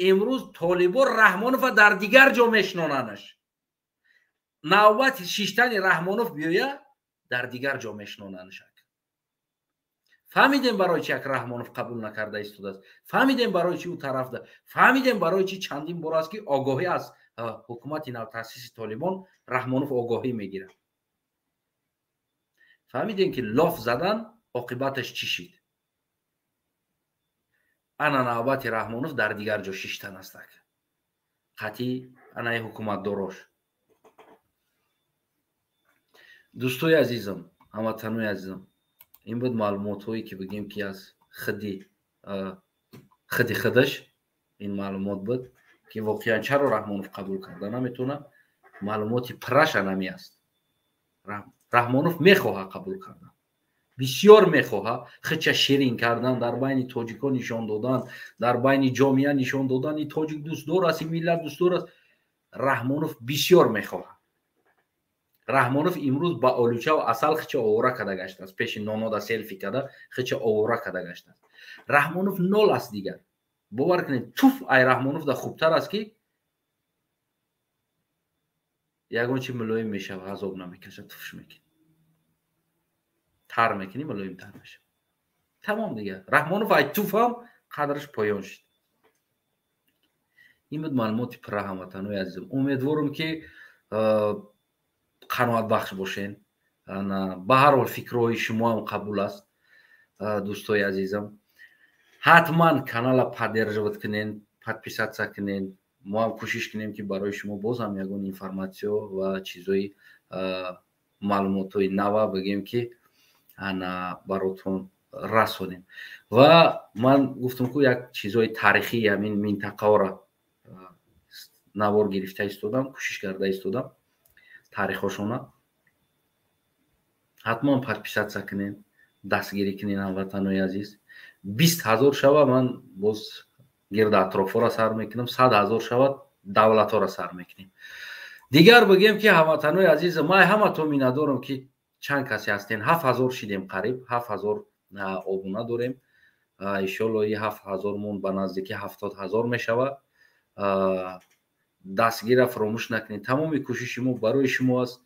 Имрӯз толибо Раҳмонова дар дигар ҷо мешинонанаш. Навбати шиштани Раҳмонов биёя, дар дигар ҷо мешинонанаш. Фаҳмидем барои чи як Раҳмонов қабул накарда истодааст, фаҳмидем барои чи ӯ тараф да, фаҳмидем барои чи чандин бор аст ки огоҳӣ аз ҳукумати навтаъсиси Толибон Раҳмонов огоҳӣ мегирад. Фаҳмидем ки лоф задан оқибаташ чӣ шид. Ана навбати Раҳмонов дар дигар ҷо шиштан аст, қатъи анаи ҳукуматдорош. Дӯстои азизам, ҳамватанои азизам, ин буд маълумотҳое ки бигем ки аз худи худаш ин маълумот буд ки воқеан чаро Раҳмонов қабул карда наметавонад. Маълумоти пурраш анами аст. Раҳмонов мехоҳад қабул кардан, бисёр мехоҳад хича ширин кардан, дар байни тоҷикҳо нишон додан, дар байни ҷомеа нишон додан, и тоҷик дӯстдор аст, и миллат дӯстдор аст. Раҳмонов бисёр мехоҳад. Раҳмонов имрӯз ба олучаву асал хича овора карда гаштааст, пеши нонода селфи карда хича овора карда гаштааст. Раҳмонов нол аст дигар. Бовар кунед, туф ай Раҳмонов да хубтар аст, ки ягон чи мулоим мешава, азоб намекашад, туфш мекунӣ, тар мекунӣ, мулоимтар мешава. Тамом дигар. Раҳмонов ай туфам қадраш поён шуд. Ин буд маълумоти пурра, ҳамватанои азизам. Умедворам, ки қаноатбахш бошен. Ба ҳар ҳол фикрҳои шумоам қабул аст, дӯстои азизам. Ҳатман канала поддерживать кунен, подписаться кунен. Мо ҳам кӯшиш кунем, ки барои шумо боз ҳам ягон информатсиё ва чизои маълумотҳои нава бигем, ки ана баротон расонем. Ва ман гуфтам, ку як чизои таърихии ҳамин минтақаҳоро навор гирифта истодам, кӯшиш карда истодам таърихҳошона. Ҳатман подписаться кунен, дастгирӣ кунен, ҳамватанои азиз. 20 000 шава, ман боз гирда атрофҳоро сар мекунам, 100 000 шавад, давлатҳоро сар мекунем. Дигар бигем, ки ҳамватанои азиз, ман ҳаматон миннатдорам, ки чанд касе ҳастен. 7000 шидем, қариб 7000 обуна дорем. Иншолло, и 7000мон ба наздики 70 000 мешавад. Дастгира фаромӯш накунед. Тамоми кӯшиши мо барои шумо аст.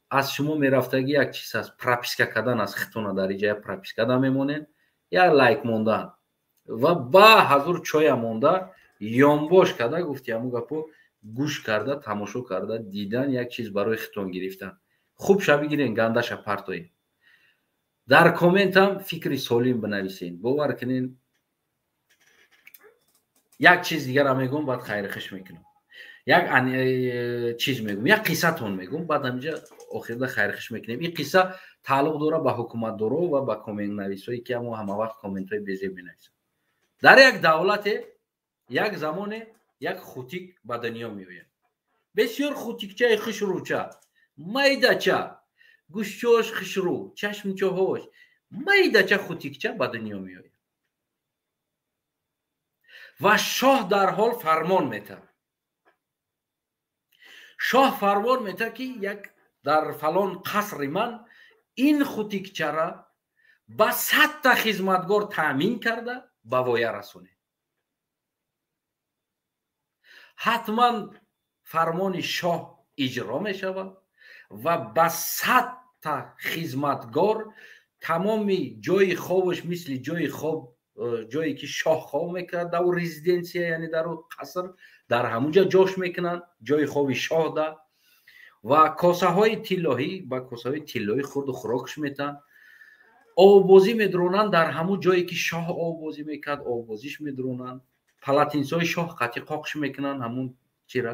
Аз шумо мерафтагӣ як чиз аст: прописка кардан аст. Хитона дар иҷа як прописка да мемонед, як лайк мондан ва ба ҳазур чоя монда, ёнбош карда, гуфти ҳамун гапо, гӯш карда, тамошо карда, дидан, як чиз барои хитон гирифтан. Хуб ша бигирен, гандаша партоед. Дар комментам фикри солим бинависен. Бовар кунен, як чиз дигарам мегӯм, баъд хайрихиш мекунам. Як чиз мегӯм, як қиссатон мегӯм, баъд ҳаминҷа охирда хайрихиш мекунем. Ин қисса тааллуқ дорад ба ҳукуматдоро ва ба комментнависҳое, ки ҳамо ҳамавақт комментҳои безеб менависанд. Дар як давлате як замоне як хутик ба дунё меояд, бисёр хутикчаи хушрӯча, майдача, гӯшчош хушрӯ, чашмчоҳош майдача, хутикча ба дунё меояд. Ва шоҳ дарҳол фармон метавад. Шоҳ фармон метавад, ки як дар фалон қасри ман ин хутикчара ба 100-та хизматгор таъмин карда ба воя расонед. Ҳатман фармони шоҳ иҷро мешавад ва ба 100-та хизматгор тамоми ҷои хобаш мисли ҷои хоб, ҷое ки шоҳ хоб мекард дар резиденсия, яъне дар қаср, дар ҳамунҷа ҷош мекунанд, ҷои хоби шоҳ да, ва косаҳои тиллоҳӣ, ба косаҳои тиллоӣ хурду хӯрокш метаҳанд, оббозӣ медронанд дар ҳамун ҷое ки шоҳ оббозӣ мекард, оббозиш медронанд, полотенце ҳои шоҳ қатӣ қоқш мекунанд ҳамун чира.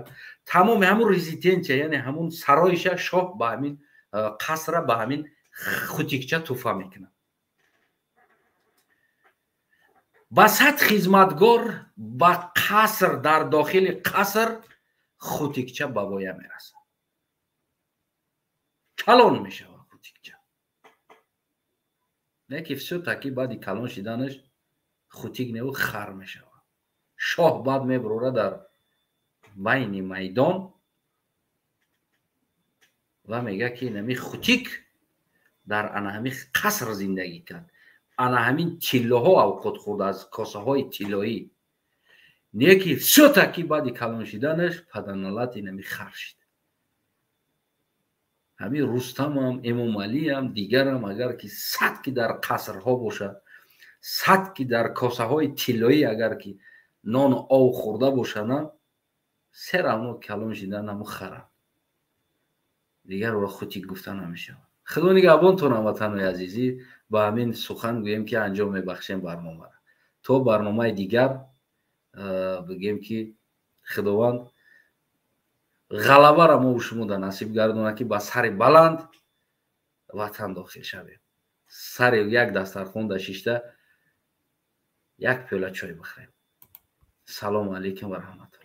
Тамоми ҳамун резиденсия, яъне ҳамун сароиша шоҳ ба ҳамин қасра ба ҳамин хутикча туҳфа мекунад. Ба 100 хизматгор ба қаср, дар дохили қаср хутикча ба воя мерасад. Калон мешавад хутикча, не ки всё-таки баъди калон шиданаш хутик неву хар мешавад. Шоҳ баъд мебурора дар байни майдон ва мегӯяд, ки инами хутик дар ана ҳамин қаср зиндагӣ кард, ана ҳамин тиллоҳо авқот хӯрд аз косаҳои тиллоӣ, не ки всё-таки баъди калон шиданаш паданалат инами хар шид. Ҳамин Рустамам, Эмомалиам, дигарам агар ки сад ки дар қасрҳо бошад, сад ки дар косаҳои тиллоӣ агар ки нону ов хӯрда бошадам, всё равно калон шидан ҳаму харам, дигар ӯро хутик гуфта намешавад. Худо нигаҳбонтон, ҳамватанои азизӣ. Ба ҳамин сухан гӯем, ки анҷом мебахшем барномаро. То барномаи дигар бигем, ки Худованд ғалабаро мо шумо да насиб гардонад, ки ба сари баланд ватан дохил шавем, сари як дастархон да шишта як пиёла чой бихӯрем. Салому алайкум ва раҳматулло.